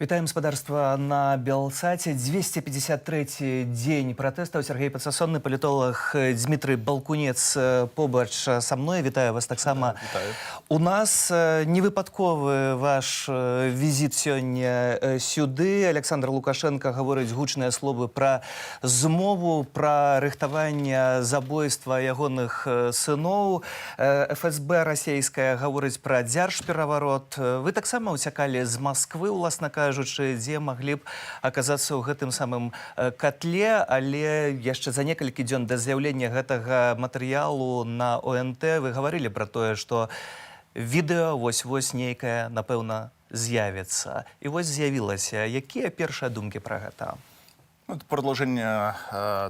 Вітаем, спадарства, на Белсаце. 253 дзень пратэстаў. Сяргей Пацасонны, палітолаг Дзмітрый Балкунец побач са мной. Вітаю вас таксама. Вітаю. У нас не выпадковы ваш візіт сёння сюды. Аляксандр Лукашэнка гаворыць гучныя словы пра змову, пра рыхтаванне забойства ягоных сыноў. ФСБ расійская гаворыць пра дзяржпераварот. Вы таксама ўцякалі з Масквы, уласна кажучы, дзе маглі б аказацца ў гэтым самым катле, але яшчэ за некалькі дзён да з'яўлення гэтага матэрыялу на ОНТ вы гаварылі пра тое, што відэа вось-вось нейкае, напэўна, з'явіцца. І вось з'явілася. Якія першыя думкі пра гэта? Ну, это продолжение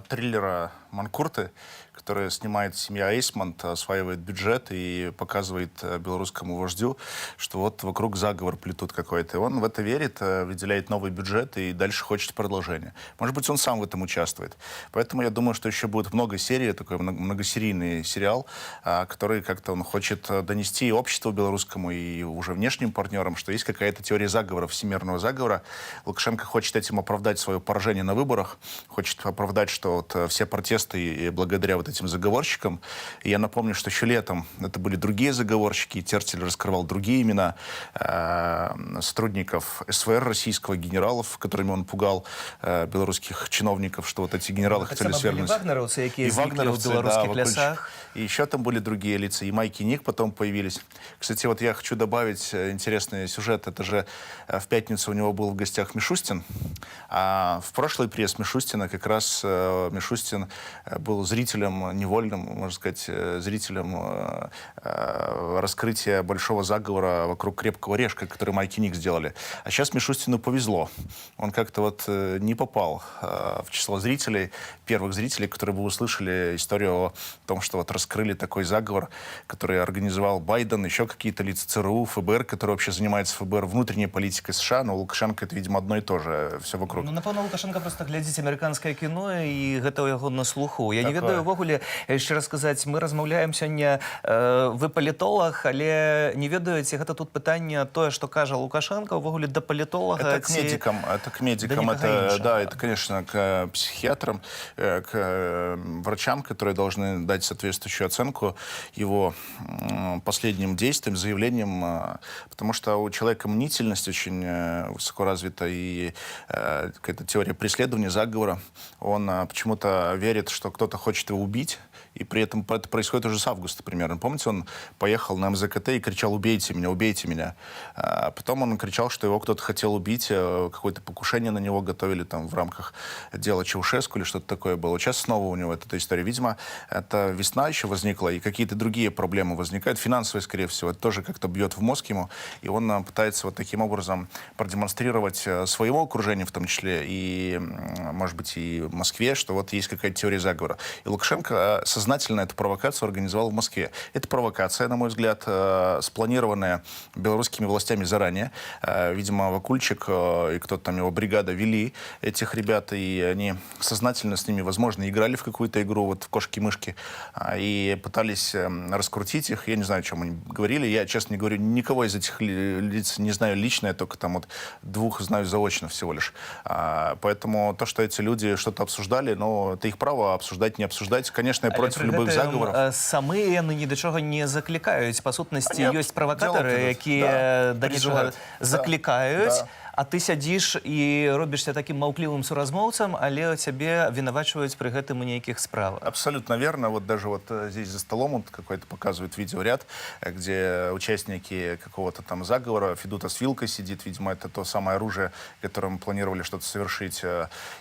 триллера «Манкурты», который снимает семья Эйсмонт, осваивает бюджет и показывает белорусскому вождю, что вот вокруг заговор плетут какой-то. И он в это верит, выделяет новый бюджет и дальше хочет продолжения. Может быть, он сам в этом участвует. Поэтому я думаю, что еще будет много серий, такой многосерийный сериал, который как-то он хочет донести и обществу белорусскому, и уже внешним партнерам, что есть какая-то теория заговора, всемирного заговора. Лукашенко хочет этим оправдать свое поражение на выборах, хочет оправдать, что вот все протесты и благодаря вот этим заговорщикам. И я напомню, что еще летом это были другие заговорщики, и Тертель раскрывал другие имена сотрудников СВР российского, генералов, которыми он пугал белорусских чиновников, что вот эти генералы хотели Таксама былі свергнуть. Вагнераўцы, якія И зніклі ў вагнеровцы, да, беларускіх Вакульчик. лясах. И еще там были другие лица. И Майки Ник потом появились. Кстати, вот я хочу добавить интересный сюжет. Это же в пятницу у него был в гостях Мишустин. А в прошлый приезд Мишустина как раз Мишустин был зрителем, невольным, можно сказать, зрителем раскрытия большого заговора вокруг «Крепкого орешка», который Майки Ник сделали. А сейчас Мишустину повезло. Он как-то вот не попал в число зрителей, первых зрителей, которые бы услышали историю о том, что вот раскрыли такой заговор, который организовал Байден, еще какие-то лица ЦРУ, ФБР, которые вообще занимаются ФБР внутренней политикой США, но Лукашенко — это, видимо, одно и то же, все вокруг. Ну, напэўна, Лукашэнка проста глядзіць амерыканскае кіно, і гэта ў яго на слуху. Я не Такое. ведаю увогуле, яшчэ раз сказаць, мы размаўляем сёння, вы палітолаг, але не ведаю, ці гэта тут пытанне, тое, што кажа Лукашэнка, увогуле да палітолага Это к ці медикам, это к медикам, да некага это, іншага. Да, это, конечно, к психиатрам, к врачам, которые должны дать соответствующую оценку его последним действиям, заявлениям, потому что у человека мнительность очень высоко развита и какая-то теория преследования, заговора. Он почему-то верит, что кто-то хочет его убить, и при этом это происходит уже с августа примерно. Помните, он поехал на МЗКТ и кричал: «Убейте меня, убейте меня». А потом он кричал, что его кто-то хотел убить, какое-то покушение на него готовили там в рамках дела Чаушеску или что-то такое было. Сейчас снова у него эта история. Видимо, это весна еще возникла, и какие-то другие проблемы возникают, финансовые, скорее всего. Это тоже как-то бьет в мозг ему, и он пытается вот таким образом продемонстрировать своему окружению в том числе, и, может быть, и Москве, что вот есть какая-то теория заговора. И Лукашенко сознательно эту провокацию организовал в Москве. Это провокация, на мой взгляд, спланированная белорусскими властями заранее. Видимо, Вакульчик и кто-то там, его бригада, вели этих ребят, и они сознательно с ними, возможно, играли в какую-то игру, вот в кошки-мышки, и пытались раскрутить их. Я не знаю, о чем они говорили. Я, честно не говорю, никого из этих лиц не знаю лично, я только там вот двух знаю заочно всего лишь. Поэтому то, что эти люди что-то обсуждали, ну, это их право обсуждать, не обсуждать. Конечно, я Але против пры любых гэтым, заговоров. Самі яны ні да чаго не заклікаюць. Па сутнасці, А нет, ёсць правакатары, делают это, якія да, да нечага призывают. заклікаюць, Да. а ты сядзіш і робішся такім маўклівым суразмоўцам, але цябе абвінавачваюць пры гэтым у нейкіх справах. Абсолютно верно. Вот даже вот здесь за столом вот какой-то показывает видеоряд, где участники какого-то там заговора, Федута с вилкой сидит, видимо, это то самое оружие, которым планировали что-то совершить.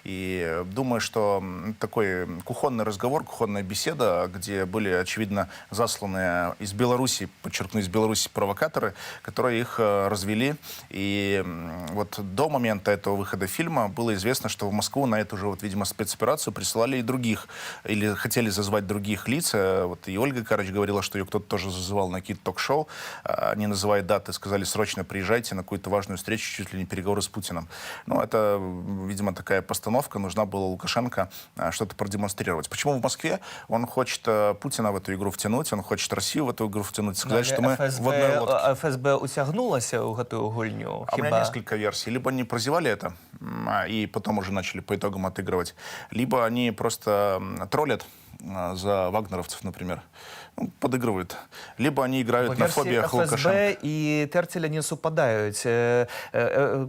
И думаю, что такой кухонный разговор, кухонная беседа, где были, очевидно, засланы из Беларуси, подчеркну, из Беларуси провокаторы, которые их развели. И вот до момента этого выхода фильма было известно, что в Москву на эту же, вот, видимо, спецоперацию присылали и других, или хотели зазвать других лиц. Вот и Ольга Карач говорила, что ее кто-то тоже зазывал на какие-то ток-шоу. Не называя даты, сказали: «Срочно приезжайте на какую-то важную встречу, чуть ли не переговоры с Путиным». Ну, это, видимо, такая постановка, нужна была Лукашенко что-то продемонстрировать. Почему в Москве? Он хочет Путина в эту игру втянуть, он хочет Россию в эту игру втянуть, сказать, Ну, что мы але в одной лодке. ФСБ уцягнулася ў гэтую гульню. А у меня Хіба? несколько версий. версии. Либо они прозевали это и потом уже начали по итогам отыгрывать, либо они просто троллят за вагнеровцев, например. Ну, подыгрывают. Либо они играют на Версіі фобиях ФСБ Лукашенко. І Тэрцеля не супадаюць.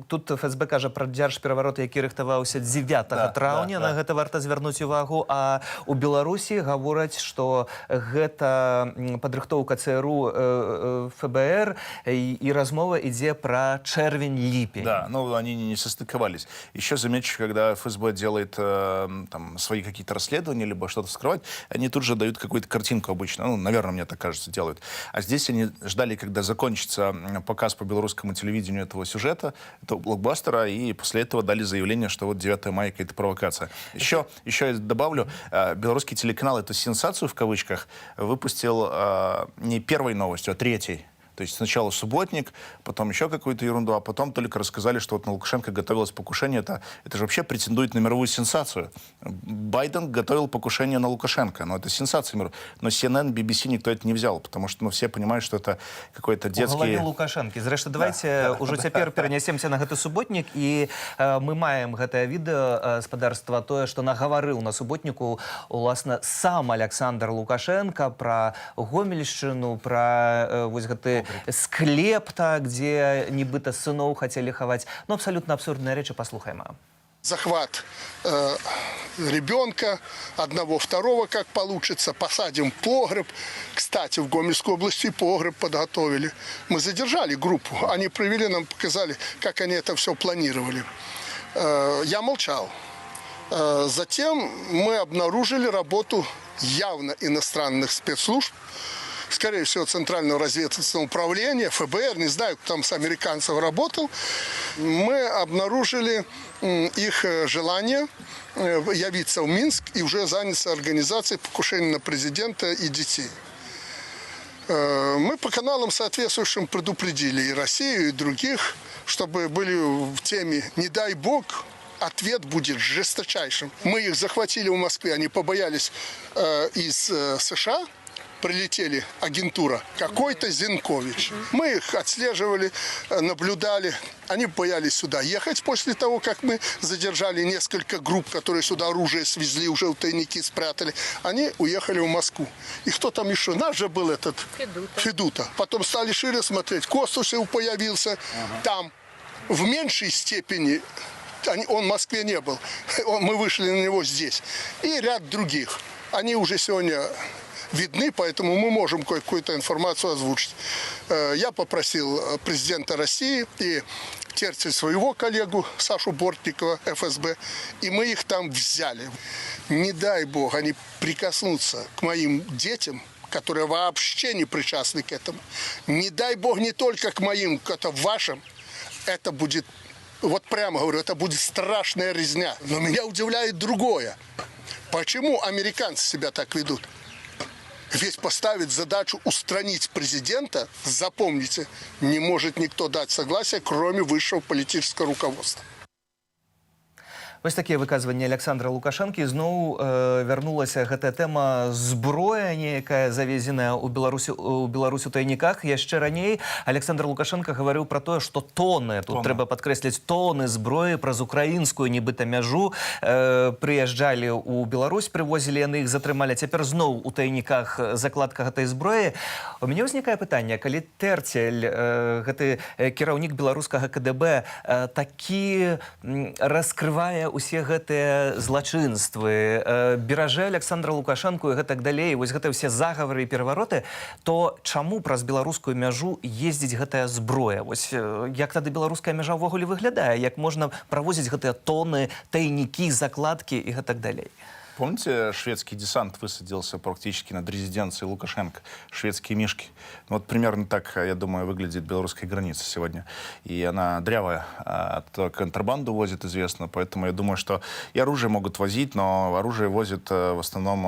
Тут ФСБ кажа пра дзяржпераварот, які рыхтаваўся 9 траўня. На гэта варта звярнуць увагу. А у Беларусі гавораць, што гэта падрыхтоўка ЦРУ, ФБР, і размова ідзе пра чэрвень-ліпень. Да, ну они не состыковались. Еще замечу, когда ФСБ делает там свои какие-то расследования либо что-то вскрывает, они тут же дают какую-то картинку обычно. Ну, наверное, мне так кажется, делают. А здесь они ждали, когда закончится показ по белорусскому телевидению этого сюжета, этого блокбастера, и после этого дали заявление, что вот 9 мая какая-то провокация. Еще я добавлю, белорусский телеканал эту «сенсацию» в кавычках выпустил не первой новостью, а третьей. То есть сначала субботник, потом еще какую-то ерунду, а потом только рассказали, что вот на Лукашенко готовилось покушение. Это же вообще претендует на мировую сенсацию. Байден готовил покушение на Лукашенко. Но это сенсация мировая. Но CNN, BBC никто это не взял, потому что, ну, все понимают, что это какой-то У галаве детский. Лукашэнкі. Зрэшты, давайте ўжо цяпер перанясемся на гэты суботнік, і мы маем гэтае відэа, спадарства, тое, што нагаварыў на суботніку уласна сам Аляксандр Лукашэнка пра Гомельшчыну, пра вось гэты склеп, так, дзе нібыта сыноў хацелі хаваць. Ну, абсалютна абсурдныя рэчы, паслухайма. Захват ребенка, одного, второго, как получится, посадим в погреб. Кстати, в Гомельской области погреб подготовили. Мы задержали группу, они провели, нам показали, как они это все планировали. Я молчал. Затем мы обнаружили работу явно иностранных спецслужб, скорее всего, Центрального разведывательного управления, ФБР, не знаю, кто там с американцев работал. Мы обнаружили их желание явиться в Минск и уже заняться организацией покушения на президента и детей. Мы по каналам соответствующим предупредили и Россию, и других, чтобы были в теме, не дай бог, ответ будет жесточайшим. Мы их захватили в Москве, они побоялись из США, прилетели агентура, какой-то Зинкович. Мы их отслеживали, наблюдали. Они боялись сюда ехать после того, как мы задержали несколько групп, которые сюда оружие свезли, уже в тайники спрятали. Они уехали в Москву. И кто там еще? Наш же был этот Федута. Федута. Потом стали шире смотреть. Костусев появился там. В меньшей степени он в Москве не был. Мы вышли на него здесь. И ряд других. Они уже сегодня видны, поэтому мы можем какую-то информацию озвучить. Я попросил президента России и Терцель своего коллегу Сашу Бортникова, ФСБ, и мы их там взяли. Не дай бог, они прикоснутся к моим детям, которые вообще не причастны к этому. Не дай бог не только к моим, это вашим. Это будет, вот прямо говорю, это будет страшная резня. Но меня удивляет другое. Почему американцы себя так ведут? Ведь поставить задачу устранить президента, запомните, не может никто дать согласия, кроме высшего политического руководства. Вось такія выказванні Аляксандра Лукашэнкі. Зноў вярнулася гэтая тэма, зброя нейкая завезеная ў Беларусь у тайніках. Яшчэ раней Аляксандр Лукашэнка гаварыў пра тое, што тоны, тут Тоны. трэба падкрэсліць, тоны зброі праз украінскую нібыта мяжу прыязджалі ў Беларусь, прывозілі, яны іх затрымалі. Цяпер зноў у тайніках закладка гэтай зброі. У мяне ўзнікае пытанне: калі Тэрцель, гэты кіраўнік беларускага КДБ, такі раскрывае усе гэтыя злачынствы, беражэ Аляксандра Лукашэнку і гэтак далей, вось гэта ўсе загавары і перавароты, то чаму праз беларускую мяжу ездзіць гэтая зброя? Вось як тады беларуская мяжа ўвогуле выглядае, як можна правозіць гэтыя тоны, тайнікі, закладкі і гэтак далей? Помните, шведский десант высадился практически над резиденцией Лукашенко? Шведские мишки. Ну, вот примерно так, я думаю, выглядит белорусская граница сегодня. И она дрявая. То контрабанду возят, известно. Поэтому я думаю, что и оружие могут возить, но оружие возят в основном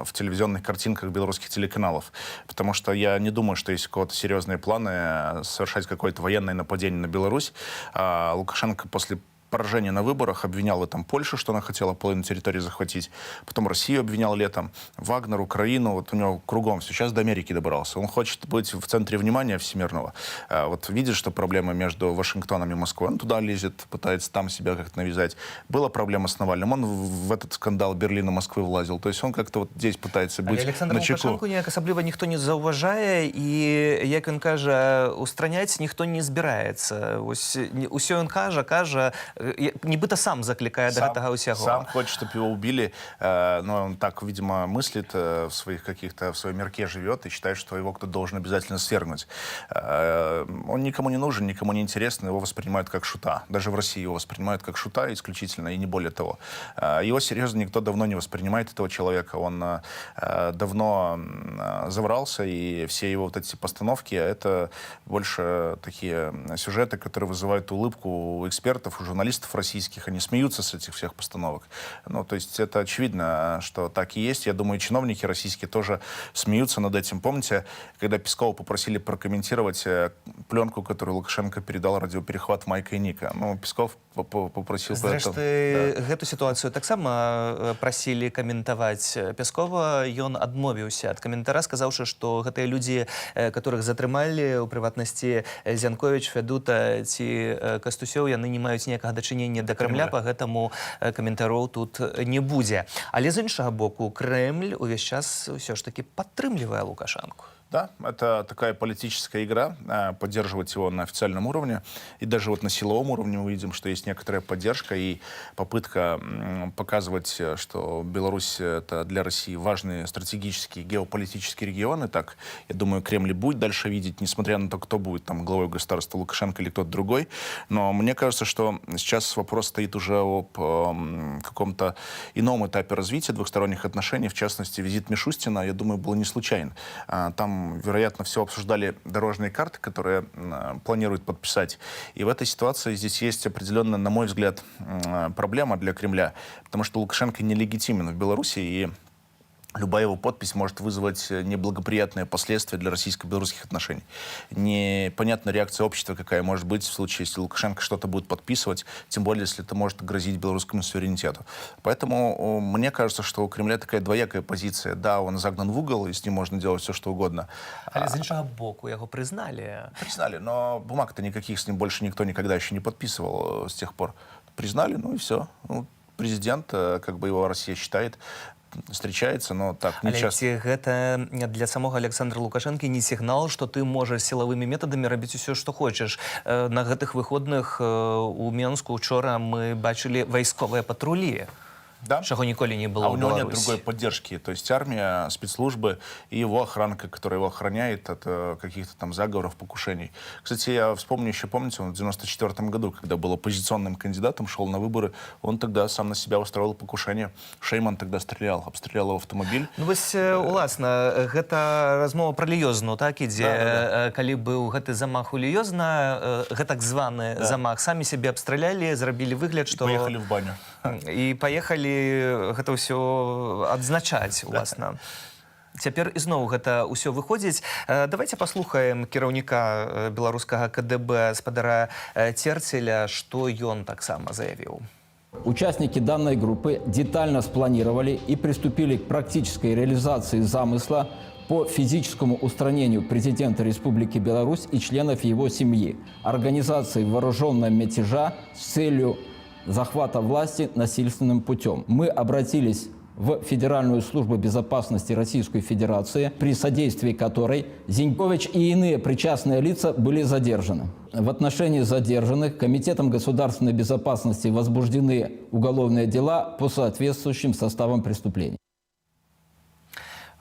в телевизионных картинках белорусских телеканалов. Потому что я не думаю, что есть у кого-то серьезные планы совершать какое-то военное нападение на Беларусь. А Лукашенко после Поражения на выборах, обвинял в этом Польшу, что она хотела половину территории захватить. Потом Россию обвинял летом, Вагнер, Украину, вот у него кругом все. Сейчас до Америки добрался. Он хочет быть в центре внимания всемирного. Вот видит, что проблема между Вашингтоном и Москвой, он туда лезет, пытается там себя как-то навязать. Была проблема с Навальным, он в этот скандал Берлина, Москвы влазил. То есть он как-то вот здесь пытается быть Але Аляксандра начеку. Лукашэнку неяк асабліва ніхто не заўважае і, як ён кажа, устраняць ніхто не збіраецца. Вось усё ён кажа, кажа, нібыта сам заклікае да гэтага ўсяго. Сам хочет, чтобы его убили, но он так, видимо, мыслит в своих каких-то, в своем мирке живет и считает, что его кто-то должен обязательно свергнуть. Он никому не нужен, никому не интересен, его воспринимают как шута. Даже в России его воспринимают как шута исключительно и не более того. Его серьезно никто давно не воспринимает, этого человека. Он давно заврался, и все его вот эти постановки — это больше такие сюжеты, которые вызывают улыбку у экспертов, у журналистов российских. Они смеются с этих всех постановок. Ну, то есть это очевидно, что так и есть. Я думаю, чиновники российские тоже смеются над этим. Помните, когда Пескова попросили прокомментировать пленку, которую Лукашенко передал, радиоперехват Майка и Ника? Ну, Песков попросил... Зрэшты, гэту сітуацыю таксама прасілі каментаваць Пяскова. Ён адмовіўся ад каментара, сказаўшы, што гэтыя людзі, которых затрымалі, у прыватнасці Зянковіч, Фядута ці Кастусёў, яны не маюць ніякага дачынення да Крамля, Крамля. па гэтаму каментароў тут не будзе. Але, з іншага боку, Крэмль увесь час ўсё ж такі падтрымлівае Лукашанку. Да, это такая политическая игра, поддерживать его на официальном уровне. И даже вот на силовом уровне мы видим, что есть некоторая поддержка и попытка показывать, что Беларусь — это для России важный стратегический геополитический регион. И так, я думаю, Кремль и будет дальше видеть, несмотря на то, кто будет там главой государства, Лукашенко или кто-то другой. Но мне кажется, что сейчас вопрос стоит уже об каком-то ином этапе развития двухсторонних отношений. В частности, визит Мишустина, я думаю, был не случайен. Там, вероятно, все обсуждали дорожные карты, которые планируют подписать. И в этой ситуации здесь есть определенная, на мой взгляд, проблема для Кремля, потому что Лукашенко нелегитимен в Беларуси, и любая его подпись может вызвать неблагоприятные последствия для российско-белорусских отношений. Непонятна реакция общества, какая может быть в случае, если Лукашенко что-то будет подписывать, тем более, если это может грозить белорусскому суверенитету. Поэтому мне кажется, что у Кремля такая двоякая позиция. Да, он загнан в угол, и с ним можно делать все, что угодно. Але, з іншага боку, яго прызналі. Признали, но бумаг-то никаких с ним больше никто никогда еще не подписывал с тех пор. Признали, ну и все. Ну, президент, как бы его Россия считает, встречается, но так, не Але часто. ці гэта для самога Аляксандра Лукашэнкі не сігнал, што ты можаш сілавымі метадамі рабіць усё, што хочаш? На гэтых выходных у Менску учора мы бачылі вайсковыя патрулі, Да. чаго ніколі не было А ў у него нет Беларусі. другой поддержки. То есть армия, спецслужбы и его охранка, которая его охраняет от каких-то там заговоров, покушений. Кстати, я вспомню еще, помните, он в 94 году, когда был оппозиционным кандидатом, шел на выборы, он тогда сам на себя устроил покушение. Шейман тогда стрелял, обстрелял его автомобиль. Ну вось, уласна, гэта размова пра Ліёзну, так, ідзе? Да. Калі быў гэты замах у Ліёзна, гэтак званы замах, самі сябе абстралялі, зрабілі выгляд, што Поехали в баню. І паехалі гэта ўсё адзначаць, уласна. Цяпер ізноў гэта ўсё выходзіць. Давайте паслухаем кіраўніка беларускага КДБ спадара Церцеля, што ён таксама заявіў. Участники данной группы детально спланировали и приступили к практической реализации замысла по физическому устранению президента Республики Беларусь и членов его семьи, организации вооруженного мятежа с целью захвата власти насильственным путем. Мы обратились в Федеральную службу безопасности Российской Федерации, при содействии которой Зинькович и иные причастные лица были задержаны. В отношении задержанных Комитетом государственной безопасности возбуждены уголовные дела по соответствующим составам преступлений.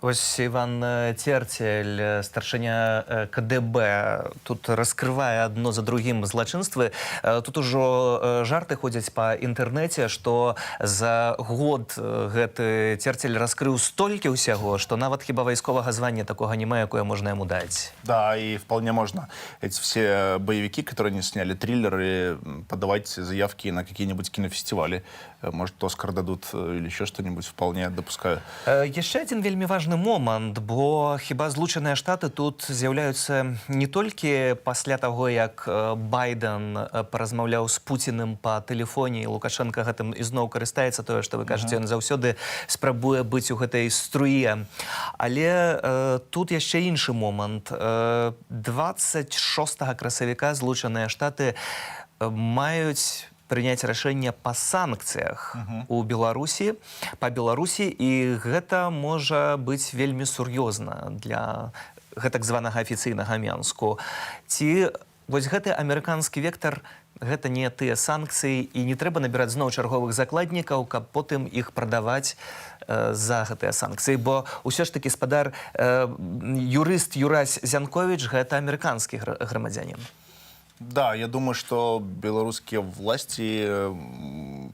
Вось Іван Церцель, старшыня КДБ, тут раскрывае адно за другім злачынствы. Тут ужо жарты ходзяць па інтэрнэце, што за год гэты Церцель раскрыў столькі ўсяго, што нават хіба вайсковага звання такога няма, якое можна яму даць. Да, и вполне можно эти все боевики, которые они сняли, триллеры, подавать заявки на какие-нибудь кинофестивали. Может, Оскар дадут или еще что-нибудь, вполне допускаю. Яшчэ адзін вельмі важны важны момант, бо хіба Злучаныя Штаты тут з'яўляюцца не толькі пасля таго, як Байден паразмаўляў з Пуціным па тэлефоне, і Лукашэнка гэтым ізноў карыстаецца, тое, што вы кажаце, ён заўсёды спрабуе быць у гэтай струе. Але тут яшчэ іншы момант. 26 красавіка Злучаныя Штаты маюць прыняць рашэнне па санкцыях у Беларусі, па Беларусі, і гэта можа быць вельмі сур'ёзна для гэтак званага афіцыйнага Менску. Ці вось гэты амерыканскі вектар гэта не тыя санкцыі і не трэба набіраць зноў чарговых закладнікаў, каб потым іх прадаваць за гэтыя санкцыі, бо ўсё ж такі спадар юрыст Юрась Зянковіч гэта амерыканскі грамадзянін? Да, я думаю, что белорусские власти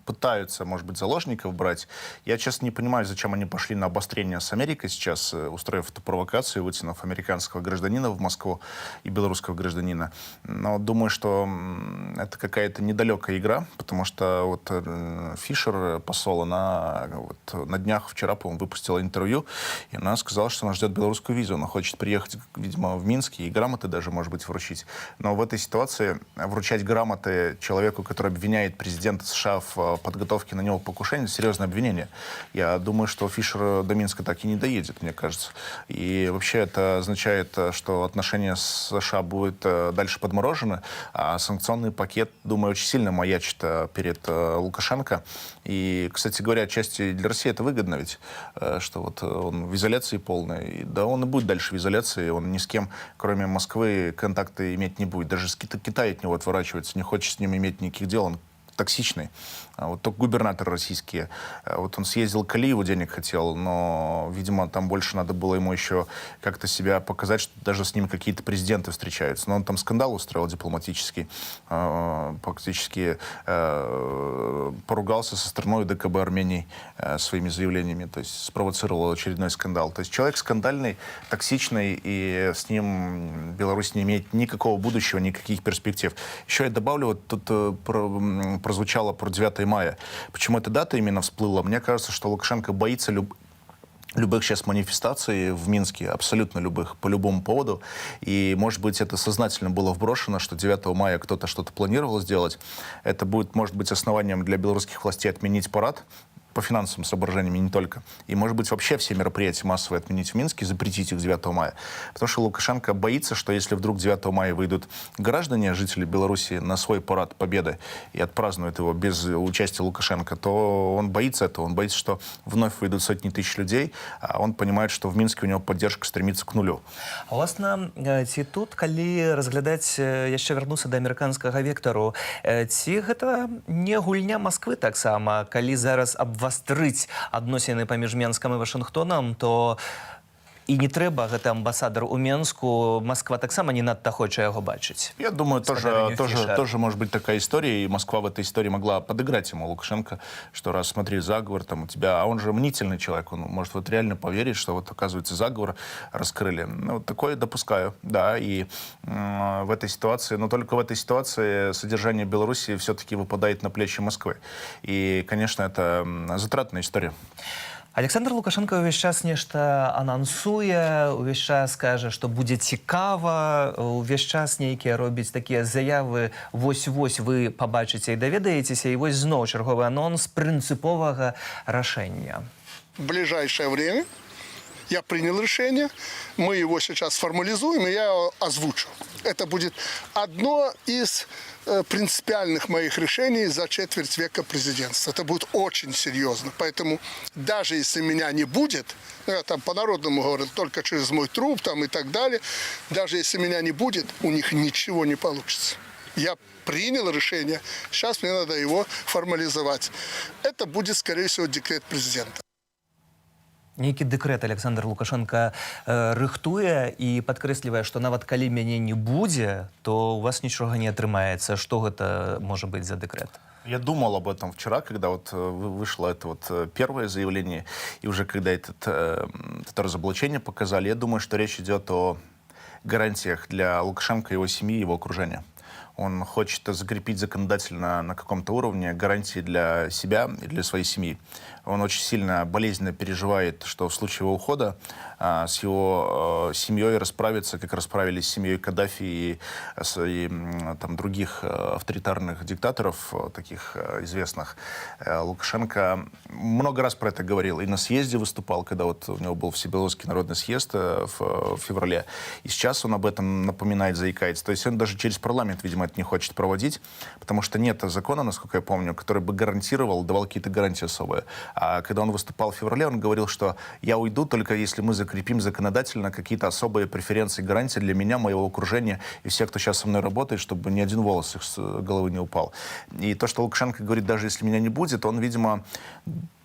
пытаются, может быть, заложников брать. Я, честно, не понимаю, зачем они пошли на обострение с Америкой сейчас, устроив эту провокацию, вытянув американского гражданина в Москву и белорусского гражданина. Но думаю, что это какая-то недалекая игра, потому что вот Фишер, посол, она вот на днях, вчера, по-моему, выпустила интервью, и она сказала, что она ждет белорусскую визу. Она хочет приехать, видимо, в Минск и грамоты даже, может быть, вручить. Но в этой ситуации вручать грамоты человеку, который обвиняет президента США в подготовке на него покушения, серьезное обвинение. Я думаю, что Фишер до Минска так и не доедет, мне кажется. И вообще это означает, что отношения с США будут дальше подморожены, а санкционный пакет, думаю, очень сильно маячит перед Лукашенко. И, кстати говоря, отчасти для России это выгодно ведь, что вот он в изоляции полной. И да, он и будет дальше в изоляции, он ни с кем, кроме Москвы, контакты иметь не будет. Даже с Китай от него отворачивается, не хочет с ним иметь никаких дел, он токсичный. А вот только губернаторы российские. Вот он съездил к Алиеву, денег хотел, но, видимо, там больше надо было ему еще как-то себя показать, что даже с ним какие-то президенты встречаются. Но он там скандал устроил дипломатический, фактически поругался со страной ОДКБ Армении своими заявлениями, то есть спровоцировал очередной скандал. То есть человек скандальный, токсичный, и с ним Беларусь не имеет никакого будущего, никаких перспектив. Еще я добавлю, вот тут прозвучало про 9 мая. Почему эта дата именно всплыла? Мне кажется, что Лукашенко боится любых сейчас манифестаций в Минске, абсолютно любых, по любому поводу. И, может быть, это сознательно было вброшено, что 9 мая кто-то что-то планировал сделать. Это будет, может быть, основанием для белорусских властей отменить парад по финансовым соображениям и не только. И, может быть, вообще все мероприятия массовые отменить в Минске, запретить их 9 мая. Потому что Лукашенко боится, что если вдруг 9 мая выйдут граждане, жители Беларуси, на свой парад Победы и отпразднуют его без участия Лукашенко, то он боится этого. Он боится, что вновь выйдут сотни тысяч людей, а он понимает, что в Минске у него поддержка стремится к нулю. А уласна, ці тут, калі разглядаць, яшчэ вярнуцца да амерыканскага вектару, ці гэта не гульня Масквы таксама, калі зараз абвастрыць адносіны паміж Менскам і Вашынгтонам, то і не трэба гэты амбасадар у Менску, Масква таксама не надта хоча яго бачыць. Я думаю, тоже, Спадарыню тоже, Фишер. тоже может быть такая история, и Москва в этой истории могла подыграть ему, Лукашенко, что раз, смотри, заговор там у тебя, а он же мнительный человек, он может вот реально поверить, что вот, оказывается, заговор раскрыли. Ну, вот такое допускаю, да, и в этой ситуации, но только в этой ситуации содержание Беларуси все-таки выпадает на плечи Москвы. И, конечно, это затратная история. Аляксандр Лукашэнка ўвесь час нешта анансуе, увесь час кажа, што будзе цікава, увесь час нейкія робіць такія заявы: вось-вось вы пабачыце і даведаецеся, і вось зноў чарговы анонс прынцыповага рашэння. В ближайшее время я принял решение, мы его сейчас формализуем, и я его озвучу. Это будет одно из принципиальных моих решений за четверть века президентства. Это будет очень серьезно. Поэтому даже если меня не будет, ну, я там по-народному говорил, только через мой труп там и так далее, даже если меня не будет, у них ничего не получится. Я принял решение, сейчас мне надо его формализовать. Это будет, скорее всего, декрет президента. Нейкі дэкрэт Аляксандр Лукашэнка рыхтуе і падкрэслівае, што нават калі мяне не будзе, то у вас нічога не атрымаецца. Што гэта можа быць за дэкрэт? Я думал об этом вчера, когда вот вышло это вот первое заявление, и уже когда это разоблачение показали, я думаю, что речь идет о гарантиях для Лукашенко, его семьи, его окружения. Он хочет закрепить законодательно на каком-то уровне гарантии для себя и для своей семьи. Он очень сильно болезненно переживает, что в случае его ухода с его семьей расправятся, как расправились с семьей Каддафи и там, других авторитарных диктаторов, таких известных. Лукашенко много раз про это говорил. И на съезде выступал, когда вот у него был Всебелорусский народный съезд в феврале. И сейчас он об этом напоминает, заикается. То есть он даже через парламент, видимо, это не хочет проводить, потому что нет закона, насколько я помню, который бы гарантировал, давал какие-то гарантии особые. А когда он выступал в феврале, он говорил, что я уйду, только если мы закрепим законодательно какие-то особые преференции, гарантии для меня, моего окружения и всех, кто сейчас со мной работает, чтобы ни один волос их с головы не упал. И то, что Лукашенко говорит, даже если меня не будет, он, видимо,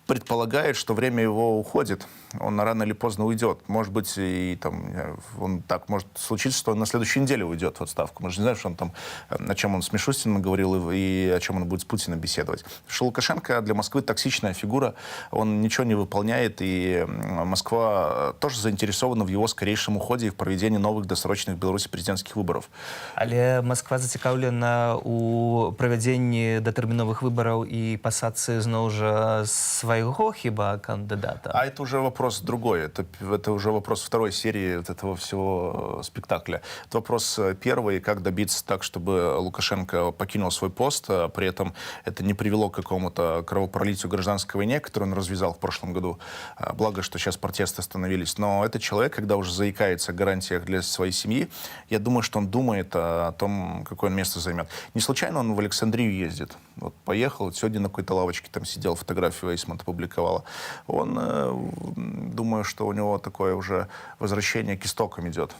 предполагает, что время его уходит. Он рано или поздно уйдет. Может быть, и там, он так может случиться, что он на следующей неделе уйдет в отставку. Мы же не знаем, что он там, о чем он с Мишустиным говорил и о чем он будет с Путиным беседовать. Потому что Лукашенко для Москвы токсичная фигура, он ничего не выполняет, и Москва тоже заинтересована в его скорейшем уходе и в проведении новых досрочных в Беларуси президентских выборов. Але Масква зацікаўлена у правядзенні датэрміновых выбараў і пасадцы зноў жа свайго хіба кандыдата. А это уже вопрос другой. Это уже вопрос второй серии вот этого всего спектакля. Это вопрос первый, как добиться так, чтобы Лукашенко покинул свой пост, а при этом это не привело к какому-то кровопролитию, гражданской войне, которую он развязал в прошлом году. Благо, что сейчас протесты остановились. Но этот человек, когда уже заикается о гарантиях для своей семьи, я думаю, что он думает о том, какое он место займет. Не случайно он в Александрию ездит. Вот поехал, вот сегодня на какой-то лавочке там сидел, фотографию Эйсмонт опубликовала. Он, думаю, что у него такое уже возвращение к истокам идет.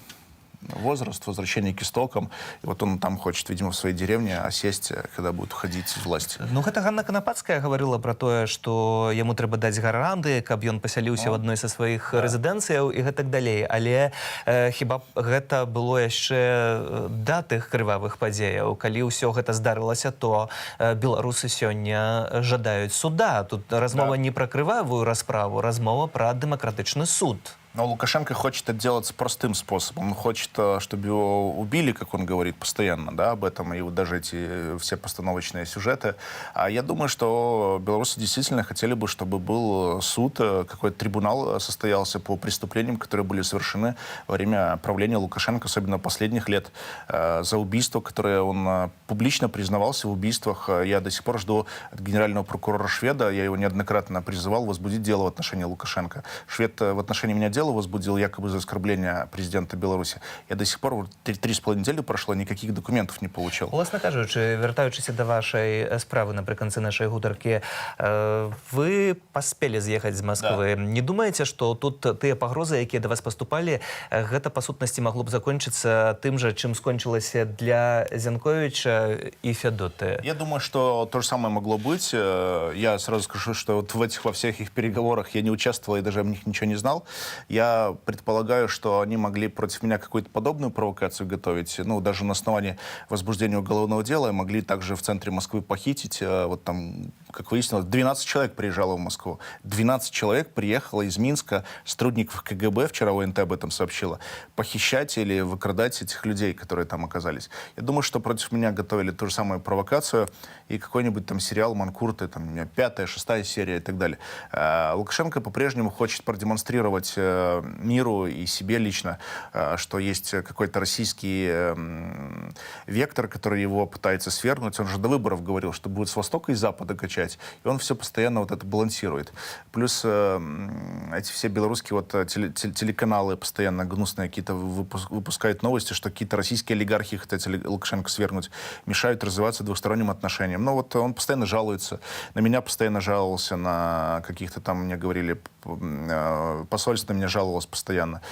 Возраст, возвращение к истокам. И вот он там хочет, видимо, в своей деревне осесть, когда будет уходить из власти. Ну, гэта Ганна Канапацкая гаварыла пра тое, што яму трэба даць гаранты, каб ён пасяліўся ў адной са сваіх рэзідэнцыяў і гэтак далей. Але хіба гэта было яшчэ да тых крывавых падзеяў? Калі ўсё гэта здарылася, то беларусы сёння жадаюць суда. Тут размова не пра крывавую расправу, размова пра дэмакратычны суд. Но Лукашенко хочет отделаться простым способом. Он хочет, чтобы его убили, как он говорит постоянно, да, об этом, и вот даже эти все постановочные сюжеты. А я думаю, что белорусы действительно хотели бы, чтобы был суд, какой-то трибунал состоялся по преступлениям, которые были совершены во время правления Лукашенко, особенно последних лет, за убийство, которое он публично признавался в убийствах. Я до сих пор жду от генерального прокурора Шведа, я его неоднократно призывал возбудить дело в отношении Лукашенко. Швед в отношении меня дело возбудил якобы за оскорбление президента Беларуси. Я до сих пор, вот 3,5 недели прошло, никаких документов не получил. Уласна кажучы, вяртаючыся да вашай справы напрыканцы нашай гутаркі, вы паспелі з'ехаць з Масквы. Да. Не думаеце, што тут тыя пагрозы, якія да вас паступалі, гэта па сутнасці магло б закончыцца тым жа, чым скончылася для Зянковіча і Фядоты? Я думаю, что то же самое могло быть. Я сразу скажу, что вот в этих во всех их переговорах я не участвовал и даже об них ничего не знал. Я предполагаю, что они могли против меня какую-то подобную провокацию готовить. Ну, даже на основании возбуждения уголовного дела могли также в центре Москвы похитить. Вот там, как выяснилось, 12 человек приезжало в Москву. 12 человек приехало из Минска, сотрудников КГБ, вчера ОНТ об этом сообщила, похищать или выкрадать этих людей, которые там оказались. Я думаю, что против меня готовили ту же самую провокацию и какой-нибудь там сериал «Манкурты», там, у меня пятая, шестая серия и так далее. Лукашенко по-прежнему хочет продемонстрировать миру и себе лично, что есть какой-то российский вектор, который его пытается свергнуть. Он же до выборов говорил, что будет с востока и запада качать, и он все постоянно вот это балансирует. Плюс эти все белорусские вот телеканалы постоянно гнусные какие-то выпускают новости, что какие-то российские олигархи хотят Лукашенко свергнуть, мешают развиваться двусторонним отношениям. Но вот он постоянно жалуется, на меня постоянно жаловался, на каких-то там, мне говорили, посольство на меня жаловалось постоянно,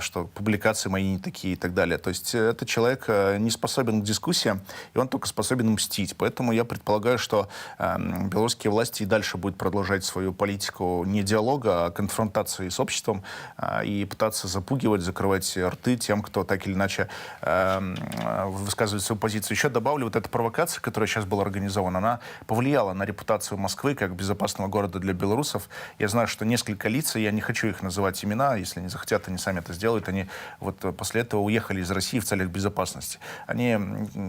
что публикации мои не такие и так далее. То есть этот человек не способен к дискуссиям, и он только способен мстить. Поэтому я предполагаю, что белорусские власти и дальше будут продолжать свою политику не диалога, а конфронтации с обществом и пытаться запугивать, закрывать рты тем, кто так или иначе высказывает свою позицию. Еще добавлю, вот эта провокация, которая сейчас была организована, она повлияла на репутацию Москвы как безопасного города для белорусов. Я знаю, что несколько лиц, и я не хочу их называть имена, война, если они захотят, они сами это сделают. Они вот после этого уехали из России в целях безопасности. Они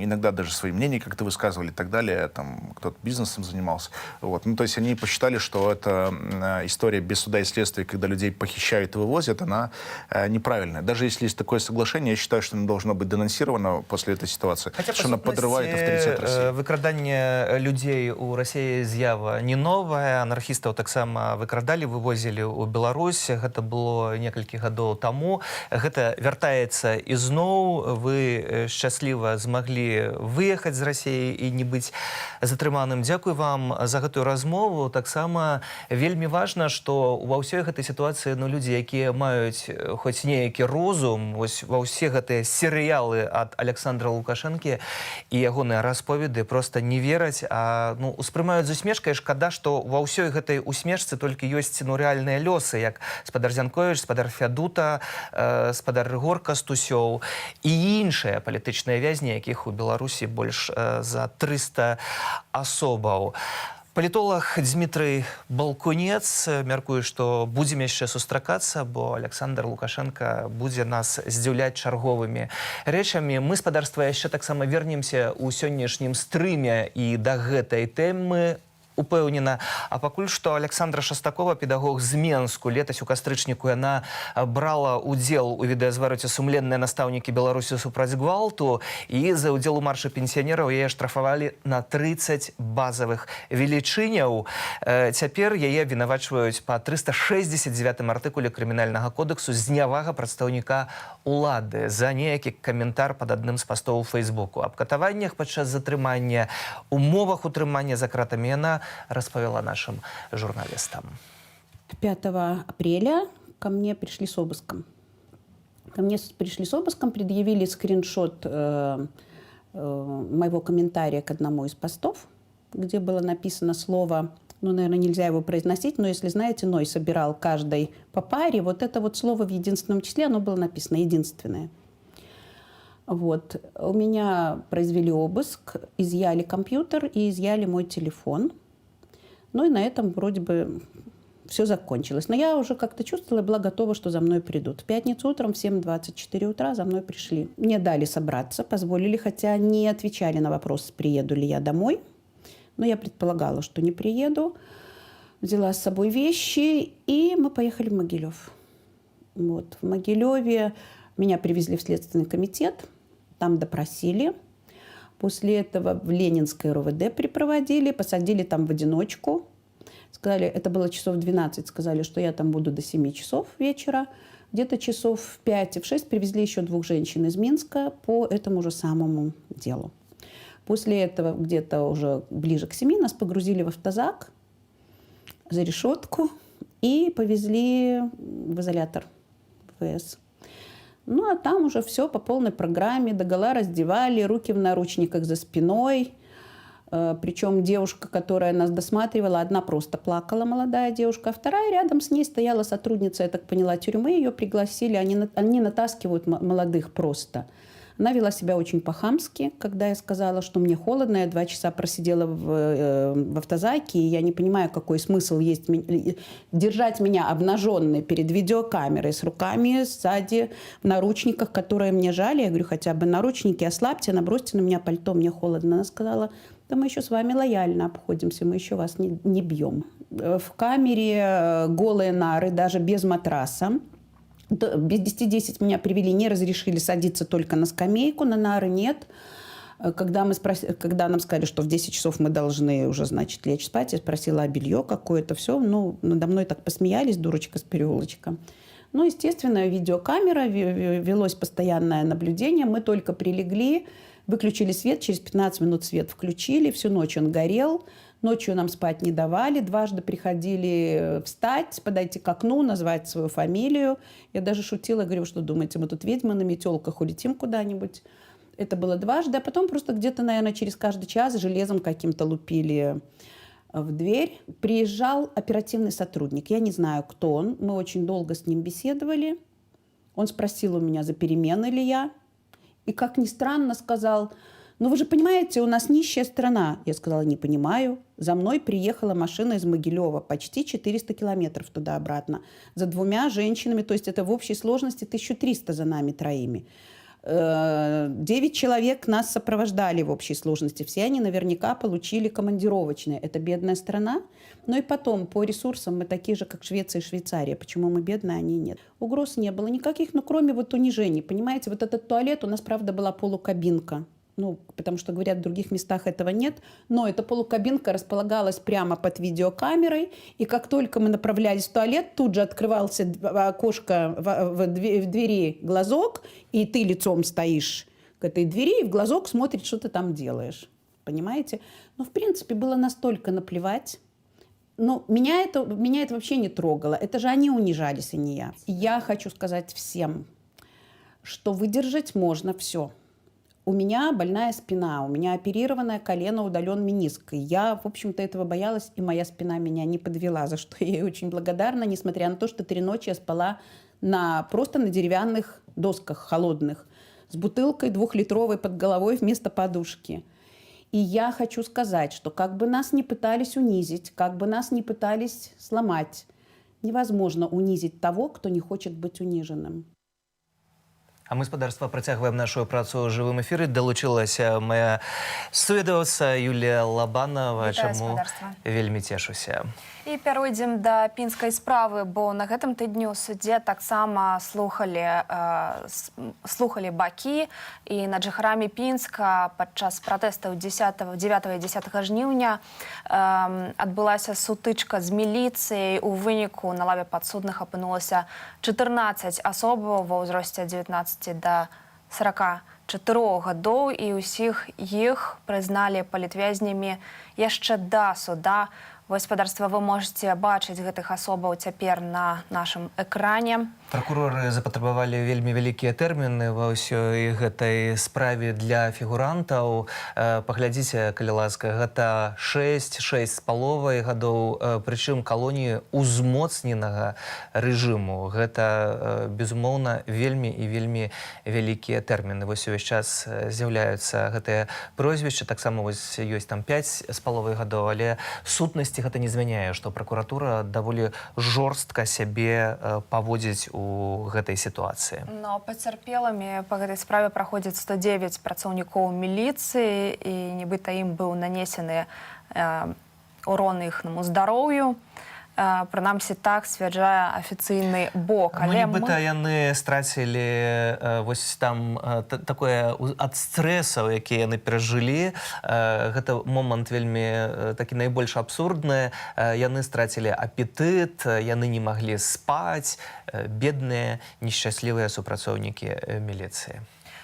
иногда даже свои мнения как-то высказывали и так далее, там кто-то бизнесом занимался. Вот. Ну, то есть они посчитали, что эта история без суда и следствия, когда людей похищают и вывозят, она неправильная. Даже если есть такое соглашение, я считаю, что оно должно быть денонсировано после этой ситуации, Хаця, что она па подрывает сутнасці, авторитет России. Выкраданне людзей у Расіі з'ява не новая. Анархістаў таксама выкрадалі, вывозілі ў Беларусь. Гэта было некалькі гадоў таму. Гэта вяртаецца ізноў. Вы шчасліва змаглі выехаць з Расіі і не быць затрыманым. Дзякуй вам за гэтую размову. Таксама вельмі важна, што ва ўсёй гэтай сітуацыі, ну, людзі, якія маюць хоць нейкі розум, вось ва ўсе гэтыя серыялы ад Аляксандра Лукашэнкі і ягоныя расповеды просто не вераць, а, ну, успрымаюць з усмешкай. Шкада, што ва ўсёй гэтай усмешцы толькі ёсць, ну, рэальныя лёсы, як спадар Зянкович, спадар Фядута, спадар Рыгор Кастусёў і іншыя палітычныя вязні, якіх у Беларусі больш за 300 асобаў. Палітолаг Дзмітрый Балкунец. Мяркую, што будзем яшчэ сустракацца, бо Аляксандр Лукашэнка будзе нас здзіўляць чарговымі рэчамі. Мы, спадарства, яшчэ таксама вернемся ў сённяшнім стрыме і да гэтай тэмы, упэўнена. А пакуль што Аляксандра Шастакова, педагог з Менску. Летась у кастрычніку яна брала удзел у відэазвароце «Сумленныя настаўнікі Беларусі супраць гвалту», і за ўдзел у маршы пенсіянераў яе штрафавалі на 30 базавых велічыняў. Цяпер яе абвінавачваюць па 369 артыкуле Крымінальнага кодексу, знявага прадстаўніка улады, за неякі каментар пад адным з пастоў у Фейсбуку. Аб катаваннях падчас затрымання, умовах утрымання за кратамі яна распавяла нашым журналістам. 5 апреля ко мне пришли с обыском. Ко мне пришли с обыском, предъявили скриншот моего комментария к одному из постов, где было написано слово, ну, наверное, нельзя его произносить, но если знаете, Ной собирал каждой по паре, вот это вот слово в единственном числе, оно было написано единственное. Вот. У меня произвели обыск, изъяли компьютер и изъяли мой телефон. Ну и на этом вроде бы все закончилось. Но я уже как-то чувствовала, была готова, что за мной придут. В пятницу утром в 7:24 утра за мной пришли. Мне дали собраться, позволили, хотя не отвечали на вопрос, приеду ли я домой. Но я предполагала, что не приеду. Взяла с собой вещи, и мы поехали в Могилев. Вот. В Могилеве меня привезли в Следственный комитет, там допросили. После этого в Ленинское РОВД припроводили, посадили там в одиночку. Сказали, это было часов 12, сказали, что я там буду до 7 часов вечера. Где-то часов в 5 и в 6 привезли еще двух женщин из Минска по этому же самому делу. После этого где-то уже ближе к 7 нас погрузили в автозак за решетку и повезли в изолятор ВС. Ну, а там уже все по полной программе. Догола раздевали, руки в наручниках за спиной. Причем девушка, которая нас досматривала, одна просто плакала, молодая девушка, а вторая, рядом с ней стояла сотрудница, я так поняла, тюрьмы, ее пригласили, они натаскивают молодых просто. Она вела себя очень по-хамски, когда я сказала, что мне холодно, я 2 часа просидела в автозаке, и я не понимаю, какой смысл есть держать меня обнаженной перед видеокамерой с руками сзади в наручниках, которые мне жали. Я говорю: «Хотя бы наручники ослабьте, набросьте на меня пальто, мне холодно». Она сказала: «Да мы еще с вами лояльно обходимся, мы еще вас не бьем». В камере голые нары, даже без матраса. Без 10:10 меня привели, не разрешили садиться, только на скамейку, на нары нет. Когда нам сказали, что в 10 часов мы должны уже, значит, лечь спать, я спросила, а белье какое-то, все. Ну, надо мной так посмеялись: «Дурочка с переулочка». Ну, естественно, видеокамера, велось постоянное наблюдение. Мы только прилегли, выключили свет, через 15 минут свет включили, всю ночь он горел. Ночью нам спать не давали, дважды приходили встать, подойти к окну, назвать свою фамилию. Я даже шутила, говорю: «Что думаете, мы тут ведьмы на метелках, улетим куда-нибудь?» Это было дважды, а потом просто где-то, наверное, через каждый час железом каким-то лупили в дверь. Приезжал оперативный сотрудник. Я не знаю, кто он. Мы очень долго с ним беседовали. Он спросил у меня, за перемены ли я. И, как ни странно, сказал: Ну, вы же понимаете, у нас нищая страна. Я сказала: «Не понимаю». За мной приехала машина из Могилева, почти 400 километров туда-обратно. За двумя женщинами, то есть это в общей сложности 1300 за нами троими. 9 человек нас сопровождали в общей сложности. Все они наверняка получили командировочные. Это бедная страна. Но и потом, по ресурсам мы такие же, как Швеция и Швейцария. Почему мы бедные, а они нет? Угроз не было никаких, ну, кроме вот унижений. Понимаете, вот этот туалет, у нас, правда, была полукабинка. Ну, потому что, говорят, в других местах этого нет. Но эта полукабинка располагалась прямо под видеокамерой. И как только мы направлялись в туалет, тут же открывался окошко в двери глазок, и ты лицом стоишь к этой двери, и в глазок смотрит, что ты там делаешь. Понимаете? Но, в принципе, было настолько наплевать. Но меня это вообще не трогало. Это же они унижались, а не я. И я хочу сказать всем, что выдержать можно все. У меня больная спина, у меня оперированное колено, удален мениск. И я, в общем-то, этого боялась, и моя спина меня не подвела, за что я ей очень благодарна, несмотря на то, что 3 ночи я спала просто на деревянных досках холодных, с бутылкой двухлитровой под головой вместо подушки. И я хочу сказать, что как бы нас ни пытались унизить, как бы нас ни пытались сломать, невозможно унизить того, кто не хочет быть униженным. А мы, спадарства, працягваем нашу працу ў жывым эфіры. Далучылася моя суведаўца Юлія Лабанова, Вітаю, чаму спадарства. вельмі цешуся. І пяройдзем да пінскай справы, бо на гэтым тыдні ў судзе таксама слухалі бакі, і над жыхарамі Пінска падчас пратэстаў 10, 9 і 10 жніўня адбылася сутычка з міліцыяй. У выніку на лаве падсудных апынулася 14 асобаў ва ўзросце ад 19 да 44 гадоў, і ўсіх іх прызналі палітвязнямі яшчэ да суда. Гаспадарства, вы можете бачыць гэтых асобаў цяпер на нашым экране. Пракуроры запатрабавалі вельмі вялікія тэрміны ва ўсёй гэтай справе для фігурантаў. Паглядзіце, калі ласка, гэта 6, 6 з паловай гадоў, прычым калоніі узмоцненага рэжыму. Гэта, безумоўна, вельмі і вельмі вялікія тэрміны. Вось увесь час з'яўляюцца гэтыя прозвішчы, таксама вось ёсць там 5 з паловай гадоў, але сутнасці гэта не змяняе, што пракуратура даволі жорстка сябе паводзіць у гэтай сітуацыі. Но пацярпелымі па гэтай справе праходзіць 109 працаўнікоў міліцыі, і нібыта ім быў нанесены урон іхнаму здароўю. Прынамсі, так сцвярджае афіцыйны бок. Ну, Але нібыта мы яны страцілі вось там такое ад стрэсаў, якія яны перажылі. Гэта момант вельмі такі найбольш абсурдны. Яны страцілі апетыт, яны не маглі спаць, бедныя несчаслівыя супрацоўнікі міліцыі.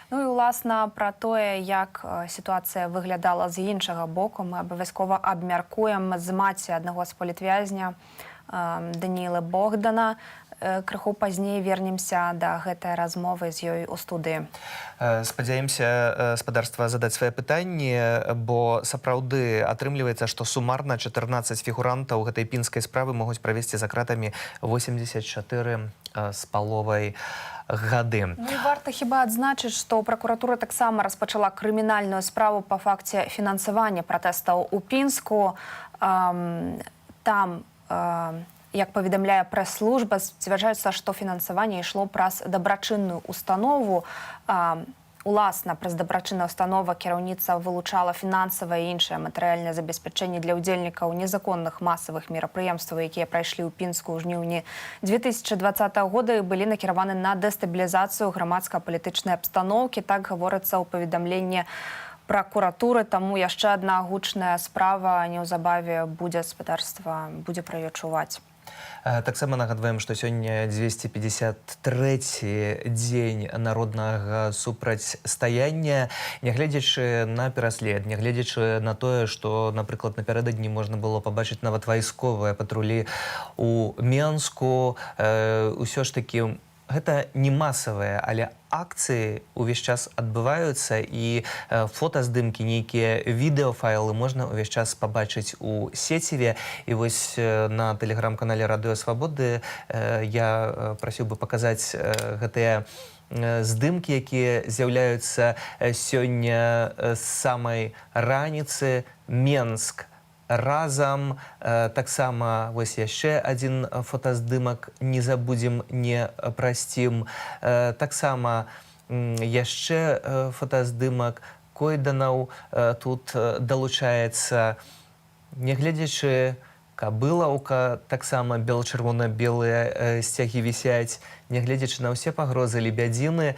Ну і уласна пра тое, як сітуацыя выглядала з іншага боку, мы абавязкова абмяркуем з маці аднаго з палітвязня Даніілы Богдана. Крыху пазней вернемся да гэтай размовы з ёй у студыі. Спадзяемся, спадарства, задаць свае пытанні, бо сапраўды атрымліваецца, што сумарна 14 фігурантаў гэтай пінскай справы могуць правесці за кратамі 84 з паловай гады. Ну і варта хіба адзначыць, што пракуратура таксама распачала крымінальную справу па факце фінансавання пратэстаў у Пінску. Там, як паведамляе прэс-служба, сцвярджаецца, што фінансаванне ішло праз дабрачынную установу. Уласна, праз дабрачынная установа кіраўніца вылучала фінансавае і іншае матэрыяльнае забеспячэнне для ўдзельнікаў незаконных масавых мерапрыемстваў, якія прайшлі ў Пінску ў жніўні 2020 года і былі накіраваны на дэстабілізацыю грамадска-палітычнай абстаноўкі. Так гаворыцца ў паведамленні пракуратуры. Таму яшчэ адна гучная справа неўзабаве будзе, гаспадарства, будзе пра яе чуваць. Таксама нагадваем, што сёння 253 дзень народнага супрацьстаяння, нягледзячы на пераслед, нягледзячы на тое, што, напрыклад, напярэдадні можна было пабачыць нават вайсковыя патрулі у Менску, ўсё ж такі гэта не масавыя, але Акцыі увесь час адбываюцца, і фотаздымкі, нейкія відэафайлы можна ўвесь час пабачыць у сеціве. І вось на тэлеграм-канале Радыё Свабоды я прасіў бы паказаць гэтыя здымкі, якія з'яўляюцца сёння з самай раніцы. «Менск разам». Таксама вось яшчэ адзін фотаздымак: «Не забудем, не простим». Таксама яшчэ фотаздымак Койданаў тут далучаецца. Нягледзячы, Кабылаўка, таксама бел-чырвона-белыя сцягі вісяць. Нягледзячы на ўсе пагрозы, лебядзіны,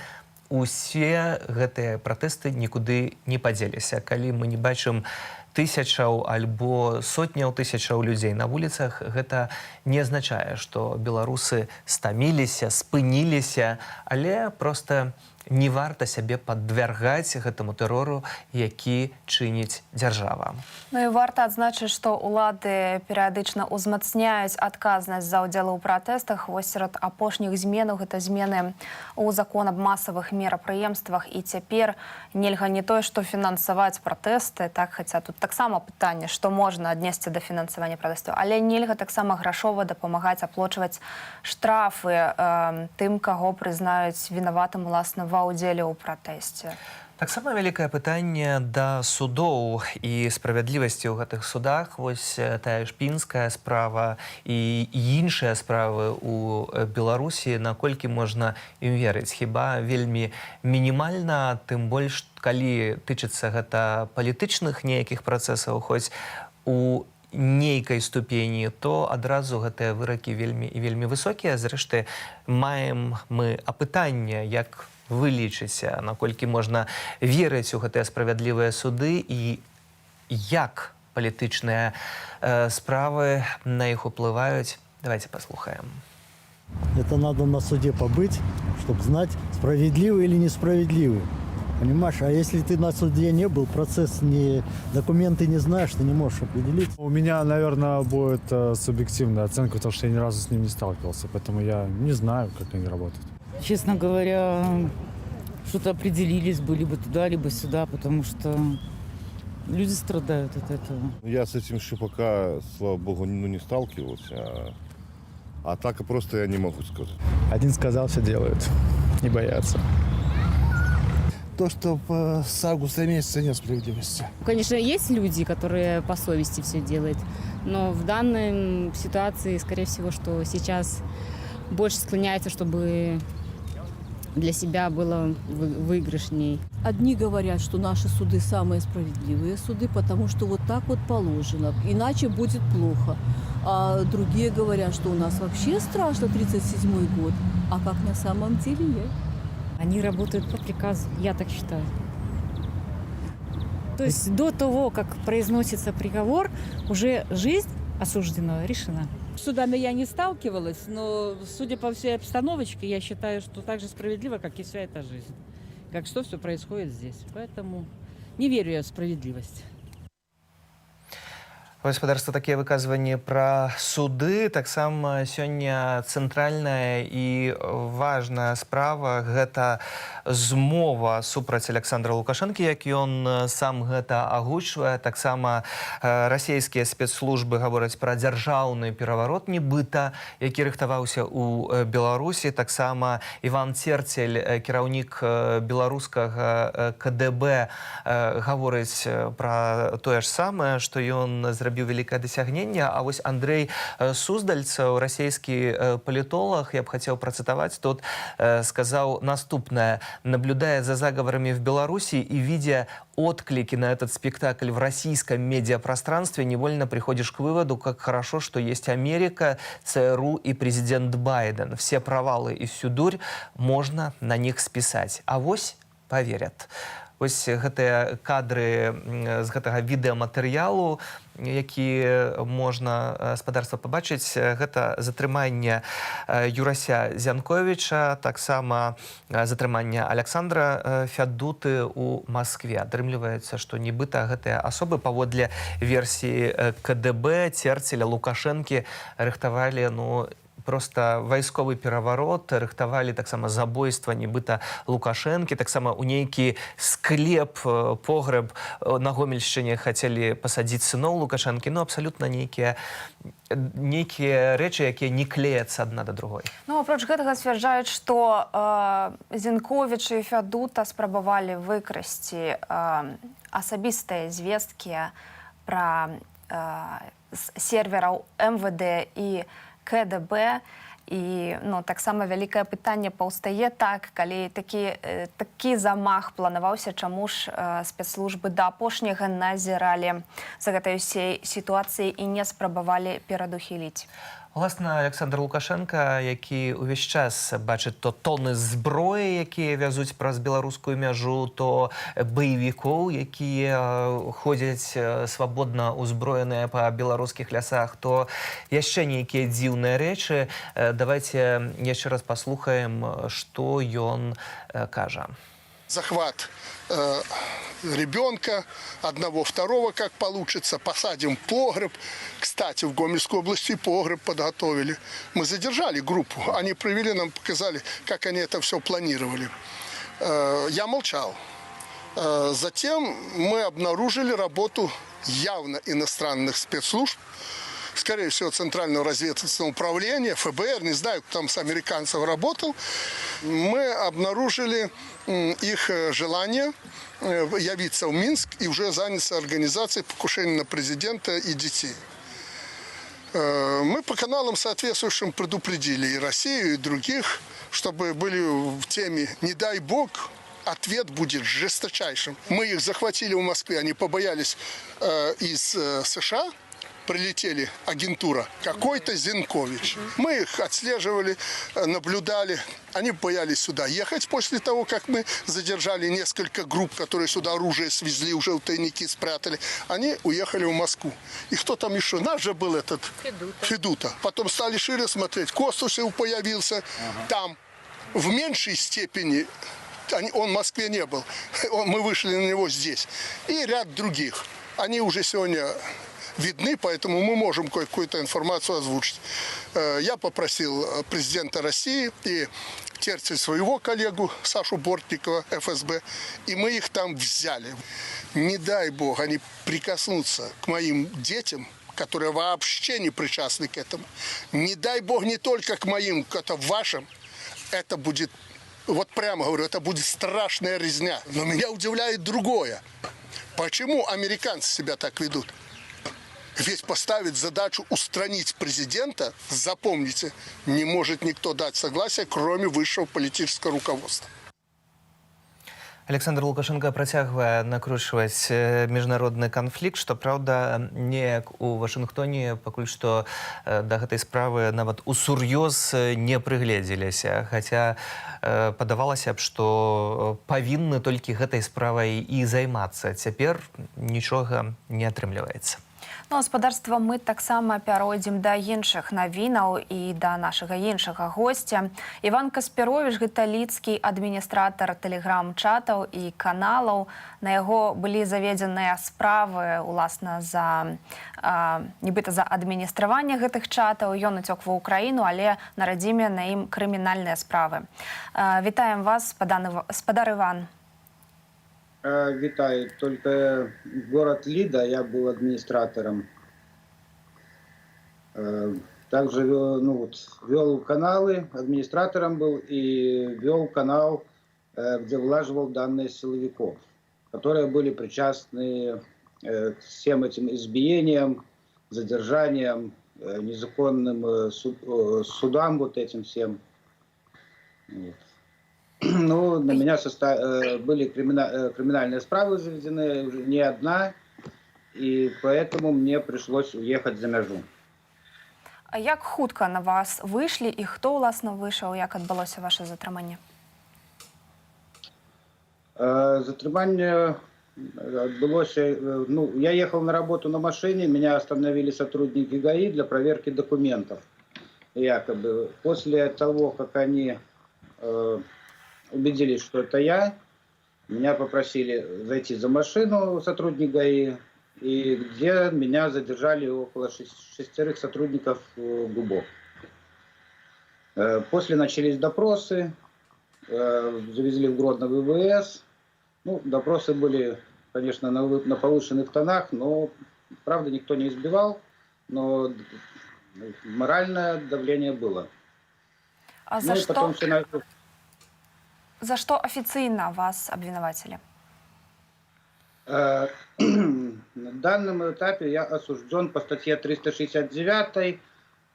усе гэтыя пратэсты нікуды не падзеліся. Калі мы не бачым тысячаў альбо сотняў тысячаў людзей на вуліцах, гэта не азначае, што беларусы стаміліся, спыніліся, але проста не варта сябе падвяргаць гэтаму тэрору, які чыніць дзяржава. Ну і варта адзначыць, што ўлады перыядычна ўзмацняюць адказнасць за ўдзел у пратэстах. Вось сярод апошніх зменаў гэта змены ў закон аб масавых мерапрыемствах, і цяпер нельга не тое што фінансаваць пратэсты, так, хаця тут таксама пытанне, што можна аднесці да фінансавання пратэстаў, але нельга таксама грашова дапамагаць аплочваць штрафы тым, каго прызнаюць вінаватым уласна ва ўдзеле ў пратэсце. Таксама вялікае пытанне да судоў і справядлівасці ў гэтых судах. Вось тая ж пінская справа і іншыя справы ў Беларусі, наколькі можна ім верыць? Хіба вельмі мінімальна, тым больш калі тычыцца гэта палітычных нейкіх працэсаў хоць у нейкай ступені, то адразу гэтыя выракі вельмі і вельмі высокія. Зрэшты, маем мы апытанне: як вы лічыце, наколькі можна верыць у гэтыя справядлівыя суды і як палітычныя справы на іх уплываюць? Давайте паслухаем. Это надо на суде побыть, чтобы знать, справедливый или несправедливый. Понимаешь, а если ты на суде не был, процесс не, документы не знаешь, ты не можешь определить. У меня, наверное, будет субъективная оценка, потому что я ни разу с ним не сталкивался, поэтому я не знаю, как они работают. Честно говоря, что-то определились бы либо туда, либо сюда, потому что люди страдают от этого. Я с этим еще пока, слава богу, ну, не сталкивался. А так просто я не могу сказать. Один сказал, все делают. Не боятся. То, что с августа месяца нет справедливости. Конечно, есть люди, которые по совести все делают, но в данной ситуации, скорее всего, что сейчас больше склоняются, чтобы для себя было выигрышней. Одни говорят, что наши суды самые справедливые суды, потому что вот так вот положено, иначе будет плохо. А другие говорят, что у нас вообще страшно 37 год, а как на самом деле нет. Они работают по приказу, я так считаю. То есть до того, как произносится приговор, уже жизнь осужденного решена. С судами я не сталкивалась, но, судя по всей обстановочке, я считаю, что так же справедливо, как и вся эта жизнь. Как что все происходит здесь. Поэтому не верю я в справедливость. Гаспадарства, такія выказванні пра суды. Таксама сёння цэнтральная і важная справа — гэта змова супраць Аляксандра Лукашэнкі, як ён сам гэта агучвае. Таксама расійскія спецслужбы гавораць пра дзяржаўны пераварот нібыта, які рыхтаваўся ў Беларусі. Таксама Іван Церцель, кіраўнік беларускага КДБ, гаворыць пра тое ж самае, што ён зрабіў вялікае дасягненне. А вось Андрэй Суздальцаў, расійскі палітолаг, я б хацеў працытаваць тут, сказаў наступнае: «Наблюдая за заговорами в Беларуси и видя отклики на этот спектакль в российском медиапространстве, невольно приходишь к выводу, как хорошо, что есть Америка, ЦРУ и президент Байден. Все провалы и всю дурь можно на них списать. Авось поверят». Вось гэтыя кадры з гэтага відэаматэрыялу, які можна, гаспадарства, пабачыць, гэта затрыманне Юрася Зянковіча, таксама затрыманне Аляксандра Фядуты у Маскве. Атрымліваецца, што нібыта гэтыя асобы, паводле версіі КДБ, Церцеля, Лукашэнкі, рыхтавалі, ну, просто вайсковы пераварот, рыхтавалі таксама забойства нібыта Лукашэнкі, таксама у нейкі склеп, погрэб на Гомельшчыне хацелі пасадзіць сыноў Лукашэнкі. Ну, абсалютна нейкія рэчы, якія не клеяцца адна да другой. Ну, апроч гэтага, сцвярджаюць, што Зінковіч і Фядута спрабавалі выкрасці асабістыя звесткі пра з сервераў МВД і КДБ. І, ну, таксама вялікае пытанне паўстае: так, калі такі замах планаваўся, чаму ж спецслужбы да апошняга назіралі за гэтай усей сітуацыяй і не спрабавалі перадухіліць? Уласна, Аляксандр Лукашэнка, які ўвесь час бачыць то тоны зброі, якія вязуць праз беларускую мяжу, то баевікоў, якія ходзяць свабодна узброеныя па беларускіх лясах, то яшчэ нейкія дзіўныя рэчы. Давайте яшчэ раз паслухаем, што ён кажа. Захват ребенка, одного, второго, как получится, посадим в погреб. Кстати, в Гомельской области погреб подготовили. Мы задержали группу, они провели, нам показали, как они это все планировали. Я молчал. Затем мы обнаружили работу явно иностранных спецслужб, скорее всего, Центрального разведывательного управления, ФБР, не знаю, кто там с американцев работал. Мы обнаружили их желание явиться в Минск и уже заняться организацией покушения на президента и детей. Мы по каналам соответствующим предупредили и Россию, и других, чтобы были в теме, не дай бог, ответ будет жесточайшим. Мы их захватили в Москве, они побоялись из США, прилетели агентура, какой-то Зинкович. Мы их отслеживали, наблюдали. Они боялись сюда ехать после того, как мы задержали несколько групп, которые сюда оружие свезли, уже в тайники спрятали. Они уехали в Москву. И кто там еще? Наш же был этот Федута. Федута. Потом стали шире смотреть. Костусев появился там. В меньшей степени он в Москве не был. Мы вышли на него здесь. И ряд других. Они уже сегодня видны, поэтому мы можем какую-то информацию озвучить. Я попросил президента России и Терцель своего коллегу Сашу Бортникова, ФСБ, и мы их там взяли. Не дай бог, они прикоснутся к моим детям, которые вообще не причастны к этому. Не дай бог не только к моим, это вашим. Это будет, вот прямо говорю, это будет страшная резня. Но меня удивляет другое. Почему американцы себя так ведут? Ведь поставить задачу устранить президента, запомните, не может никто дать согласия, кроме высшего политического руководства. Аляксандр Лукашэнка працягвае накручваць міжнародны канфлікт. Што праўда, неяк у Вашынгтоне пакуль што да гэтай справы нават усур'ёз не прыгледзеліся, хаця падавалася б, што павінны толькі гэтай справай і займацца. Цяпер нічога не атрымліваецца. Ну, гаспадарства, мы таксама пяройдзем да іншых навінаў і да нашага іншага госця. Іван Каспяровіч — гэта лідскі адміністратар тэлеграм-чатаў і каналаў. На яго былі заведзеныя справы, уласна, нібыта за адміністраванне гэтых чатаў. Ён уцёк ва Ўкраіну, але на радзіме на ім крымінальныя справы. Вітаем вас, спадар Іван. Вітаю. Только город Лида, я был администратором. Также ну, вот, вел каналы, администратором был и вел канал, где вылаживал данные силовиков, которые были причастны к всем этим избиениям, задержаниям, незаконным судам, вот этим всем. Вот. Ну, на меня были криминальные справы заведены, уже не одна, и поэтому мне пришлось уехать за мяжу. А як хутка на вас выйшлі і хто ўласна выйшаў, як адбылося ваше затрыманне? Затрыманне адбылося, ну, я ехал на работу на машине, меня остановили сотрудники ГАИ для проверки документов, якобы. После того, как они убедились, что это я, меня попросили зайти за машину, сотрудник ГАИ, и где меня задержали около шестерых сотрудников ГУБО. После начались допросы, завезли в Гродно в ИВС. Ну, допросы были, конечно, на повышенных тонах, но, правда, никто не избивал, но моральное давление было. А за Ну, и што, потом все за што афіцыйна вас абвінавацілі? На данном этапе я осужден по статье 369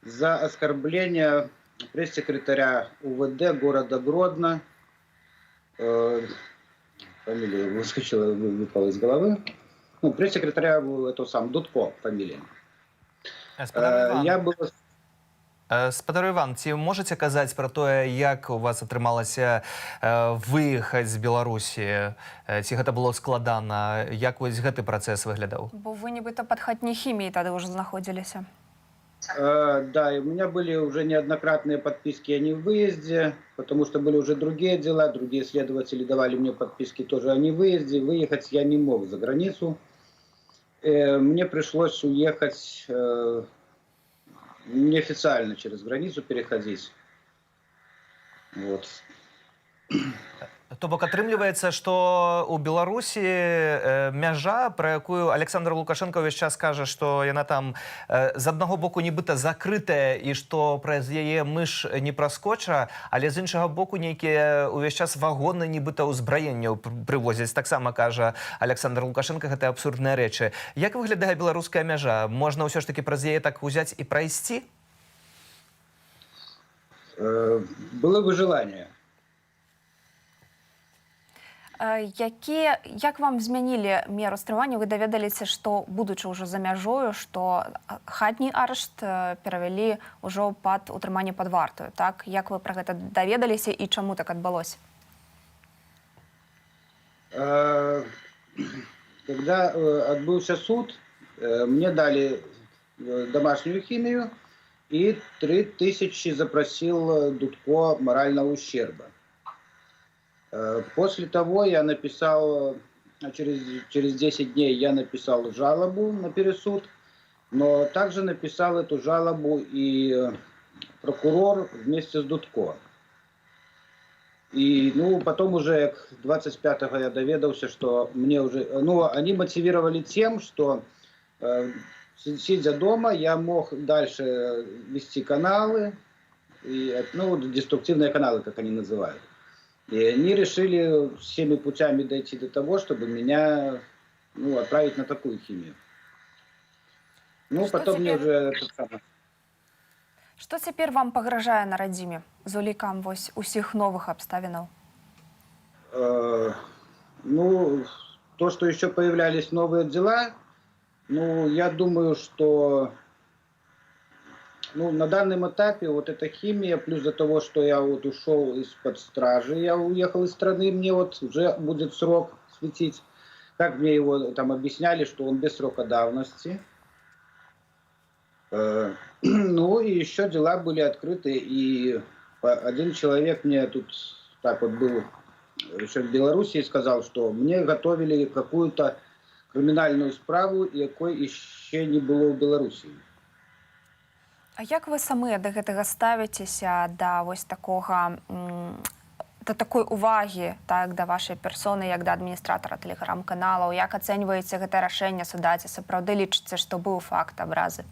за оскорбление пресс-секретаря УВД города Гродно. Фамилия выскочила, выпала из головы. Ну, пресс-секретаря этого сам, Дудко фамилия. Спадар Іван, Я был Спадар Іван, ці можаце казаць пра тое, як у вас атрымалася выехаць з Беларусі? Ці гэта было складана? Як вось гэты працэс выглядаў? Бо вы нібыта пад хатняй хіміяй тады ўжо знаходзіліся. Да, и у меня были уже неоднократные подписки о невыезде, потому что были уже другие дела, другие следователи давали мне подписки тоже о невыезде. Выехать я не мог за границу. Мне пришлось уехать неофициально, через границу переходить. Вот. То бок атрымліваецца, што у Беларусі мяжа, пра якую Аляксандр Лукашэнка ўвесь час кажа, што яна там з аднаго боку нібыта закрытая і што праз яе мыш не праскоча, але з іншага боку нейкія ўвесь час вагоны нібыта ўзбраенняў прывозяць. Таксама кажа Аляксандр Лукашэнка гэта абсурдныя рэчы. Як выглядае беларуская мяжа? Можна ўсё ж такі праз яе так узяць і прайсці? Было бы желание. Як вам змянілі меру стрымання? Вы даведаліся, што, будучы ўжо за мяжою, што хатні арышт перавялі ўжо пад утрыманне пад вартаю, так? Як вы пра гэта даведаліся і чаму так адбылося? Когда отбылся суд, мне дали домашнюю химию и 3000 запросил Дудко морального ущерба. После того я написал, через 10 дней я написал жалобу на пересуд, но также написал эту жалобу и прокурор вместе с Дудко. И, ну, потом уже к 25-го я даведаўся, что мне уже... Ну, они мотивировали тем, что, сидя дома, я мог дальше вести каналы, и, ну, вот деструктивные каналы, как они называют. И они решили всеми путями дойти до того, чтобы меня, ну, отправить на такую химию. Ну, Что потом мне теперь? уже это самое. Што цяпер вам пагражае на радзіме з улікам вось усіх новых абставінаў? Ну, то, что еще появлялись новые дела, ну, я думаю, что, ну, на данном этапе вот эта химия, плюс до того, что я вот ушел из-под стражи, я уехал из страны, мне вот уже будет срок светить. Как мне его там объясняли, что он без срока давности. Ну, и еще дела были открыты, и один человек мне тут так вот был еще в Белоруссии, сказал, что мне готовили какую-то криминальную справу, якой еще не было в Белоруссии. А як вы самі да гэтага ставіцеся, да вось такога да такой увагі, так, да вашай персоны як да адміністратара тэлеграм-каналаў? Як ацэньваеце гэта рашэнне суда? Ці сапраўды лічыце, што быў факт абразы?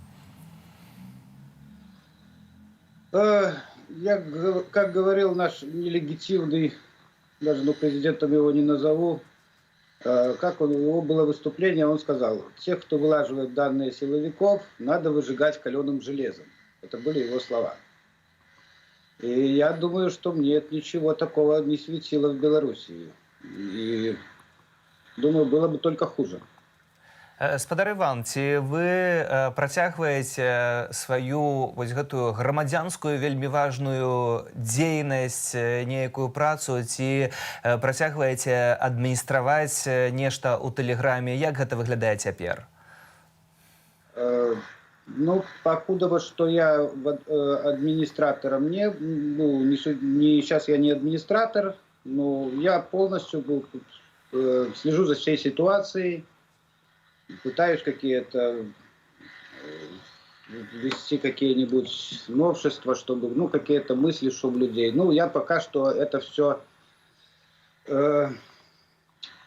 Я, как говорил наш нелегитимный, даже, ну, президентом его не назову, как он, у него было выступление, он сказал: тех, кто вылаживает данные силовиков, надо выжигать каленым железом. Это были его слова. И я думаю, что мне ничего такого не светило в Белоруссии. И думаю, было бы только хуже. Спадар Іван, ці вы працягваеце сваю вось гэтую грамадзянскую вельмі важную дзейнасць, нейкую працу, ці працягваеце адміністраваць нешта ў тэлеграме? Як гэта выглядае цяпер? Ну, покуда вот что я администратором не, ну, не, не, сейчас я не администратор, но я полностью был, слежу за всей ситуацией, пытаюсь какие-то ввести какие-нибудь новшества, чтобы, ну, какие-то мысли, чтобы людей. Ну, я пока что это все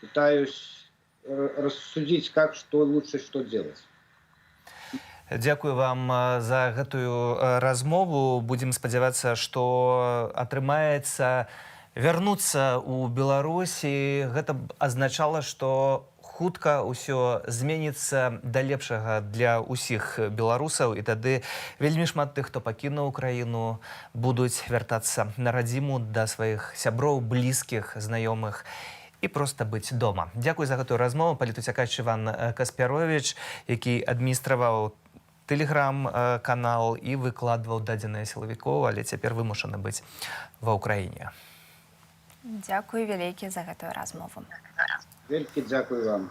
пытаюсь рассудить, как, что лучше, что делать. Дзякую вам за гэтую размову. Будзем спадзявацца, што атрымаецца вярнуцца ў Беларусі. Гэта б азначала, што хутка ўсё зменіцца да лепшага для ўсіх беларусаў, і тады вельмі шмат тых, хто пакінуў краіну, будуць вяртацца на радзіму да сваіх сяброў, блізкіх, знаёмых і проста быць дома. Дзякуй за гэтую размову. Палітуцякач Іван Каспяровіч, які адміністраваў тэлеграм-канал і выкладваў дадзеныя сілавікоў, але цяпер вымушаны быць ва Ўкраіне. Дзякуй вялікі за гэтую размову. Велькі дзякуй вам.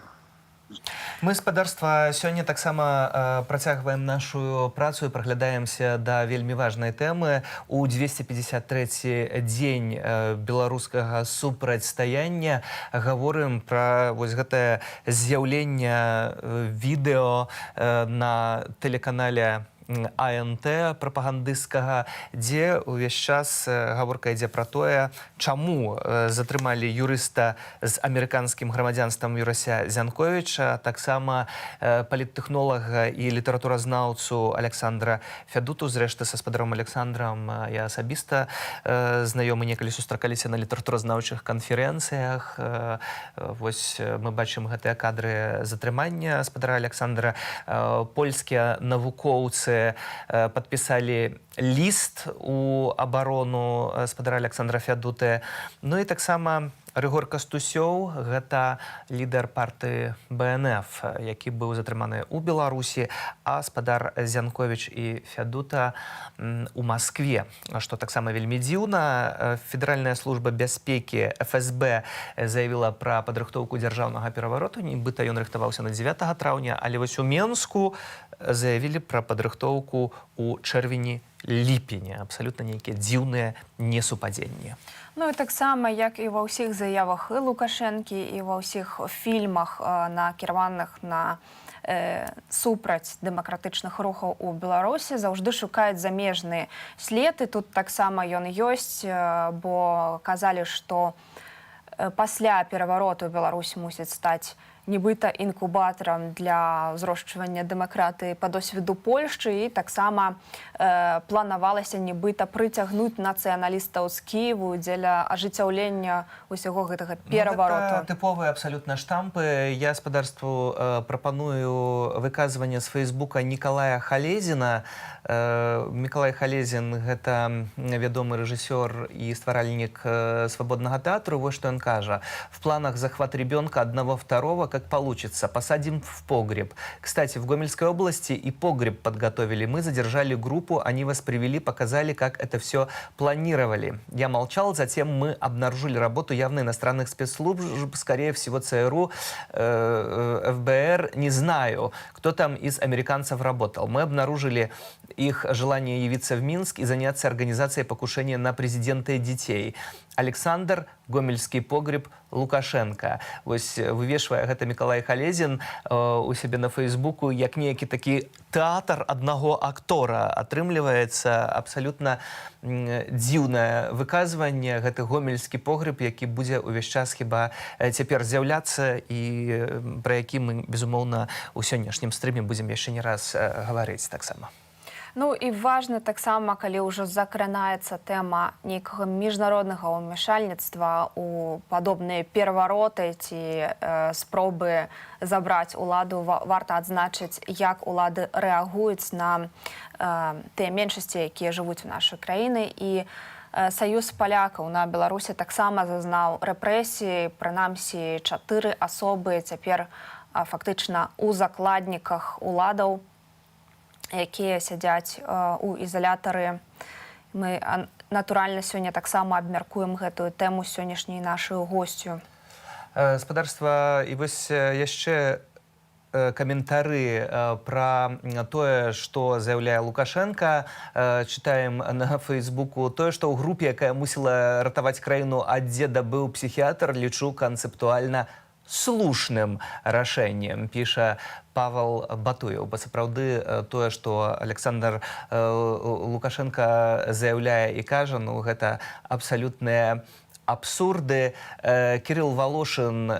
Мы, спадарства, сёння таксама працягваем нашу працу і праглядаемся да вельмі важнай тэмы. У 253 дзень беларускага супрацьстаяння гаворым пра вось гэтае з'яўленне відэо на тэлеканале АНТ прапагандысцкага, дзе ўвесь час гаворка ідзе пра тое, чаму затрымалі юрыста з амерыканскім грамадзянствам Юрася Зянковіча, таксама паліттэхнолага і літаратуразнаўцу Аляксандра Фядуту. Зрэшты, са спадаром Аляксандрам я асабіста знаёмы, некалі сустракаліся на літаратуразнаўчых канферэнцыях. Вось мы бачым гэтыя кадры затрымання спадара Аляксандра. Польскія навукоўцы падпісалі ліст у абарону спадара Аляксандра Фядуты. Ну і таксама Рыгор Кастусёў, гэта лідар партыі БНФ, які быў затрыманы ў Беларусі, а спадар Зянковіч і Фядута у Маскве, што таксама вельмі дзіўна. Федэральная служба бяспекі, ФСБ, заявіла пра падрыхтоўку дзяржаўнага перавароту, нібыта ён рыхтаваўся на 9 траўня, але вось у Менску заявілі пра падрыхтоўку ў чэрвені, ліпені. Абсалютна нейкія дзіўныя несупадзенні. Ну і таксама, як і ва ўсіх заявах і Лукашэнкі, і ва ўсіх фільмах, накіраваных на супраць дэмакратычных рухаў у Беларусі, заўжды шукаюць замежны след, і тут таксама ён ёсць, бо казалі, што пасля перавароту Беларусь мусіць стаць нібыта інкубатарам для ўзрошчвання дэмакратыі па досведу Польшчы, і таксама планавалася нібыта прыцягнуць нацыяналістаў з Кіеву дзеля ажыццяўлення ўсяго гэтага перавароту. Ну, гэта тыповыя абсалютна штампы. Я спадарству прапаную выказванне з Фейсбука Мікалая Халезіна. Мікалай Халезін — гэта вядомы рэжысёр і стваральнік Свабоднага тэатру. Вось што ён кажа: «В планах захват ребенка, одного, второго, как получится. Посадим в погреб. Кстати, в Гомельской области и погреб подготовили. Мы задержали группу, они вас привели, показали, как это все планировали. Я молчал, затем мы обнаружили работу явно иностранных спецслужб, скорее всего, ЦРУ, ФБР, не знаю, кто там из американцев работал. Мы обнаружили их желание явиться в Минск и заняться организацией покушения на президента и детей. Александр, Гомельский погреб, Лукашенко». Вось вывешвае гэта Мікалай Халезін у сябе на Фейсбуку, як нейкі такі тэатр аднаго актора атрымліваецца. Абсалютна дзіўнае выказванне, гэты гомельскі погреб, які будзе ўвесь час хіба цяпер з'яўляцца і пра які мы, безумоўна, у сённяшнім стрыме будзем яшчэ не раз гаварыць таксама. Ну і важна таксама, калі ўжо закранаецца тэма нейкага міжнароднага ўмяшальніцтва у падобныя перавароты ці спробы забраць уладу, варта адзначыць, як улады рэагуюць на тыя меншасці, якія жывуць у нашай краіны. І Саюз палякаў на Беларусі таксама зазнаў рэпрэсіі, прынамсі чатыры асобы цяпер фактычна ў закладніках уладаў, якія сядзяць у ізалятары. Мы натуральна сёння таксама абмяркуем гэтую тэму з сённяшняй нашай госцю. Спадарства, і вось яшчэ каментары пра тое, што заяўляе Лукашэнка. Чытаем на Фейсбуку: «Тое, што ў групе, якая мусіла ратаваць краіну ад дзеда, быў псіхіятр, лічу канцэптуальна Слушным рашэннем, піша Павел Батуеў, бо сапраўды тое, што Александр Лукашенко заяўляе і кажа, ну, гэта абсалютныя абсурды. Кирилл Волошин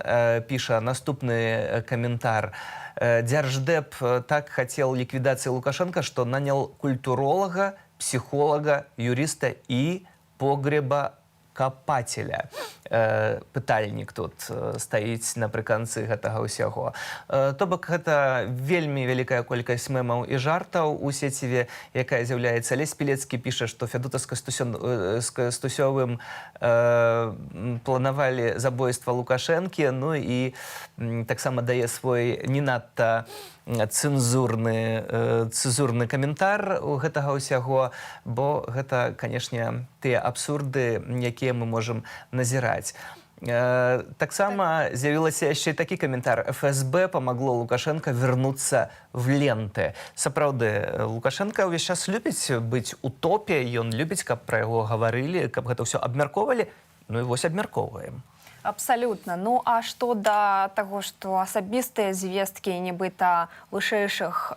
піша наступны каментар: «Дзярждэп так хотел ликвидации Лукашенко, что нанял культуролога, психолога, юриста и погребокопателя». Пытальнік тут стаіць напрыканцы гэтага ўсяго. То бок гэта вельмі вялікая колькасць мемаў і жартаў у сеціве, якая з'яўляецца. Лесь Пілецкі піша, што Фядута з Кастусёвым планавалі забойства Лукашэнкі, ну і таксама дае свой не надта цэнзурны каментар у гэтага ўсяго, бо гэта, канешне, тыя абсурды, якія мы можам назіраць. Таксама з'явілася яшчэ і такі каментар: «ФСБ помогло Лукашенко вернуться в ленты». Сапраўды, Лукашенко ўвесь час любіць быць у топе, ён любіць, каб пра яго гаварылі, каб гэта ўсё абмяркоўвалі. Ну і вось абмяркоўваем. Абсалютна. Ну а што да таго, што асабістыя звесткі нібыта вышэйшых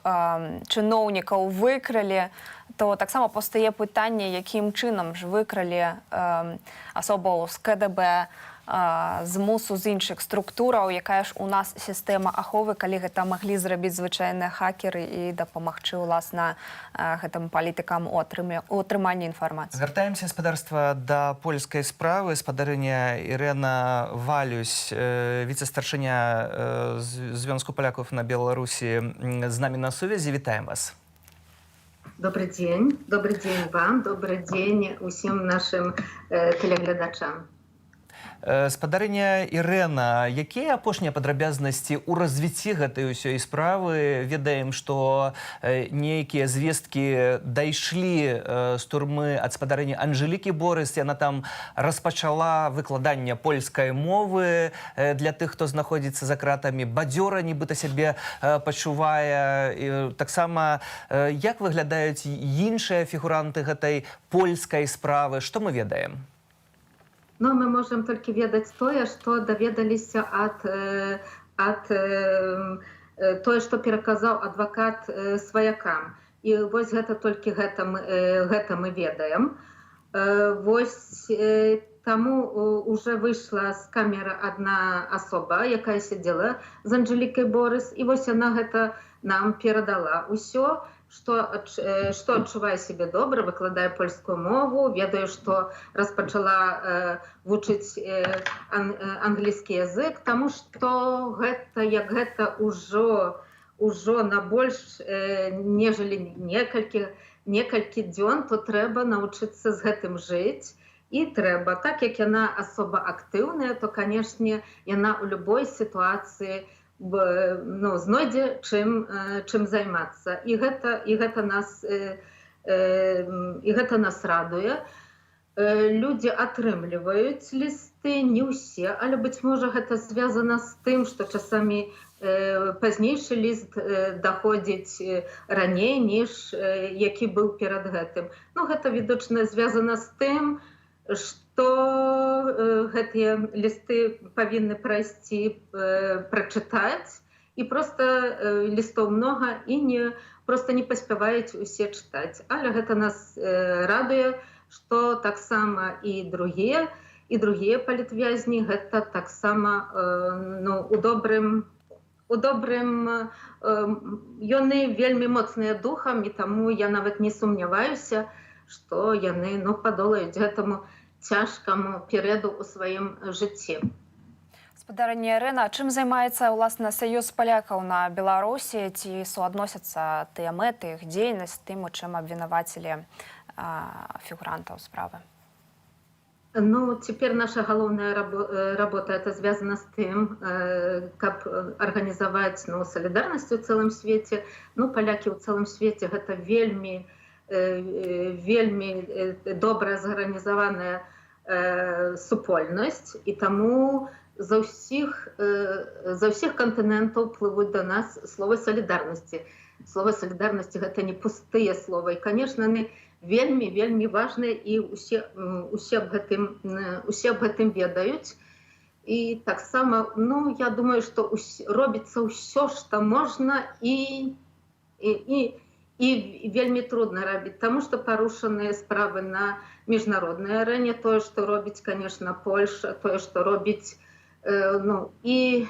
чыноўнікаў выкралі, то таксама паўстае пытанне, якім чынам ж выкралі асобаў з КДБ, з МУСу, з іншых структураў, якая ж у нас сістэма аховы, калі гэта маглі зрабіць звычайныя хакеры і дапамагчы ўласна гэтым палітыкам у атрыманні інфармацыі. Вяртаемся, спадарства, да польскай справы. Спадарыня Ірэна Валюсь, віцэ-старшыня Звёнску палякаў на Беларусі, з намі на сувязі. Вітаем вас. Добрый день, добрый день вам, добрый день усім нашим телеглядачам. Спадарыня Ірэна, якія апошнія падрабязнасці ў развіцці гэтай усёй справы? Ведаем, што нейкія звесткі дайшлі з турмы ад спадарыні Анжелікі Борыс. Яна там распачала выкладанне польскай мовы для тых, хто знаходзіцца за кратамі. Бадзёра нібыта сябе пачувае. І таксама, як выглядаюць іншыя фігуранты гэтай польскай справы? Што мы ведаем? Ну, мы можам толькі ведаць тое, што даведаліся ад тое, што пераказаў адвакат сваякам. І вось гэта толькі гэта мы ведаем. Вось таму уже выйшла з камеры адна асоба, якая сядзела з Анжелікай Борыс, і вось яна гэта нам перадала ўсё, што адчувае сябе добра, выкладае польскую мову, ведаю, што распачала вучыць англійскі язык, таму што гэта як гэта ўжо на больш нежели некалькі дзён, то трэба навучыцца з гэтым жыць. І трэба, так як яна асоба актыўная, то, канешне, яна ў любой сітуацыі, ну, знойдзе чым займацца. І гэта нас радуе. Людзі атрымліваюць лісты, не ўсе, але, быць можа, гэта звязана з тым, што часамі пазнейшы ліст даходзіць раней, ніж які быў перад гэтым. Ну, гэта відочна звязана з тым, што гэтыя лісты павінны прайсці, прачытаць, і просто лістоў многа, і не просто не паспяваюць усе чытаць. Але гэта нас радуе, што таксама і другія палітвязні гэта таксама ну, у добрым, яны вельмі моцныя духам, і таму я нават не сумняваюся, што яны, ну, падолаюць гэтаму цяжкаму перыяду ў сваім жыцці. Спадарыня Ірына, чым займаецца ўласна Саюз палякаў на Беларусі, ці суадносяцца тыя мэты, іх дзейнасць з тым, у чым абвінавацілі фігурантаў справы? Ну, теперь наша галоўная работа это связана з тым, каб арганізаваць, ну, салідарнасць у цэлым свеце. Ну, палякі ў цэлым свеце гэта вельмі добра зарганізаваная супольнасць, і таму за ўсіх кантынентаў плывуць да нас словы салідарнасці. Слова салідарнасці гэта не пустыя словы. І, конечно, яны вельмі, вельмі важныя, і усе аб гэтым ведаюць. І таксама, ну, я думаю, што робіцца ўсё, што можна, і вельмі трудна рабіць, таму што парушаныя справы на міжнароднай арэне, тое, што робіць, конечно, Польша, тое, што робіць ну, і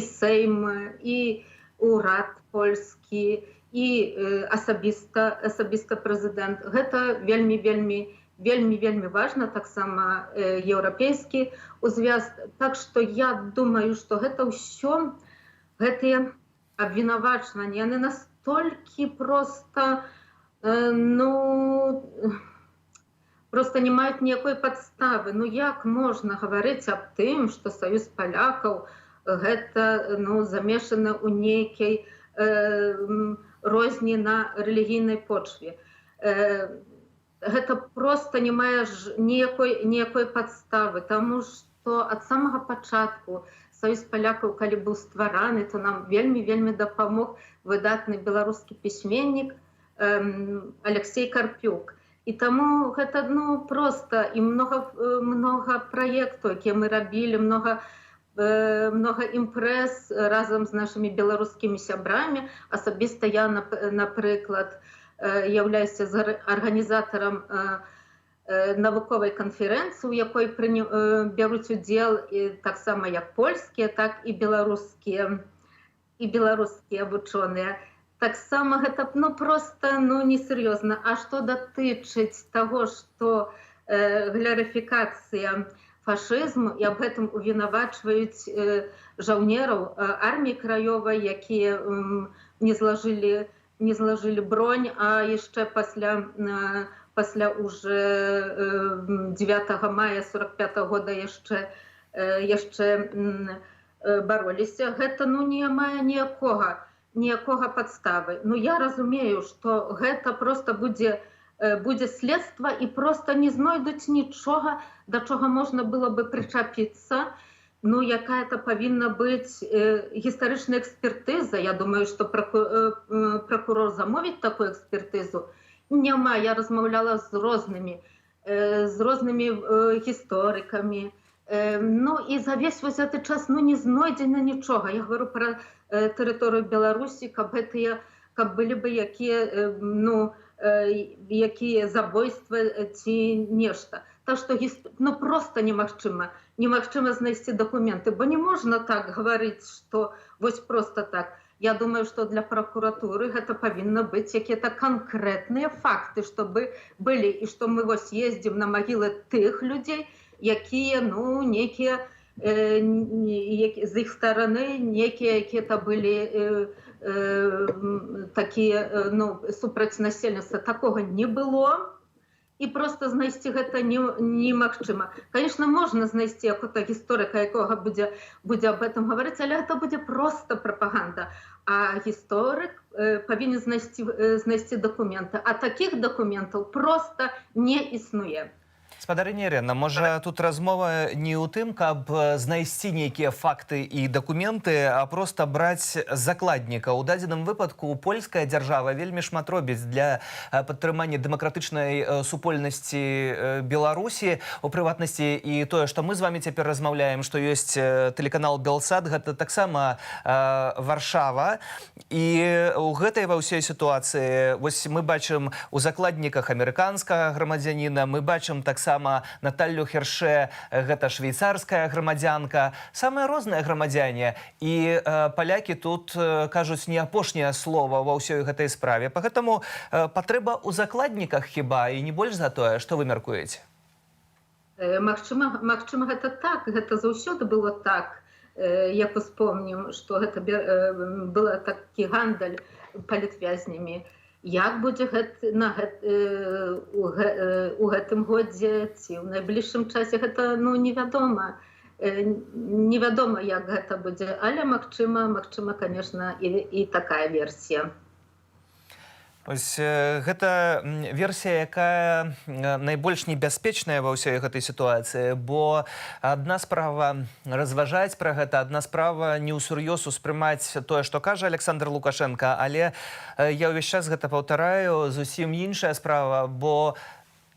Сейм, і урад польскі, і асабіста прэзідэнт. Гэта вельмі, вельмі, вельмі, вельмі важна, таксама еўрапейскі узвяз. Так што я думаю, што гэта ўсё, гэтыя абвінавачванні, яны настолькі просто, ну, просто не маюць ніякой падставы. Ну, як можна гаварыць аб тым, што Саюз палякаў гэта, ну, замешаны ў нейкай розні на рэлігійнай почве? Гэта просто не мае ж ніякой падставы, таму што ад самага пачатку Саюз палякаў, калі быў ствараны, то нам вельмі, вельмі дапамог выдатны беларускі пісьменнік Алексей Карпюк. І таму гэта, ну, просто і много праектаў, якія мы рабілі, много імпрэз разам з нашымі беларускімі сябрамі. Асабіста я, напрыклад, являюся арганізатарам навуковай канферэнцыі, у якой бяруць удзел і таксама як польскія, так і беларускія вучоныя. Таксама гэта, ну, просто, ну, несер'ёзна. А што датычыць таго, што гларыфікацыя фашызму, і аб гэтым увінавачваюць жаўнераў Арміі Краёвай, якія не злажылі бронь, а яшчэ пасля уже 9 мая 45 -го года яшчэ бароліся. Гэта, ну, не мае ніякога падставы. Ну, я разумею, што гэта просто будзе следства, і просто не знойдуць нічога, да чога можна было бы прычапіцца. Ну, якая-то павінна быць гістарычная экспертыза. Я думаю, што пракурор замовіць такую экспертызу. Няма, я размаўляла з рознымі гісторыкамі. Ну, і за весь вось гэты час, ну, не знойдзена нічога. Я говорю пра тэрыторыю Беларусі, каб былі бы якія ну, якія забойствы ці нешта. Так што ну, просто немагчыма знайсці дакументы, бо не можна так гаварыць, што вось просто так. Я думаю, што для пракуратуры гэта павінна быць якія-то канкрэтныя факты, чтобы былі, і што мы вось ездзім на магілы тых людзей, якія, ну, некія з іх стороны некія якія-то былі такія, ну, супраць насельніцтва. Такога не было, і просто знайсці гэта немагчыма. Конечно, можна знайсці якога гісторыка, якога будзе об этом гаварыць, але гэта будзе просто прапаганда. А гісторык павінен знайсці дакументы, а такіх дакументаў просто не існуе. Спадарыня Ірына, можа, тут размова не ў тым, каб знайсці нейкія факты і дакументы, а проста браць закладніка. У дадзеным выпадку польская дзяржава вельмі шмат робіць для падтрымання дэмакратычнай супольнасці Беларусі, у прыватнасці і тое, што мы з вами цяпер размаўляем, што ёсць тэлеканал Белсад, гэта таксама Варшава. І ў гэтай ва ўсёй сітуацыі вось мы бачым у закладніках амерыканскага грамадзяніна, мы бачым таксама Наталлю Херше, гэта швейцарская грамадзянка, самыя розныя грамадзяне. І палякі тут кажуць не апошняе слово ва ўсёй гэтай справе. Поэтому патрэба ў закладніках хіба і не больш за тое, што вы мяркуеце? Магчыма, гэта так, гэта заўсёды было так. Як успомнім, што гэта была такі гандаль палітвязнямі. Як будзе гэт, на гэт, э, у, гэ- э, у гэтым годзе ці ў найбліжчым часе, гэта, ну, невядома. Невядома, як гэта будзе, але магчыма, конечно, і такая версія. Ось гэта версія, якая найбольш небяспечная ва ўсёй гэтай сітуацыі, бо адна справа разважаць пра гэта, адна справа не ўсур'ёз успрымаць тое, што кажа Александр Лукашенко, але я ўвесь час гэта паўтараю, зусім іншая справа, бо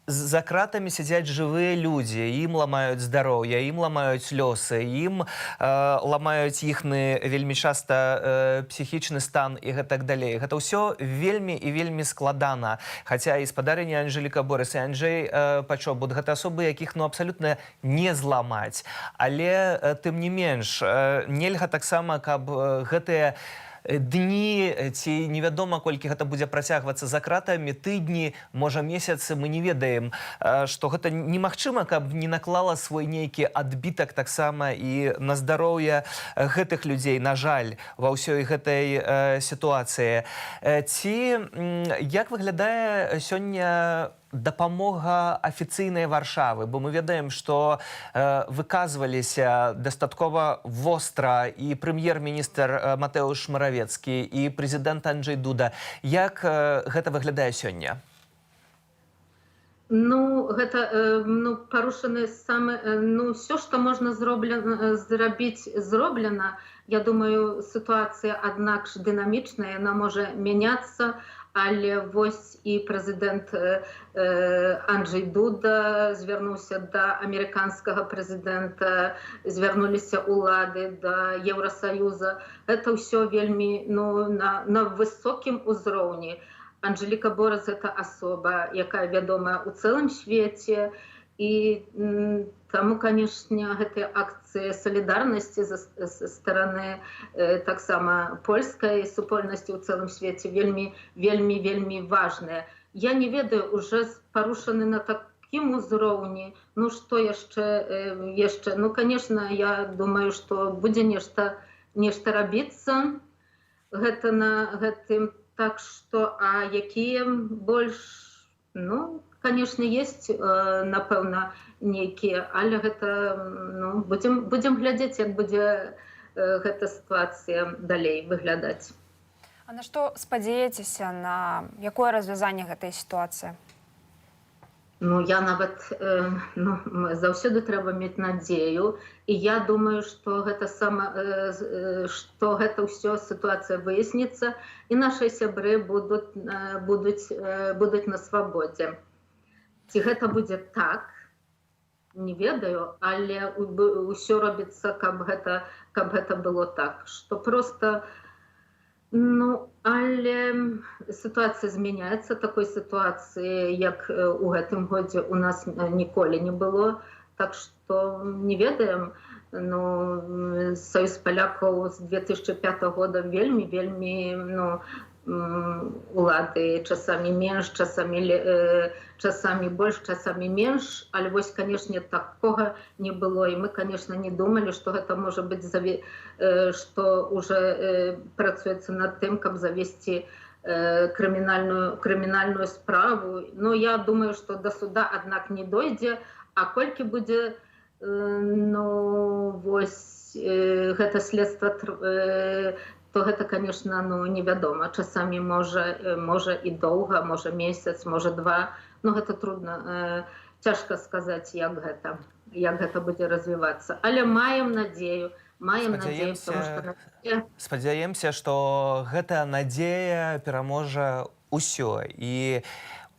За кратамі сядзяць жывыя людзі, ім ламаюць здароўе, ім ламаюць лёсы, ім ламаюць іхны вельмі часта псіхічны стан і гэтак далей. Гэта ўсё вельмі і вельмі складана. Хаця і спадарыня Анжеліка Борыс, і Анджэй Пачобут — гэта асобы, якіх ну абсалютна не зламаць. Але тым не менш нельга таксама, каб гэтыя дні ці невядома колькі гэта будзе працягвацца за кратамі, тыдні, можа, месяцы, мы не ведаем, што гэта немагчыма, каб не наклала свой нейкі адбітак таксама і на здароўе гэтых людзей, на жаль, ва ўсёй гэтай сітуацыі. Ці як выглядае сёння дапамога афіцыйнай Варшавы? Бо мы ведаем, што выказваліся дастаткова востра і прэм'ер-міністр Матэуш Маравецкі, і прэзідэнт Анджэй Дуда. Як гэта выглядае сёння? Ну, гэта ну, парушаны самы ну, все, што можна зроблена зрабіць, зроблена. Я думаю, сітуацыя, аднак ж, дынамічная, яна можа мяняцца, але вось і прэзідэнт Анджей Дуда звярнуўся да амерыканскага прэзідэнта, звярнуліся ўлады да Еўрасаюза. Это ўсё вельмі, ну, на высокім узроўні. Анжеліка Борас — это асоба, якая вядомая ў цэлым свеце, і таму, канешне, гэтыя акцыі салідарнасці са стороны таксама польскай супольнасці ў цэлым свеце вельмі, вельмі, вельмі важныя. Я не ведаю, уже парушаны на такім узроўні, ну што яшчэ яшчэ, ну, конечно, я думаю, что будзе нешта рабіцца гэта на гэтым. Так что, а якія больш, ну, конечно, есть, напэўна, нейкія, але гэта, ну, будзем глядзець, як будзе гэта сітуацыя далей выглядаць. А на што спадзяецеся, на якое развязанне гэтай сітуацыі? Ну, я нават ну, заўсёды трэба мець надзею, і я думаю, что гэта сама что гэта ўсё сітуацыя выясніцца і наши сябры будуць на свабодзе. Ці гэта будзе так, не ведаю, але ўсё робіцца, каб гэта было так, что просто. Ну, але сітуацыя змяняецца. Такой сітуацыі, як у гэтым годзе, у нас ніколі не было. Так что не ведаем. Ну, Саюз палякаў з 2005 года вельмі, вельмі, ну, улады часамі менш, часамі больш, часамі менш, але вось, канешне, такога не было, і мы, конечно, не думалі, что гэта можа быць что уже працуецца над тым, каб завесці крымінальную справу. Но я думаю, что до суда, аднак, не дойдзе, а колькі будзе ну, вось гэта следства, то гэта, конечно, ну, невядома. Часамі можа і доўга, можа, месяц, можа, два. Ну, гэта трудно, цяжка сказаць, як гэта будзе развівацца, але маем надзею, маем надзею, потому что Спадзяемся, што гэта надзея пераможа ўсё і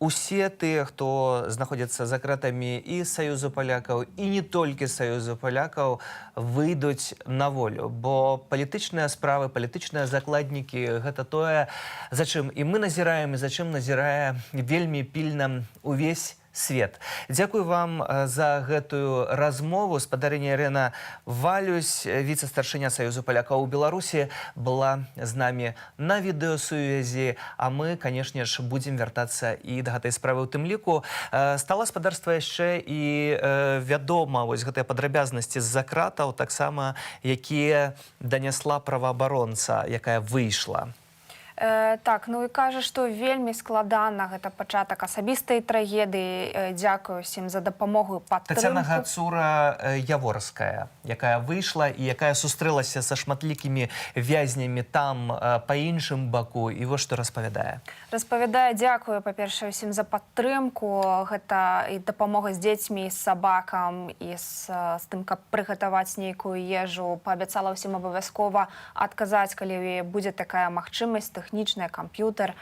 усе тыя, хто знаходзяцца за кратамі і Саюзу палякаў, і не толькі Саюзу палякаў, выйдуць на волю. Бо палітычныя справы, палітычныя закладнікі — гэта тое, за чым і мы назіраем, і за чым назірае вельмі пільна увесь свет. Дзякую вам за гэтую размову. Спадарыня Ірына Валюсь, віцэ-старшыня Саюзу палякаў у Беларусі, была з намі на відэасувязі, а мы, канешне ж, будзем вяртацца і да гэтай справы ў тым ліку. Стала, спадарства, яшчэ і вядома вось гэтыя падрабязнасці з-за кратаў таксама, якія данясла праваабаронца, якая выйшла. Так, ну і кажа, што вельмі складана, гэта пачатак асабістай трагедыі. Дзякую усім за дапамогу і Тацяна падтрымку. Гацура Яворская, якая выйшла і якая сустрэлася са шматлікімі вязнямі там па іншым баку, і вось што распавядае. Распавядае: дзякую, па-першае, усім за падтрымку. Гэта і дапамога з дзецьмі, з сабакам, і з тым, каб прыгатаваць нейкую ежу. Паабяцала ўсім абавязкова адказаць, калі ў яе будзе такая магчымасць тэхнічная, камп'ютар.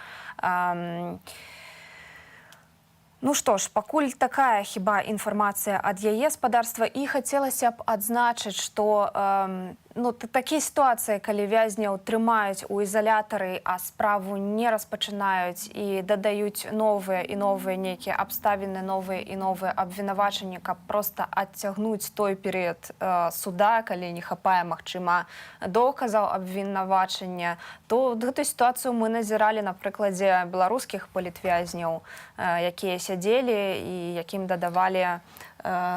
Ну што ж, пакуль такая хіба інфармацыя ад яе, спадарства, і хацелася б адзначыць, што ну, такія сітуацыі, калі вязняў трымаюць у ізалятары, а справу не распачынаюць і дадаюць новыя і новыя нейкія абставіны, новыя і новыя абвінавачанні, каб проста адцягнуць той перыяд суда, калі не хапае, магчыма, доказаў абвінавачання, то гэтую сітуацыю мы назіралі на прыкладзе беларускіх палітвязняў, якія сядзелі і якім дадавалі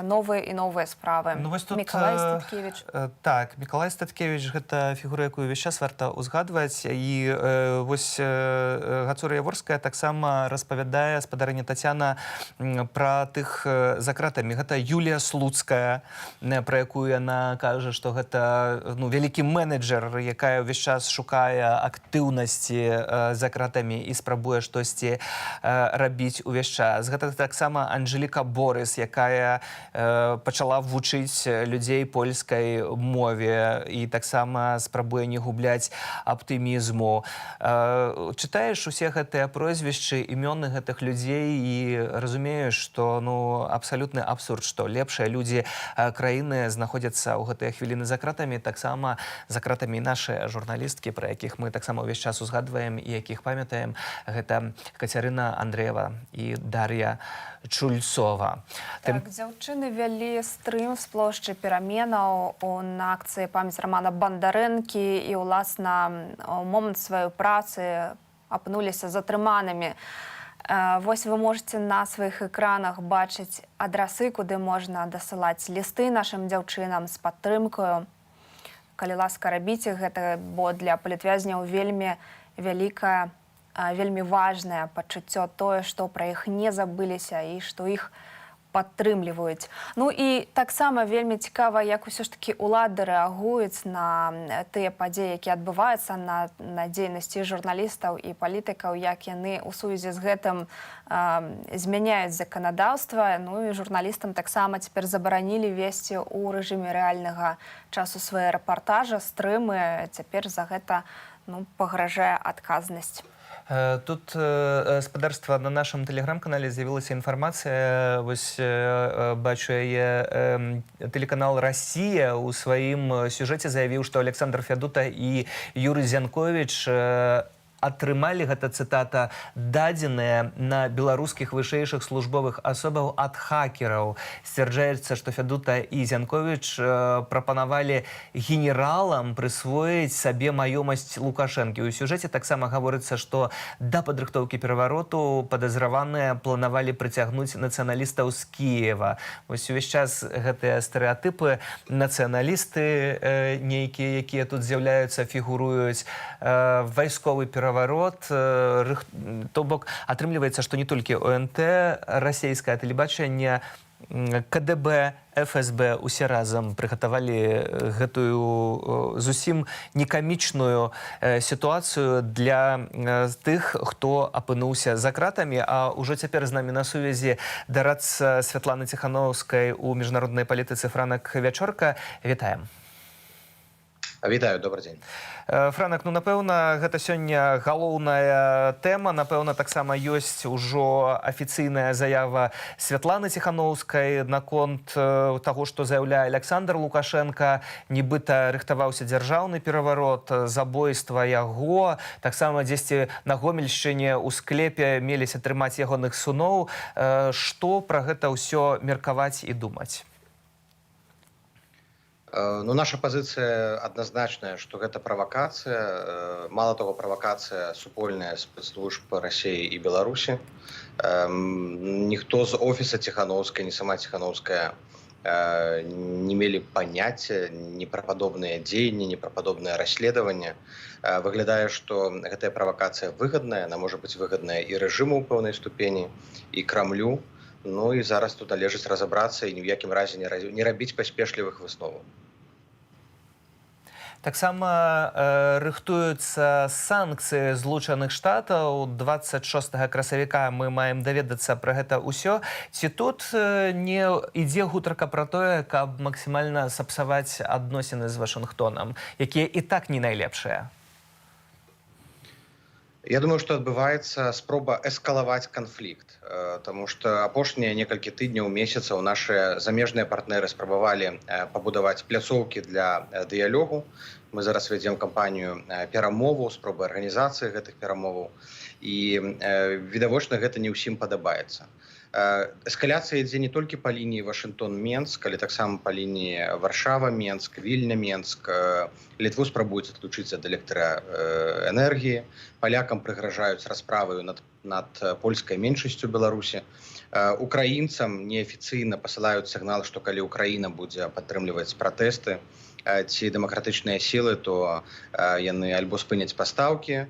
новыя і новыя справы. Ну, вось тут, Мікалай Статкевіч. Так, Мікалай Статкевіч — гэта фігура, якую ўвесь час варта ўзгадваць. І вось Гацура Яворская таксама распавядае, спадарыня Тацяна, пра тых за кратамі. Гэта Юлія Слуцкая, пра якую яна кажа, што гэта, ну, вялікі менеджер, якая ўвесь час шукае актыўнасці за кратамі і спрабуе штосьці рабіць увесь час. Гэта таксама Анжеліка Борыс, якая пачала вучыць людзей польскай мове і таксама спрабуе не губляць аптымізму. Чытаеш усе гэтыя прозвішчы, імёны гэтых людзей і разумееш, што, ну, абсалютны абсурд, што лепшыя людзі краіны знаходзяцца ў гэтыя хвіліны за кратамі. Таксама за кратамі нашыя журналісткі, пра якіх мы таксама ўвесь час узгадваем і якіх памятаем. Гэта Кацярына Андрэева і Дар'я Чульцова. Так, дзяўчыны вялі стрым з плошчы Пераменаў на акцыі «Памяць Рамана Бандарэнкі» і, ўласна, у момант сваёй працы апынуліся затрыманымі. Вось вы можете на сваіх экранах бачыць адрасы, куды можна дасылаць лісты нашым дзяўчынам з падтрымкаю. Калі ласка, рабіце гэта, бо для палітвязняў вельмі вялікая, вельмі важнае пачуццё тое, што пра іх не забыліся і што іх падтрымліваюць. Ну і таксама вельмі цікава, як усё ж такі улады рэагуюць на тыя падзеі, якія адбываюцца, на дзейнасці журналістаў і палітыкаў, як яны ў сувязі з гэтым змяняюць заканадаўства. Ну і журналістам таксама цяпер забаранілі весці ў рэжыме рэальнага часу свае рэпартажы, стрымы. Цяпер за гэта, ну, пагражае адказнасць. Тут, спадарства, на нашым тэлеграм-канале з'явілася інфармацыя, вось бачу яе, тэлеканал «Расія» у сваім сюжэце заявіў, што Аляксандр Фядута і Юрый Зянковіч атрымалі, гэта цытата, дадзеныя на беларускіх вышэйшых службовых асобаў ад хакераў. Сцвярджаецца, што Фядута і Зянковіч прапанавалі генералам прысвоіць сабе маёмасць Лукашэнкі. У сюжэце таксама гаворыцца, што да падрыхтоўкі перавароту падазраваныя планавалі прыцягнуць нацыяналістаў з Кіева. Вось увесь час гэтыя стэрэатыпы, нацыяналісты нейкія, якія тут з'яўляюцца, фігуруюць, вайсковы пераварот, то бок атрымліваецца, што не толькі ОНТ, расійскае тэлебачанне, КДБ, ФСБ усе разам прыгатавалі гэтую зусім некамічную сітуацыю для тых, хто апынуўся за кратамі. А ўжо цяпер з намі на сувязі дарадца Святланы Ціханоўскай у міжнароднай палітыцы Франак Вячорка. Вітаем. Вітаю, добрый дзень. Франак, ну, напэўна, гэта сёння галоўная тэма. Напэўна, таксама ёсць ужо афіцыйная заява Святланы Ціханоўскай наконт таго, што заяўляе Аляксандр Лукашэнка, нібыта рыхтаваўся дзяржаўны пераварот, забойства яго. Таксама дзесьці на Гомельшчыне ў склепе меліся трымаць ягоных сыноў. Што пра гэта ўсё меркаваць і думаць? Ну, наша пазіцыя адназначная, што гэта правакацыя, мала таго, правакацыя супольная спецслужб Расіі і Беларусі. Ніхто з офіса Ціханоўскай, ні сама Ціханоўская не мелі паняцця ні пра падобныя дзеянні, ні пра падобнае расследаванне. Выглядае, што гэтая правакацыя выгадная, она можа быць выгадная і рэжыму ў пэўнай ступені, і Крамлю. Ну і зараз тут належыць разабрацца і ні ў якім разе не рабіць паспешлівых высноваў. Таксама рыхтуюцца санкцыі Злучаных Штатаў. 26 красавіка мы маем даведацца пра гэта ўсё. Ці тут не ідзе гутарка пра тое, каб максімальна сапсаваць адносіны з Вашынгтонам, якія і так не найлепшыя? Я думаю, што адбываецца спроба эскалаваць канфлікт, таму што апошнія некалькі тыдняў, месяцаў нашыя замежныя партнеры спрабавалі пабудаваць пляцоўкі для дыялогу. Мы зараз вядзем кампанію перамоваў, спробы арганізацыі гэтых перамоваў, і відавочна, гэта не ўсім падабаецца. Эскаляцыя ідзе не толькі па лініі Вашынгтон-Менск, але таксама па лініі Варшава-Менск, Вільня-Менск. Літву спрабуюць адключыць ад электраэнергіі. Палякам прыгражаюць расправаю над польскай меншасцю Беларусі. Украінцам неафіцыйна пасылаюць сігнал, што калі Украіна будзе падтрымліваць пратэсты ці дэмакратычныя сілы, то яны альбо спыняць пастаўкі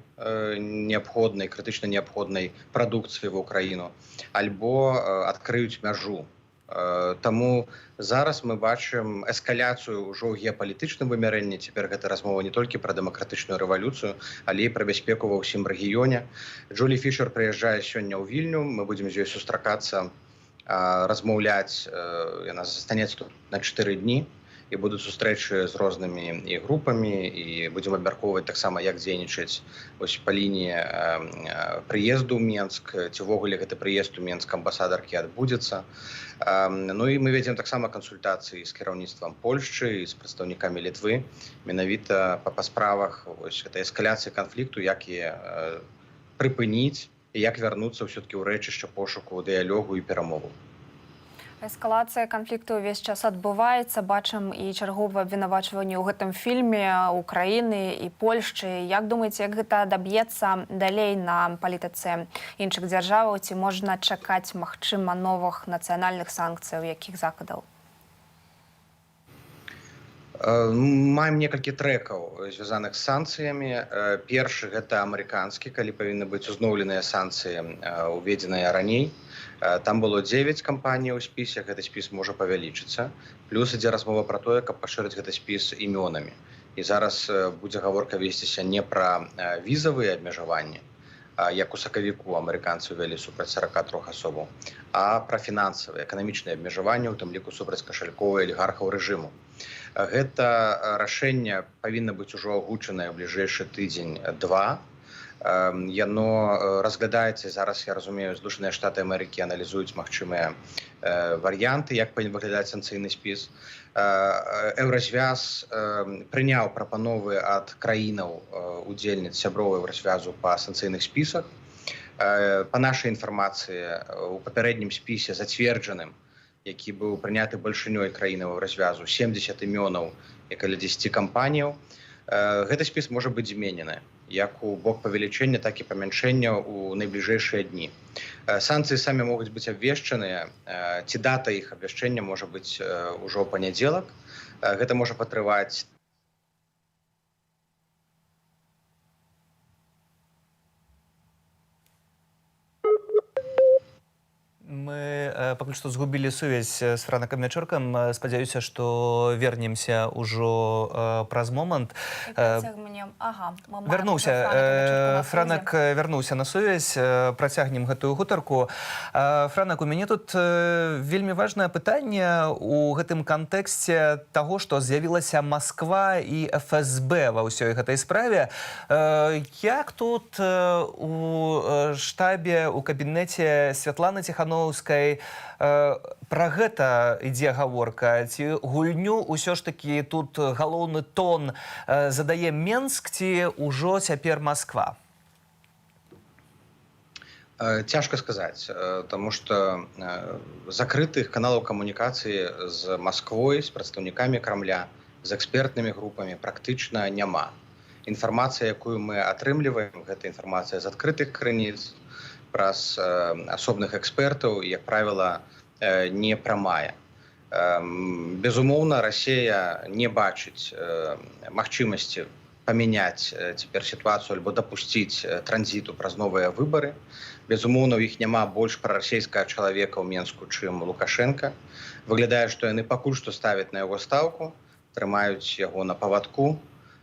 неабходнай, крытычна неабходнай прадукцыі ва Украіну, альбо адкрыюць мяжу. Таму зараз мы бачым эскаляцыю ўжо ў геапалітычным вымярэнні. Цяпер гэта размова не толькі пра дэмакратычную рэвалюцыю, але і пра бяспеку ва ўсім рэгіёне. Джолі Фішер прыязджае сёння ў Вільню, мы будзем з ёй сустракацца, размаўляць, яна застанецца тут на 4 дні, і будуць сустрэчы з рознымі і групамі, і будзем абмяркоўваць таксама, як дзейнічаць вось па лініі прыезду ў Менск, ці ўвогуле гэты прыезд у Менск амбасадаркі адбудзецца. Ну і мы вядзем таксама кансультацыі з кіраўніцтвам Польшчы і з прадстаўнікамі Літвы, менавіта па справах вось гэтай эскаляцыі канфлікту, як яе прыпыніць і як вярнуцца ўсё-такі ў рэчышча пошуку дыялогу і перамову. Эскалацыя канфлікту ўвесь час адбываецца. Бачым і чарговае абвінавачванне ў гэтым фільме Украіны і Польшчы. Як думаеце, як гэта адаб'ецца далей на палітыцы іншых дзяржаваў? Ці можна чакаць, магчыма, новых нацыянальных санкцыяў, якіх захадаў? Маем некалькі трэкаў, звязаных з санкцыямі. Першы гэта амерыканскі, калі павінны быць узноўленыя санкцыі, уведзеныя раней. Там было 9 кампаній у спісе, гэты спіс можа павялічыцца. Плюс ідзе размова пра тое, каб пашырыць гэты спіс імёнамі. І зараз будзе гаворка весціся не пра візавыя абмежаванні, як у сакавіку амерыканцы ўвялі супраць 43 асобаў, а пра фінансавыя, эканамічныя абмежаванні, у тым ліку супраць кашалькоў і алігархаў рэжыму. Гэта рашэнне павінна быць ужо агучанае ў бліжэйшы тыдзень-два. Яно разглядаецца зараз, я разумею, Злучаныя Штаты Амерыкі аналізуюць магчымыя варыянты, як павінен выглядаць санкцыйны спіс. Еўразвяз прыняў прапановы ад краінаў удзельніц сяброў Еўразвязу па санкцыйных спісах. Па нашай інфармацыі, у папярэднім спісе, зацверджаным, які быў прыняты бальшынёй краінаў Еўразвязу, 70 імёнаў і каля 10 кампаніяў. Гэты спіс можа быць зменены як у бок павелічэння, так і памяншэння ў найбліжэйшыя дні. Санкцыі самі могуць быць абвешчаныя, ці дата іх абвяшчэння можа быць ўжо ў панядзелак. Гэта можа патрываць Мы пакуль што згубілі сувязь з Франакам Вячоркам. Спадзяюся, што вернемся ўжо праз момант. Ага, мы маем Вярнуўся ужо Франака Вячорка на Франак сувязі. Вярнуўся на сувязь. Працягнем гэтую гутарку. Франак, у мяне тут вельмі важнае пытанне у гэтым кантэксце таго, што з'явілася Масква і ФСБ ва ўсёй гэтай справе. Як тут у штабе, у кабінеце Святланы Ціханоўскай пра гэта ідзе гаворка? Ці гульню ўсё ж такі тут галоўны тон задае Менск, ці ўжо цяпер Масква? Цяжка сказаць, таму што закрытых каналаў камунікацыі з Масквой, з прадстаўнікамі Крамля, з экспертнымі групамі практычна няма. Інфармацыя, якую мы атрымліваем, гэта інфармацыя з адкрытых крыніц, праз асобных экспертаў, і, як правіла, не прамая. Безумоўна, Расея не бачыць магчымасці памяняць цяпер сітуацыю альбо дапусціць транзіту праз новыя выбары. Безумоўна, у іх няма больш прарасійскага чалавека ў Менску, чым Лукашэнка. Выглядае, што яны пакуль што ставяць на яго стаўку, трымаюць яго на павадку.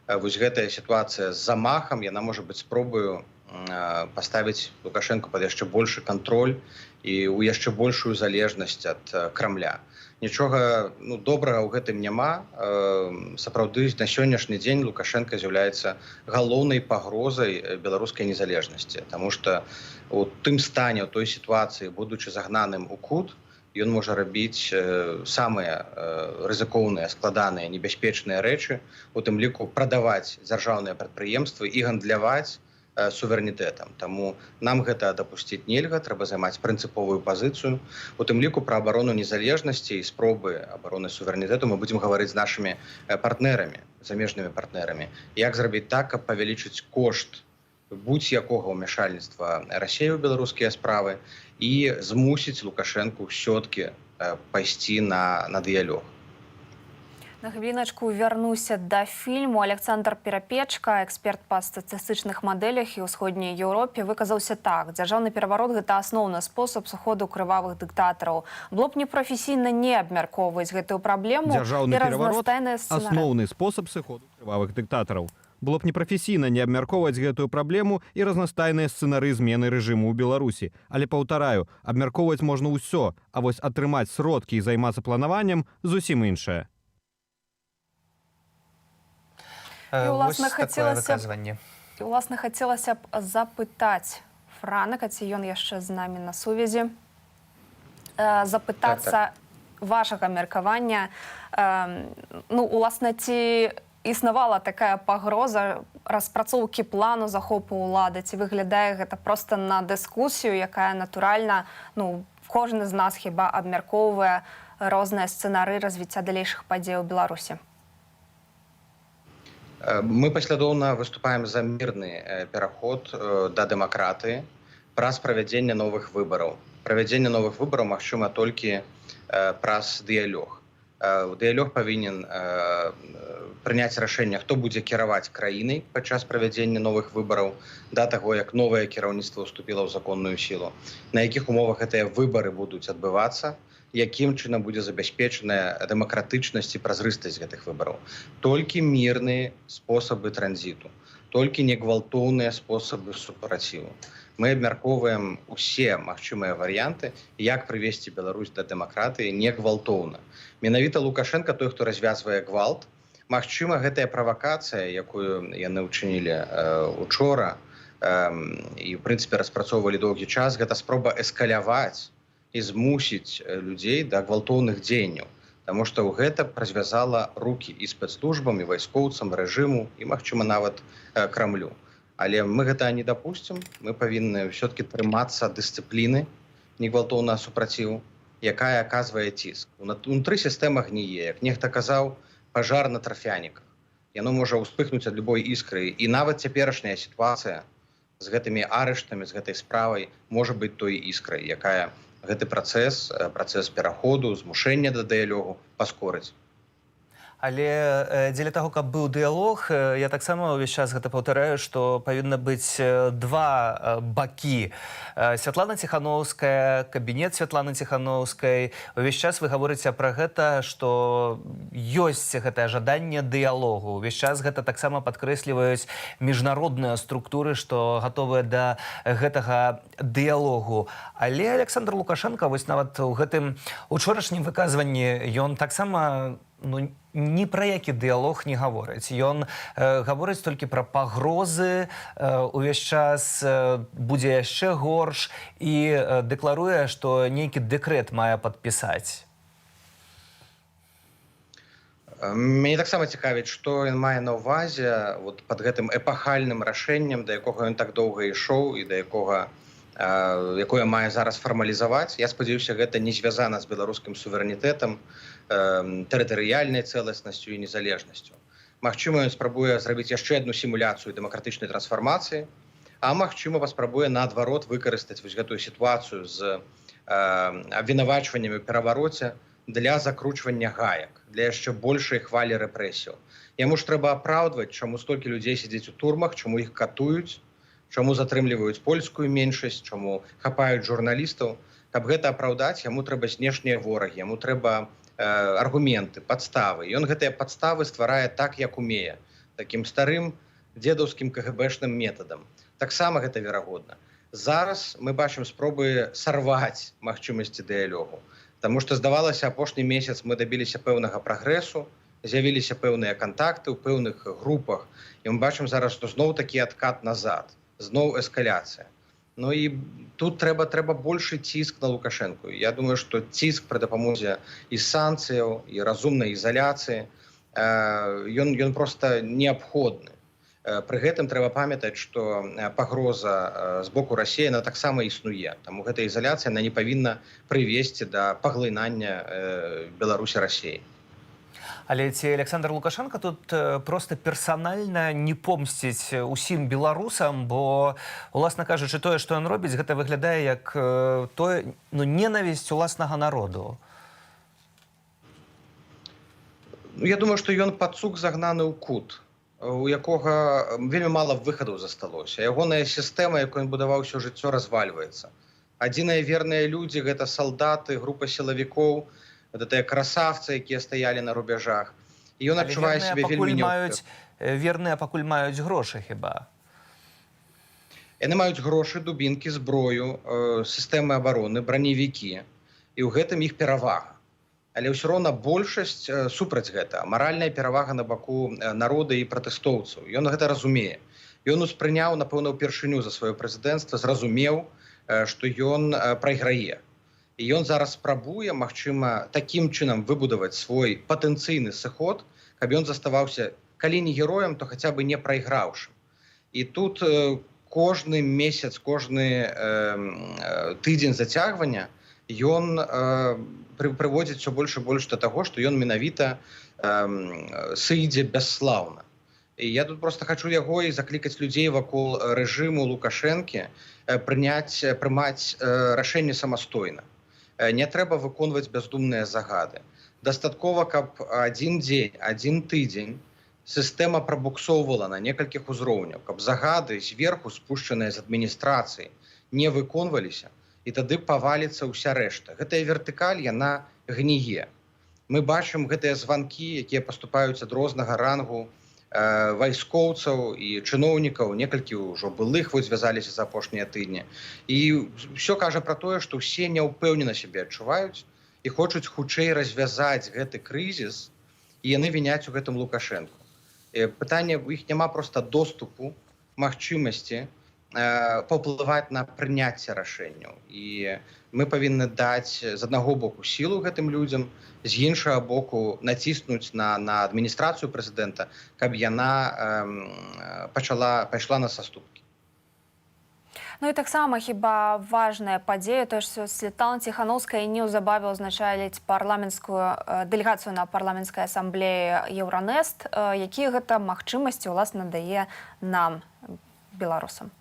Вось гэтая сітуацыя з замахам, яна можа быць спробаю паставіць Лукашэнку пад яшчэ большы кантроль і ў яшчэ большую залежнасць ад Крамля. Нічога, ну, добрага ў гэтым няма. Сапраўды, на сённяшні дзень Лукашэнка з'яўляецца галоўнай пагрозай беларускай незалежнасці, таму што у тым стане, у той сітуацыі, будучы загнаным у кут, ён можа рабіць самыя рызыкоўныя, складаныя, небяспечныя рэчы, у тым ліку прадаваць дзяржаўныя прадпрыемствы і гандляваць суверэнітэтам. Таму нам гэта дапусціць нельга, трэба займаць прынцыповую пазіцыю. У тым ліку пра абарону незалежнасці і спробы абароны суверэнітэту мы будзем гаварыць з нашымі партнерамі, замежнымі партнерамі. Як зрабіць так, каб павялічыць кошт будзь-якога ўмяшальніцтва Расеі ў беларускія справы і змусіць Лукашэнку ўсё-ткі пайсці на дыялог. На хвіліначку вярнуся да фільму. Аляксандр Перапечка, эксперт па статыстычных мадэлях і ўсходняй Еўропе, выказаўся так: дзяржаўны пераварот — гэта асноўны спосаб сыходу крывавых дыктатараў. Было б непрафесійна не абмяркоўваць гэтую праблему Дзяржаўны і пераварот разнастайныя сцэнары. асноўны спосаб сыходу крывавых дыктатараў. Было б непрафесійна не абмяркоўваць гэтую праблему і разнастайныя сцэнары змены рэжыму ў Беларусі. Але, паўтараю, абмяркоўваць можна ўсё, а вось атрымаць сродкі і займацца планаваннем — зусім іншае. І, уласна, Вось такое выказванне. І, уласна, хацелася б запытаць Франака, ці ён яшчэ з намі на сувязі. Запытацца Так. вашага меркавання. Ну, уласна, ці існавала такая пагроза распрацоўкі плану захопу ўлады, ці выглядае гэта проста на дыскусію, якая натуральна, ну, кожны з нас хіба абмяркоўвае розныя сцэнары развіцця далейшых падзей у Беларусі? Мы паслядоўна выступаем за мірны пераход да дэмакратыі праз правядзенне новых выбараў. Правядзенне новых выбараў магчыма толькі праз дыялог. Дыялог павінен прыняць рашэнне, хто будзе кіраваць краінай падчас правядзення новых выбараў да таго, як новае кіраўніцтва ўступіла ў законную сілу, на якіх умовах гэтыя выбары будуць адбывацца, якім чынам будзе забяспечаная дэмакратычнасць і празрыстасць гэтых выбараў. Толькі мірныя спосабы транзіту, толькі негвалтоўныя спосабы супраціву. Мы абмяркоўваем усе магчымыя варыянты, як прывесці Беларусь да дэмакратыі негвалтоўна. Менавіта Лукашэнка той, хто развязвае гвалт. Магчыма, гэтая правакацыя, якую яны ўчынілі учора і, в прынцыпе, распрацоўвалі доўгі час, гэта спроба эскаляваць і змусіць людзей да гвалтоўных дзеянняў. Таму што гэта развязала рукі і спецслужбам, і вайскоўцам рэжыму, і, магчыма, нават Крамлю. Але мы гэта не дапусцім, мы павінны ўсё-таки трымацца дысцыпліны негвалтоўнага супраціву, якая аказвае ціск. Унутры сістэма гніе, як нехта казаў, пажар на тарфяніках. Яно можа ўспыхнуць ад любой іскры, і нават цяперашняя сітуацыя з гэтымі арыштамі, з гэтай справай можа быць той іскрай, якая гэты працэс, працэс пераходу, змушэння да дыялогу паскорыць. Але дзеля таго, каб быў дыялог, я таксама ўвесь час гэта паўтараю, што павінна быць два бакі. Святлана Ціханоўская, кабінет Святланы Ціханоўскай. Увесь час вы гаворыце пра гэта, што ёсць гэтае жаданне дыялогу. Увесь час гэта таксама падкрэсліваюць міжнародныя структуры, што гатовыя да гэтага дыялогу. Але Аляксандр Лукашэнка вось нават у гэтым учорашнім выказванні, ён таксама, ну, ні пра які дыялог не гаворыць. Ён гаворыць толькі пра пагрозы, увесь час будзе яшчэ горш, і дэкларуе, што нейкі дэкрэт мае падпісаць. Мяне таксама цікавіць, што ён мае на ўвазе вот пад гэтым эпахальным рашэннем, да якога ён так доўга ішоў і да якога якое мае зараз фармалізаваць. Я спадзяюся, гэта не звязана з беларускім суверэнітэтам, тэрытарыяльнай цэласнасцю і незалежнасцю. Магчыма, ён спрабуе зрабіць яшчэ адну сімуляцыю дэмакратычнай трансфармацыі, а магчыма, паспрабуе наадварот выкарыстаць вось гэтую сітуацыю з абвінавачваннямі ў перавароце для закручвання гаек, для яшчэ большай хвалі рэпрэсіяў. Яму ж трэба апраўдваць, чаму столькі людзей сядзіць у турмах, чаму іх катуюць, чаму затрымліваюць польскую меншасць, чаму хапаюць журналістаў. Каб гэта апраўдаць, яму трэба знешнія ворагі, яму трэба аргументы, падставы. Ён гэтыя падставы стварае так, як умее, такім старым дзедаўскім КГБшным метадам. Таксама гэта верагодна. Зараз мы бачым спробы сарваць магчымасці дыялогу. Таму што, здавалася, апошні месяц мы дабіліся пэўнага прагрэсу, з'явіліся пэўныя кантакты ў пэўных групах. І мы бачым зараз, што зноў такі адкат назад, зноў эскаляцыя. Ну і тут трэба большы ціск на Лукашэнку. Я думаю, што ціск пры дапамозе і санкцыяў, і разумнай ізаляцыі, ён проста неабходны. Пры гэтым трэба памятаць, што пагроза з боку Расіі, она таксама існуе. Таму гэта ізаляцыя, она не павінна прывесці да паглынання Беларусі Расіі. Але ці Аляксандр Лукашэнка тут проста персанальна не помсціць усім беларусам, бо, уласна кажучы, тое, што ён робіць, гэта выглядае як тое, ну, ненавісць уласнага народу? Ну, я думаю, што ён пацук, загнаны ў кут, у якога вельмі мала выхадаў засталося. Ягоная сістэма, якую ён будаваў усё жыццё, развальваецца. Адзіныя верныя людзі — гэта салдаты, група сілавікоў, вот гэтыя красавцы, якія стаялі на рубяжах. І ён Але адчувае верныя сябе пакуль вельмі маюць верныя пакуль маюць грошы хіба. Яны маюць грошы, дубінкі, зброю, сістэмы абароны, браневікі. І ў гэтым іх перавага. Але ўсё роўна большасць супраць гэта. Маральная перавага на баку народа і пратэстоўцаў. Ён гэта разумее. Ён успрыняў, напэўна, ўпершыню за сваё прэзідэнцтва, зразумеў, што ён прайграе. І ён зараз спрабуе, магчыма, такім чынам выбудаваць свой патэнцыйны сыход, каб ён заставаўся, калі не героем, то хаця бы не прайграўшым. І тут кожны месяц, кожны тыдзень зацягвання ён прыводзіць все больш і больш да таго, што ён менавіта сыдзе бясслаўна. І я тут проста хачу яго і заклікаць людзей вакол рэжыму Лукашэнкі прымаць рашэнне самастойна. Не трэба выконваць бяздумныя загады. Дастаткова, каб адзін дзень, адзін тыдзень сістэма прабуксоўвала на некалькіх узроўняў, каб загады зверху, спушчаныя з адміністрацыі, не выконваліся, і тады паваліцца ўся рэшта. Гэтая вертыкаль, яна гніе. Мы бачым гэтыя званкі, якія паступаюць ад рознага рангу вайскоўцаў і чыноўнікаў, некалькі ўжо былых вось звязаліся за апошнія тыдні. І ўсё кажа пра тое, што ўсе няўпэўнена сябе адчуваюць і хочуць хутчэй развязаць гэты крызіс, і яны віняць у гэтым Лукашэнку. Пытанне, у іх няма проста доступу, магчымасці паўплываць на прыняцце рашэнняў. І мы павінны даць з аднаго боку сілу гэтым людзям, з іншага боку націснуць на адміністрацыю прэзідэнта, каб яна пайшла на саступкі. Ну і таксама хіба важная падзея, то што Святлана Ціханоўская неўзабаве ўзначаліць парламенцкую дэлегацыю на парламенцкай асамблеі Еўранест. Якія гэта магчымасці ўласна дае нам, беларусам?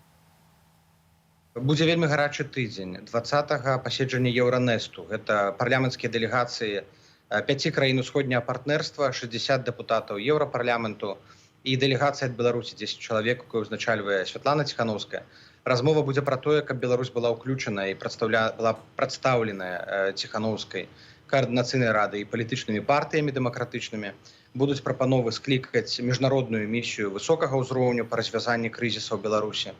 Будзе вельмі гарачы тыдзень. 20 паседжанне Еўранесту. Гэта парламенцкія дэлегацыі пяці краін усходняга партнерства, 60 дэпутатаў Еўрапарламенту і дэлегацыя ад Беларусі, 10 чалавек, якую ўзначальвае Святлана Ціханоўская. Размова будзе пра тое, каб Беларусь была ўключана і была прадстаўленая Ціханоўскай каардынацыйнай рады і палітычнымі партыямі дэмакратычнымі. Будуць прапановы склікаць міжнародную місію высокага ўзроўню па развязанні крызіса ў Беларусі.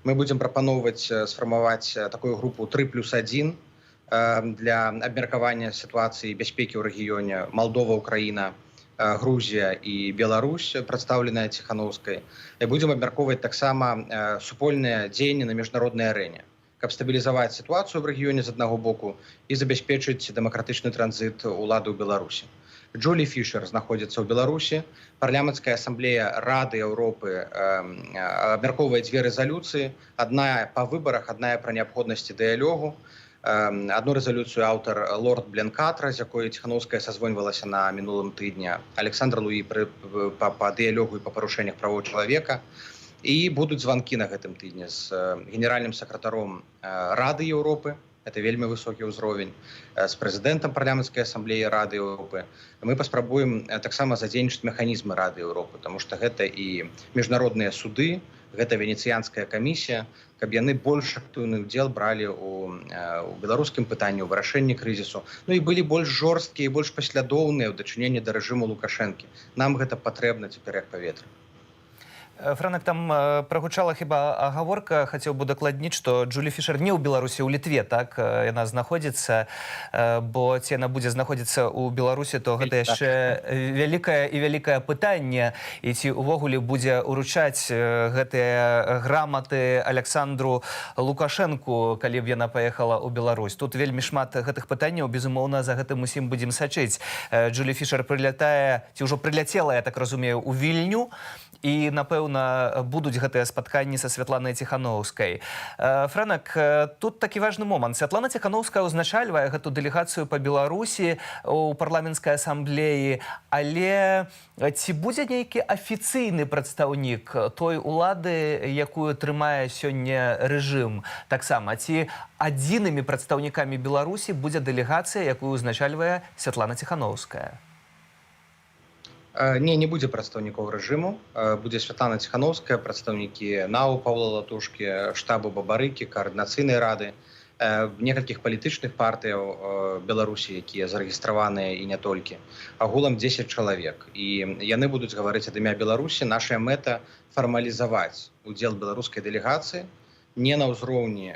Мы будзем прапаноўваць сфармаваць такую групу 3+1 для абмеркавання сітуацыі бяспекі ў рэгіёне: Малдова, Украіна, Грузія і Беларусь, прадстаўленая Ціханоўскай. І будзем абмяркоўваць таксама супольныя дзеянні на міжнароднай арэне, каб стабілізаваць сітуацыю ў рэгіёне з аднаго боку і забяспечыць дэмакратычны транзіт улады ў Беларусі. Джулі Фішер знаходзіцца ў Беларусі. Парламенцкая асамблея Рады Еўропы абмяркоўвае дзве рэзалюцыі. Адна па выбарах, адная пра неабходнасці дыялогу. Адну рэзалюцыю аўтар лорд Бленкатра, з якой Ціханоўская сазвоньвалася на мінулым тыдні. Александр Луі па дыялогу і па парушэннях правоў чалавека. І будуць званкі на гэтым тыдні з генеральным сакратаром Рады Еўропы, это вельмі высокі ўзровень, з прэзідэнтам парламенцкай асамблеі Рады Еўропы. Мы паспрабуем таксама задзейнічаць механізмы Рады Еўропы, потому что гэта і міжнародныя суды, гэта Венецыянская камісія, каб яны больш актыўны ўдзел бралі у беларускім пытанні, у вырашэнні крызісу. Ну і былі больш жорсткія і больш паслядоўныя ў дачыненні да рэжыму Лукашэнкі. Нам гэта патрэбна цяпер як паветра. Франак, там прагучала хіба агаворка, хацеў бы дакладніць, што Джулі Фішер не ў Беларусі, у Літве, так, яна знаходзіцца, бо ці яна будзе знаходзіцца ў Беларусі, то гэта яшчэ вялікае і вялікае пытанне, і ці ўвогуле будзе ўручаць гэтыя граматы Аляксандру Лукашэнку, калі б яна паехала ў Беларусь. Тут вельмі шмат гэтых пытанняў, безумоўна, за гэтым усім будзем сачыць. Джулі Фішер прылятае, ці ўжо прыляцела, я так разумею, у Вільню, і, напэўна, будуць гэтыя спатканні са Святланай Ціханоўскай. Франак, тут такі важны момант. Святлана Ціханоўская ўзначальвае гэту дэлегацыю па Беларусі ў парламенцкай асамблеі, але ці будзе нейкі афіцыйны прадстаўнік той улады, якую трымае сёння рэжым таксама, ці адзінымі прадстаўнікамі Беларусі будзе дэлегацыя, якую ўзначальвае Святлана Ціханоўская? Не, не будзе прадстаўнікоў рэжыму. Будзе Святлана Ціханоўская, прадстаўнікі НАУ Паўла Латушкі, штабу Бабарыкі, каардынацыйнай рады, некалькіх палітычных партыяў Беларусі, якія зарэгістраваныя, і не толькі. Агулам 10 чалавек. І яны будуць гаварыць ад імя Беларусі. Наша мэта — фармалізаваць удзел беларускай дэлегацыі не на ўзроўні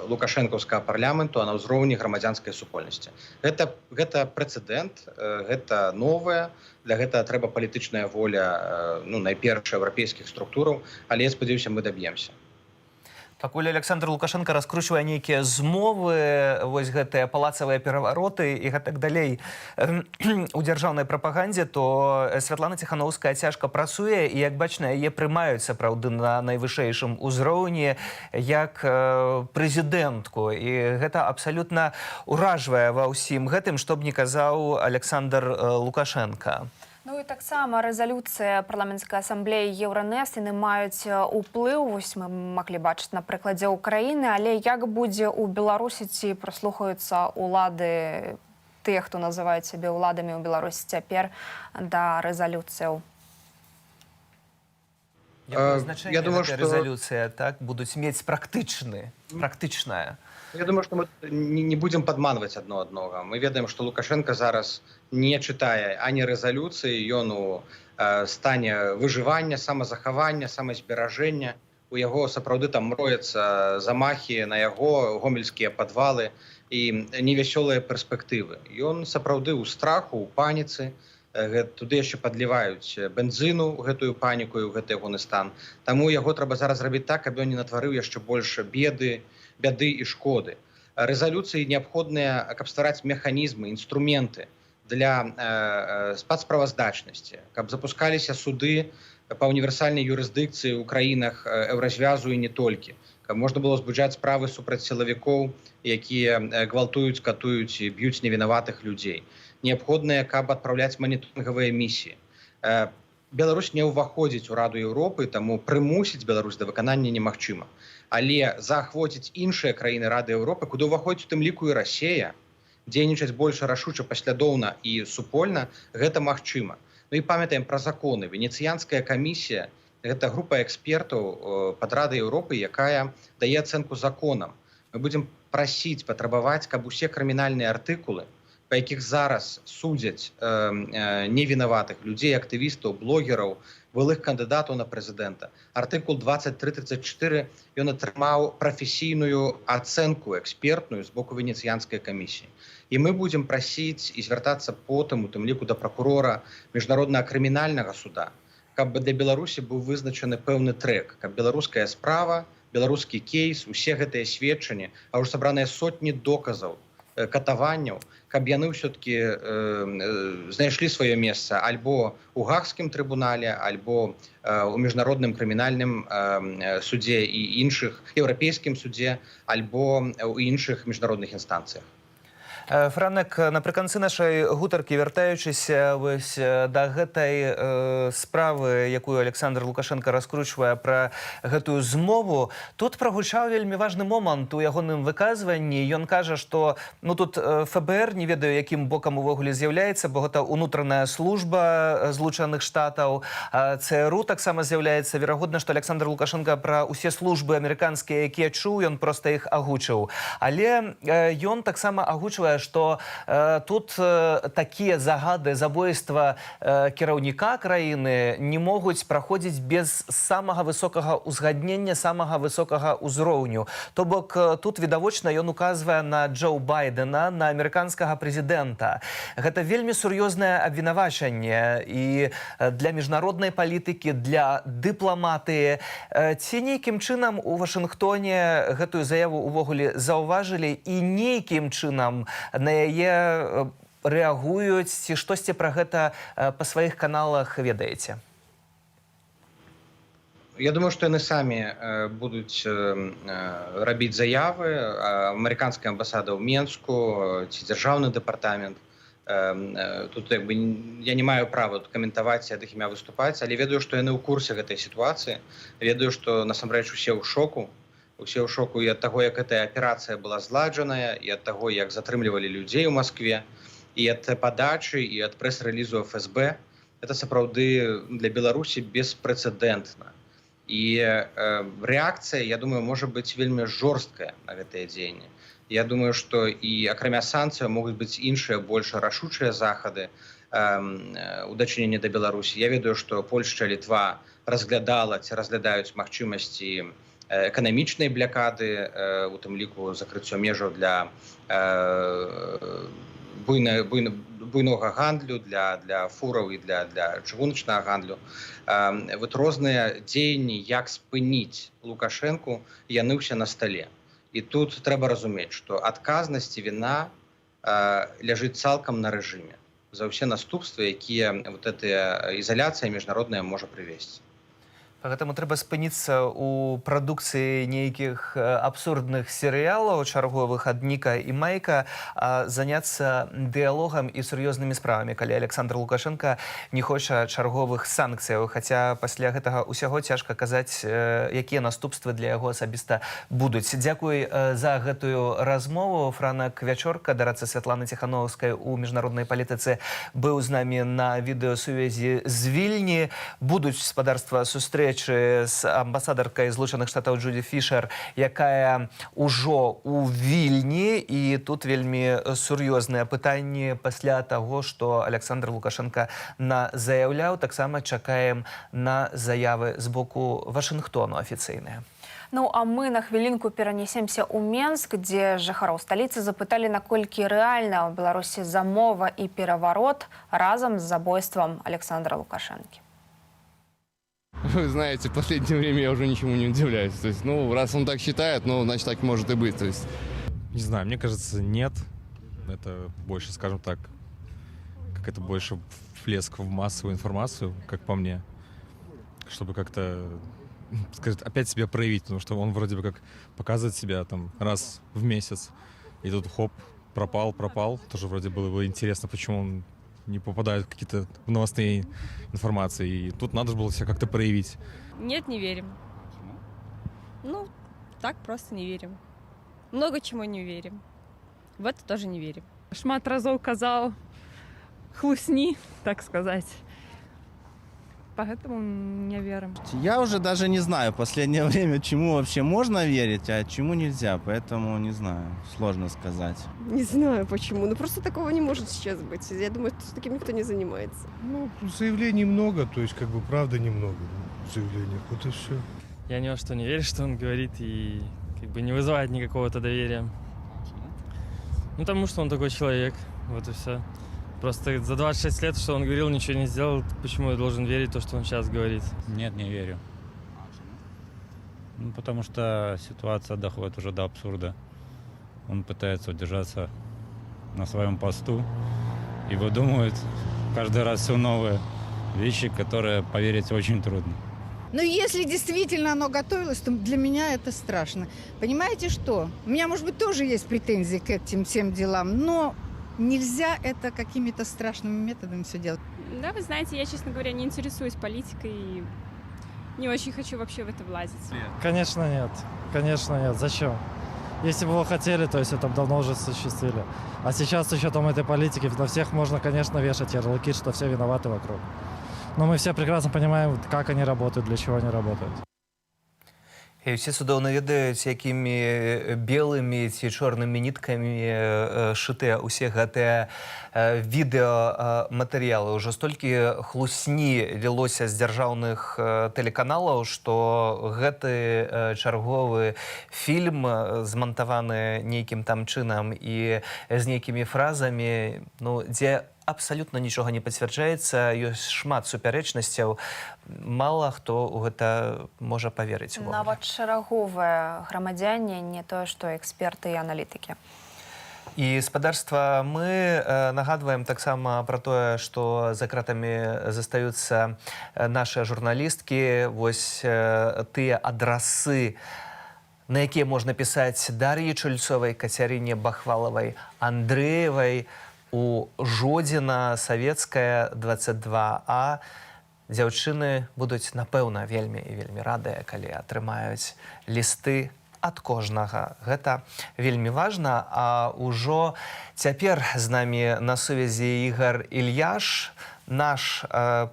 лукашэнкаўскага парламенту, а на ўзроўні грамадзянскай супольнасці. Гэта прэцэдэнт, гэта новае. Для гэтага трэба палітычная воля, ну, найперш еўрапейскіх структураў, але я спадзяюся, мы даб'емся. Пакуль Аляксандр Лукашэнка раскручвае нейкія змовы, вось гэтыя палацавыя перавароты і гэтак далей у дзяржаўнай прапагандзе, то Святлана Ціханоўская цяжка працуе, і, як бачна, яе прымаюць сапраўды на найвышэйшым узроўні як прэзідэнтку. І гэта абсалютна ўражвае ва ўсім гэтым, што б не казаў Аляксандр Лукашэнка. Ну і таксама рэзалюцыя парламенцкай асамблеі Еўранест, яны маюць уплыў. Вось мы маглі бачыць на прыкладзе Ўкраіны, але як будзе ў Беларусі, ці прыслухаюцца ўлады, тыя, хто называюць сябе ўладамі ў Беларусі цяпер, да рэзалюцыяў? Якое значэнне Я думаю, гэтая што рэзалюцыя, так, будуць мець практычнае? Я думаю, што мы не будзем падманваць адно аднога. Мы ведаем, што Лукашэнка зараз не чытае ані рэзалюцыі, ён у стане выжывання, самазахавання, самазберажэння. У яго сапраўды там мрояцца замахі на яго гомельскія падвалы і невясёлыя перспектывы. Ён сапраўды ў страху, у паніцы. Туды яшчэ падліваюць бензіну ў гэтую паніку і ў гэты ягоны стан. Таму яго трэба зараз зрабіць так, каб ён не натварыў яшчэ больш бяды і шкоды. Рэзалюцыі неабходныя, каб ствараць механізмы, інструменты для спадсправаздачнасці, каб запускаліся суды па універсальнай юрысдыкцыі ў краінах Еўразвязу і не толькі, каб можна было збуджаць справы супраць сілавікоў, якія гвалтуюць, катуюць і б'юць невінаватых людзей. Неабходныя, каб адпраўляць маніторынгавыя місіі. Беларусь не ўваходзіць у Раду Еўропы, таму прымусіць Беларусь да выканання немагчыма. Але заахвоціць іншыя краіны Рады Еўропы, куды ўваходзіць у тым ліку і Расея, дзейнічаць больш рашуча, паслядоўна і супольна, гэта магчыма. Ну і памятаем пра законы. Венецыянская камісія — гэта група экспертаў пад Радай Еўропы, якая дае ацэнку законам. Мы будзем прасіць, патрабаваць, каб усе крымінальныя артыкулы, па якіх зараз судзяць невінаватых людзей, актывістаў, блогераў, былых кандыдатаў на прэзідэнта. Артыкул 2334, ён атрымаў прафесійную ацэнку экспертную з боку Венецыянскай камісіі. І мы будзем прасіць і звяртацца потым, у тым ліку да пракурора Міжнароднага крымінальнага суда, каб для Беларусі быў вызначаны пэўны трэк, каб беларуская справа, беларускі кейс, усе гэтыя сведчанні, а ўжо сабраныя сотні доказаў катаванняў, каб яны ўсё-таки знайшлі сваё месца альбо ў Гаагскім трыбунале, альбо у Міжнародным крымінальным судзе і іншых еўрапейскім судзе, альбо ў іншых міжнародных інстанцыях. Франак, напрыканцы нашай гутаркі, вяртаючыся вось да гэтай справы, якую Аляксандр Лукашэнка раскручвае, пра гэтую змову, тут прагучаў вельмі важны момант у ягоным выказванні. Ён кажа, што, ну, тут ФБР, не ведаю, якім бокам увогуле з'яўляецца, бо гэта унутраная служба Злучаных Штатаў, а ЦРУ таксама з'яўляецца. Верагодна, што Аляксандр Лукашэнка пра ўсе службы амерыканскія, якія чуў, ён проста іх агучыў. Але ён таксама агучвае, Лукашэнка, што тут такія загады забойства кіраўніка краіны не могуць праходзіць без самага высокага ўзгаднення, самага высокага ўзроўню. То бок тут відавочна ён указвае на Джо Байдэна, на амерыканскага прэзідэнта. Гэта вельмі сур'ёзнае абвінавачанне і для міжнароднай палітыкі, для дыпламатыі. Ці нейкім чынам у Вашынгтоне гэтую заяву увогуле заўважылі і нейкім чынам на яе рэагуюць, ці штосьці пра гэта па сваіх каналах ведаеце? Я думаю, што яны самі будуць рабіць заявы, амерыканская амбасада ў Менску ці дзяржаўны дэпартамент. Тут як бы я не маю права тут каментаваць, ад іх імя выступаць, але ведаю, што яны ў курсе гэтай сітуацыі, ведаю, што насамрэч усе ў шоку, усе ў шоку і ад таго, як гэтая аперацыя была зладжаная, і ад таго, як затрымлівалі людзей у Маскве, і ад падачы, і ад прэс-рэлізу ФСБ. Это сапраўды для Беларусі беспрэцэдэнтна. І рэакцыя, я думаю, можа быць вельмі жорсткая на гэтыя дзеянні. Я думаю, што і акрамя санкцыяў могуць быць іншыя, больш рашучыя захады у дачыненні да Беларусі. Я ведаю, што Польшча, Літва разглядала ці разглядаюць магчымасці эканамічнай блякады, у тым ліку закрыццё межаў для буйнога гандлю, для фураў і для чыгуначнага гандлю. Вот розныя дзеянні, як спыніць Лукашэнку, яны ўсе на стале. І тут трэба разумець, што адказнасць і віна ляжыць цалкам на рэжыме за ўсе наступствы, якія вот гэтая ізаляцыя міжнародная можа прывесці. Гэтаму трэба спыніцца ў прадукцыі нейкіх абсурдных серыялаў чарговых ад Ніка і Майка, а заняцца дыялогам і сур'ёзнымі справамі, калі Аляксандр Лукашэнка не хоча чарговых санкцыяў, хаця пасля гэтага ўсяго цяжка казаць, якія наступствы для яго асабіста будуць. Дзякуй за гэтую размову. Франак Вячорка, дарадца Святланы Ціхановскай у міжнароднай палітыцы, быў з намі на відэасувязі з Вільні. Будуць, спадарства, сустрэчы з амбасадаркай Злучаных Штатаў Джудзі Фішер, якая ўжо ў Вільні, і тут вельмі сур'ёзныя пытанні пасля таго, што Аляксандр Лукашэнка назаяўляў. Таксама чакаем на заявы з боку Вашынгтону афіцыйныя. Ну а мы на хвілінку перанесемся ў Менск, дзе жыхароў сталіцы запыталі, наколькі рэальна ў Беларусі замова і пераварот разам з забойствам Аляксандра Лукашэнкі. Вы знаете, в последнее время я уже ничему не удивляюсь. То есть, ну, раз он так считает, ну, значит, так может и быть. То есть. Не знаю, мне кажется, нет. Это больше, скажем так, как это больше всплеск в массовую информацию, как по мне, чтобы как-то, сказать, опять себя проявить, потому что он вроде бы как показывает себя там раз в месяц, и тут хоп, пропал, пропал. Тоже вроде было бы интересно, почему он не попадает в какие-то новостные информации. И тут надо же было себя как-то проявить. Нет, не верим. Ну, так просто не верим. Много чему не верим. В это тоже не верим. Шмат разоў казаў хлусні, так сказать. Поэтому не верым. Я уже даже не знаю в последнее время, чему вообще можно верить, а чему нельзя, поэтому не знаю, сложно сказать. Не знаю почему. Ну просто такого не может сейчас быть. Я думаю, что таким никто не занимается. Ну, заявлений много, то есть как бы правды немного в заявлениях, вот и все. Я ни во что не верю, что он говорит, и как бы не вызывает никакого-то доверия. Ну, потому что он такой человек, вот и все. Просто за 26 лет, что он говорил, ничего не сделал. Почему я должен верить в то, что он сейчас говорит? Нет, не верю. Ну, потому что ситуация доходит уже до абсурда. Он пытается удержаться на своем посту и выдумывает каждый раз все новые вещи, которые поверить очень трудно. Но если действительно оно готовилось, то для меня это страшно. Понимаете что? У меня, может быть, тоже есть претензии к этим всем делам, но нельзя это какими-то страшными методами все делать. Да, вы знаете, я, честно говоря, не интересуюсь политикой и не очень хочу вообще в это влазить. Конечно, нет. Конечно, нет. Зачем? Если бы его хотели, то есть это б давно уже осуществили. А сейчас с учетом этой политики на всех можно, конечно, вешать ярлыки, что все виноваты вокруг. Но мы все прекрасно понимаем, как они работают, для чего они работают. І ўсе цудоўна ведаюць, якімі белымі ці чорнымі ніткамі шытыя ўсе гэтыя відэаматэрыялы. Ўжо столькі хлусні лілося з дзяржаўных тэлеканалаў, што гэты чарговы фільм, змантаваны нейкім там чынам і з нейкімі фразамі, ну, дзе абсалютна нічога не пацвярджаецца, ёсць шмат супярэчнасцяў, мала хто ў гэта можа паверыць увогуле. Нават шараговыя грамадзяне, не тое што эксперты і аналітыкі. І, спадарства, мы нагадваем таксама пра тое, што за кратамі застаюцца нашыя журналісткі. Вось тыя адрасы, на якія можна пісаць Дар'і Чульцовай, Кацярыне Бахвалавай, Андрэевай у Жодзіна, Савецкая, 22А. Дзяўчыны будуць, напэўна, вельмі і вельмі радыя, калі атрымаюць лісты ад кожнага. Гэта вельмі важна. А ўжо цяпер з намі на сувязі Ігар Ільяш, наш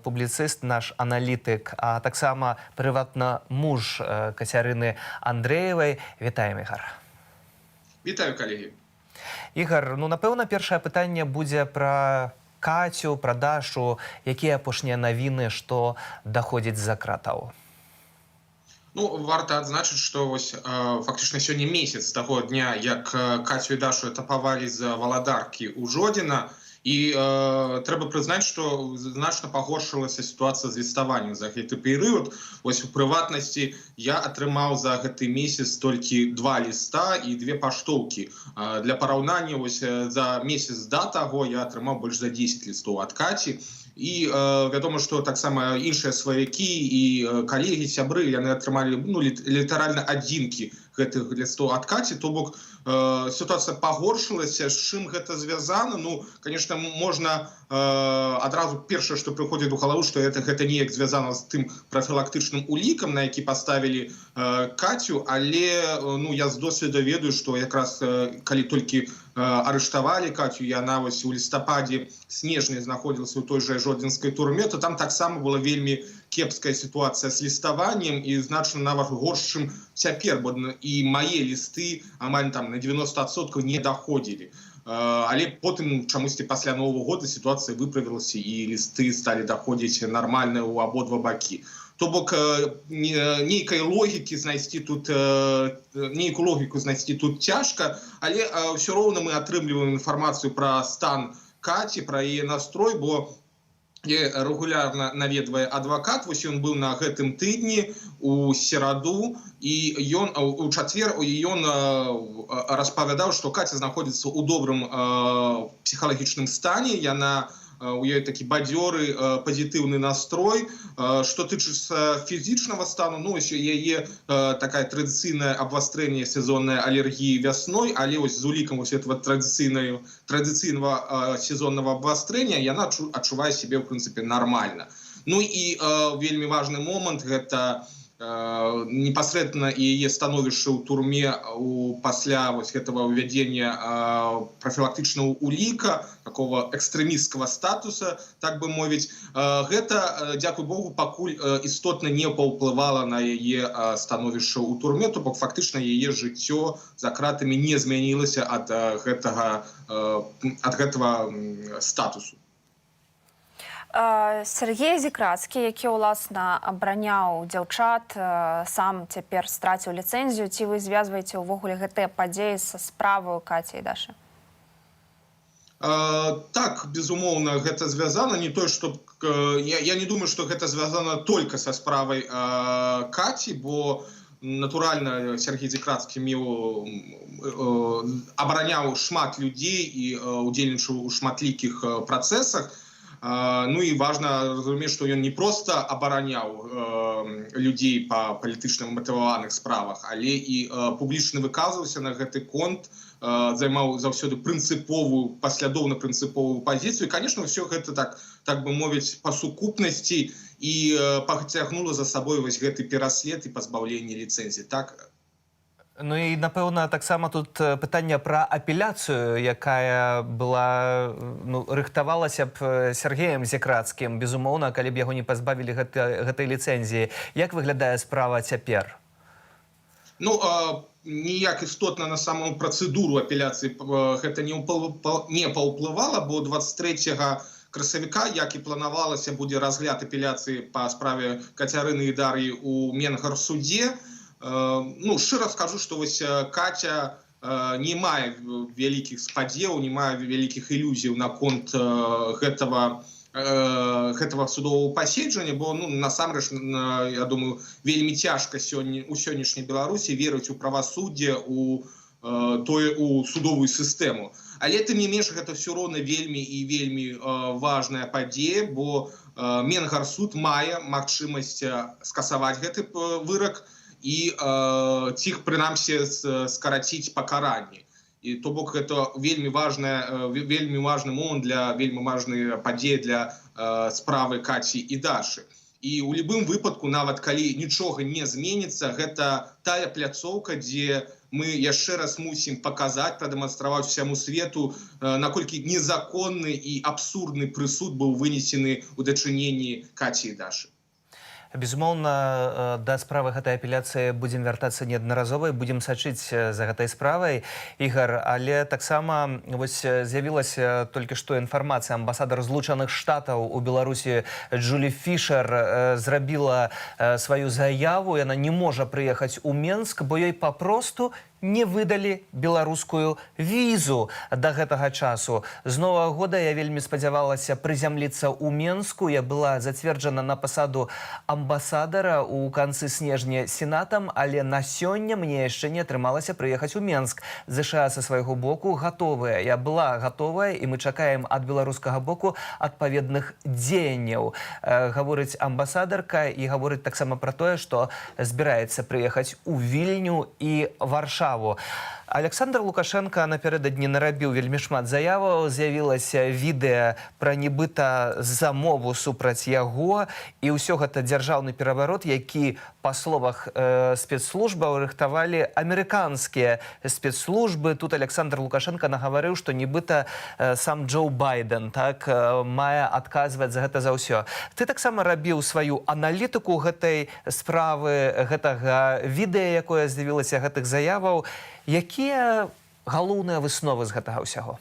публіцыст, наш аналітык, а таксама прыватна муж Кацярыны Андрэевай. Вітаем, Ігар. Вітаю, калегі. Ігар, ну, напэўна, першае пытанне будзе пра Кацю, пра Дашу, якія апошнія навіны, што даходзіць з-за кратаў? Ну, варта адзначыць, што вось фактычна сёння месяц з таго дня, як Кацю і Дашу этапавалі з Валадаркі ў Жодзіна, і трэба прызнаць, што значна пагоршылася сітуацыя з ліставаннем за гэты перыяд. Вось, у прыватнасці, я атрымаў за гэты месяц толькі два ліста і две паштоўкі. Для параўнання, вось, за месяц да таго я атрымаў больш за 10 лістоў ад Каці. І вядома, што таксама іншыя сваякі і калегі, сябры, яны атрымалі, ну, літаральна адзінкі гэтых лістоў ад Каці, то бок сітуацыя пагоршылася. З чым гэта звязана? Ну, конечно, можна адразу першае, што прыходзіць у галаву, што гэта неяк звязана з тым прафілактычным улікам, на які паставілі Кацю, але ну, я з досведа ведаю, што якраз калі толькі арыштавалі Кацю, яна вось у лістападзе, снежні знаходзілася ў той жа жодзінскай турме, то там таксама была вельмі кепская сітуацыя з ліставаннем і значна нават горш, чым цяпер, бо і мае лісты амаль там на 90% не даходзілі. Але потым чамусьці пасля Нового года сітуацыя выправілася, і лісты сталі даходзіць нармальна ў абодва бакі. То бок нейкую логіку знайсці тут цяжка, але ўсё роўна мы атрымліваем інфармацыю пра стан Каці, пра яе настрой, бо рэгулярна наведвае адвакат. Вось ён быў на гэтым тыдні у сераду, і ён у чацвер, і ён распавядаў, што Каця знаходзіцца ў добрым псіхалагічным стане, яна у ёй такі бадзёры, пазітыўны настрой. Што тычыцца фізічнага стану, ну, ось яе такая традыцыйнае абвастрэнне сезоннай алергіі вясной, але вось з улікам вось этого традыцыйнага сезоннага абвастрэння яна адчувае сябе ў прынцыпе нармальна. Ну і вельмі важны момант — гэта непасрэдна і яе становішча ў турме пасля вось гэтага ўвядзення прафілактычнага уліка, такого экстрэмісцкага статуса, так бы мовіць. Гэта, дзякуй Богу, пакуль істотна не паўплывала на яе становішча ў турме, то бок фактычна яе жыццё за кратамі не змянілася ад гэтага статусу. Сяргей Зікрацкі, які ўласна абараняў дзяўчат, сам цяпер страціў ліцэнзію. Ці вы звязваеце ўвогуле гэтыя падзеі са справаю Каці і Дашы? Так, безумоўна, гэта звязана. Не той, што я не думаю, што гэта звязана только са справай Каці, бо натуральна, Сяргей Дзікрацкі меў абараняў шмат людзей і удзельнічаў у шматлікіх працэсах. Ну і важна разумець, што ён не проста абараняў людзей па палітычна матываваных справах, але і публічна выказваўся на гэты конт, займаў заўсёды прынцыповую, паслядоўна прынцыповую пазіцыю. І, конечно, ўсё гэта так бы мовіць, па сукупнасці і пацягнула за сабой вось гэты пераслед і пазбаўленне ліцэнзіі. Так. Ну і, напэўна, таксама тут пытанне пра апеляцыю, якая была, ну, рыхтавалася б Сяргеем Зікрацкім, безумоўна, калі б яго не пазбавілі гэтай ліцэнзіі. Як выглядае справа цяпер? Ну, ніяк істотна на саму працэдуру апеляцыі гэта не паўплывала, бо 23 красавіка, як і планавалася, будзе разгляд апеляцыі па справе Кацярыны і Дар'і у Менгарсудзе. Ну, шчыра скажу, што вось Каця не мае вялікіх спадзеў, не мае вялікіх ілюзій наконт гэтага судового паседжання, бо, ну, насамрэч, я думаю, вельмі цяжка сёння у сённяшняй Беларусі верыць у правасуддзе, у тое, у судовую сістэму. Але тым не менш гэта все роўна вельмі і вельмі важная падзея, бо Менгарсуд мае магчымасць скасаваць гэты вырак і ці прынамсі скараціць пакаранні. І то бок гэта вельмі важная, вельмі важны момант для, вельмі важная падзея для справы Каці і Дашы. І ў любым выпадку, нават калі нічога не зменіцца, гэта тая пляцоўка, дзе мы яшчэ раз мусім паказаць, прадэманстраваць усяму свету, наколькі незаконны і абсурдны прысуд быў вынесены ў дачыненні Каці і Дашы. Безумоўна, да справы гэтай апеляцыі будзем вяртацца неаднаразова і будзем сачыць за гэтай справай, Ігар. Але таксама вось з'явілася толькі што інфармацыя: амбасадар Злучаных Штатаў у Беларусі Джулі Фішер зрабіла сваю заяву. Яна не можа прыехаць у Менск, бо ёй папросту не выдалі беларускую візу да гэтага часу. З Новага года я вельмі спадзявалася прызямліцца ў Менску. Я была зацверджана на пасаду амбасадара ў канцы снежня сенатам, але на сёння мне яшчэ не атрымалася прыехаць у Менск. ЗША са свайго боку гатовыя. Я была гатовая, і мы чакаем ад беларускага боку адпаведных дзеянняў. Гаворыць амбасадарка і гаворыць таксама пра тое, што збіраецца прыехаць у Вільню і Варшаву. Аляксандр Лукашэнка напярэдадні нарабіў вельмі шмат заяваў, з'явілася відэа пра нібыта замову супраць яго, і ўсё гэта дзяржаўны пераварот, які, па словах спецслужбаў, рыхтавалі амерыканскія спецслужбы. Тут Аляксандр Лукашэнка нагаварыў, што нібыта сам Джо Байден так мае адказваць за гэта за ўсё. Ты таксама рабіў сваю аналітыку гэтай справы, гэтага відэа, якое з'явілася, гэтых заяваў. Якія галоўныя высновы з гэтага ўсяго?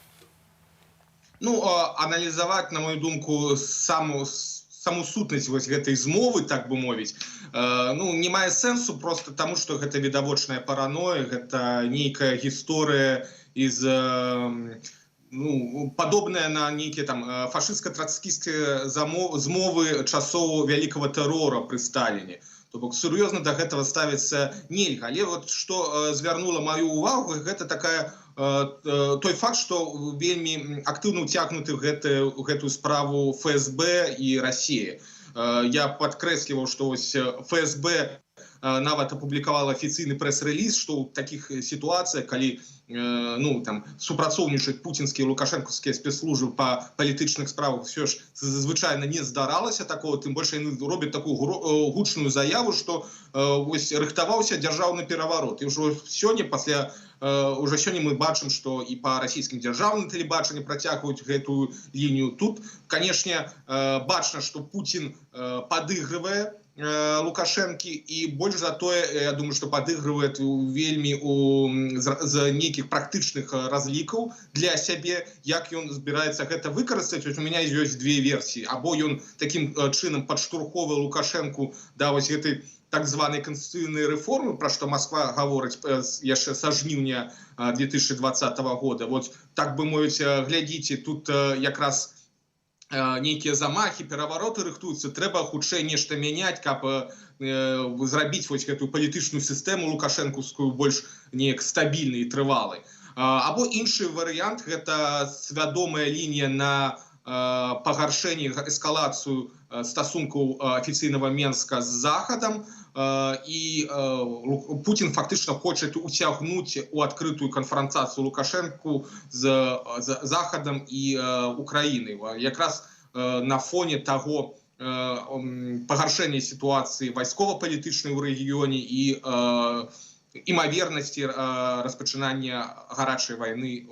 Ну, аналізаваць, на мою думку, саму сутнасць вось гэтай змовы, так бы мовіць, ну, не мае сэнсу, просто таму, што гэта відавочная параноя, гэта нейкая гісторыя из ну, падобная на нейкія там фашыстска-трацкісцкія змовы часоў вялікага тэрора пры Сталіне. То бок сур'ёзна да гэтага ставіцца нельга. Але вот што звярнула маю увагу, гэта такая той факт, што вельмі актыўна ўцягнуты в гэтую справу ФСБ і Расія. Я падкрэсліваў, што вось ФСБ нават апублікавала афіцыйны прэс-рэліз, што ў такіх сітуацыях, калі ну, там супрацоўнічаюць пуцінскія, лукашэнкаўскія спецслужбы па палітычных справах, все ж звычайна не здаралася такого. Тым больш яны робяць такую гучную заяву, что вось рыхтаваўся дзяржаўны пераварот. І ўжо сёння пасля уже сёння мы бачым, что і па расійскім дзяржаўным тэлебачанні працягваюць гэтую лінію. Тут, канешне, бачна, что Путін падыгрывае Лукашэнкі, і больш за тое, я думаю, что падыгрывает вельмі з нейкіх практычных разлікаў для сябе. Як ён збіраецца гэта выкарыстаць? Вось у меня ёсць две версіі: або ён таким чынам падштурхоўвае Лукашэнку да вось гэтай так званай канстытуцыйнай рэформы, пра што Москва гаворыць яшчэ са жніўня 2020 года. Вот, так бы мовіць, глядзіце, тут якраз нейкія замахі, перавароты рыхтуюцца, трэба хутчэй нешта мяняць, каб зрабіць вось гэтую палітычную сістэму лукашэнкаўскую больш неяк стабільнай і трывалай. Або іншы варыянт — гэта свядомая лінія на пагаршэнне, эскалацыю стасункаў афіцыйнага Менска з Захадам, і Путін фактычна хоча уцягнуць у адкрытую канфронтацыю Лукашэнку з Захадам і Украінай якраз на фоне таго пагаршэння сітуацыі вайскова-палітычнай у рэгіёне і імавернасці распачынання гарачай вайны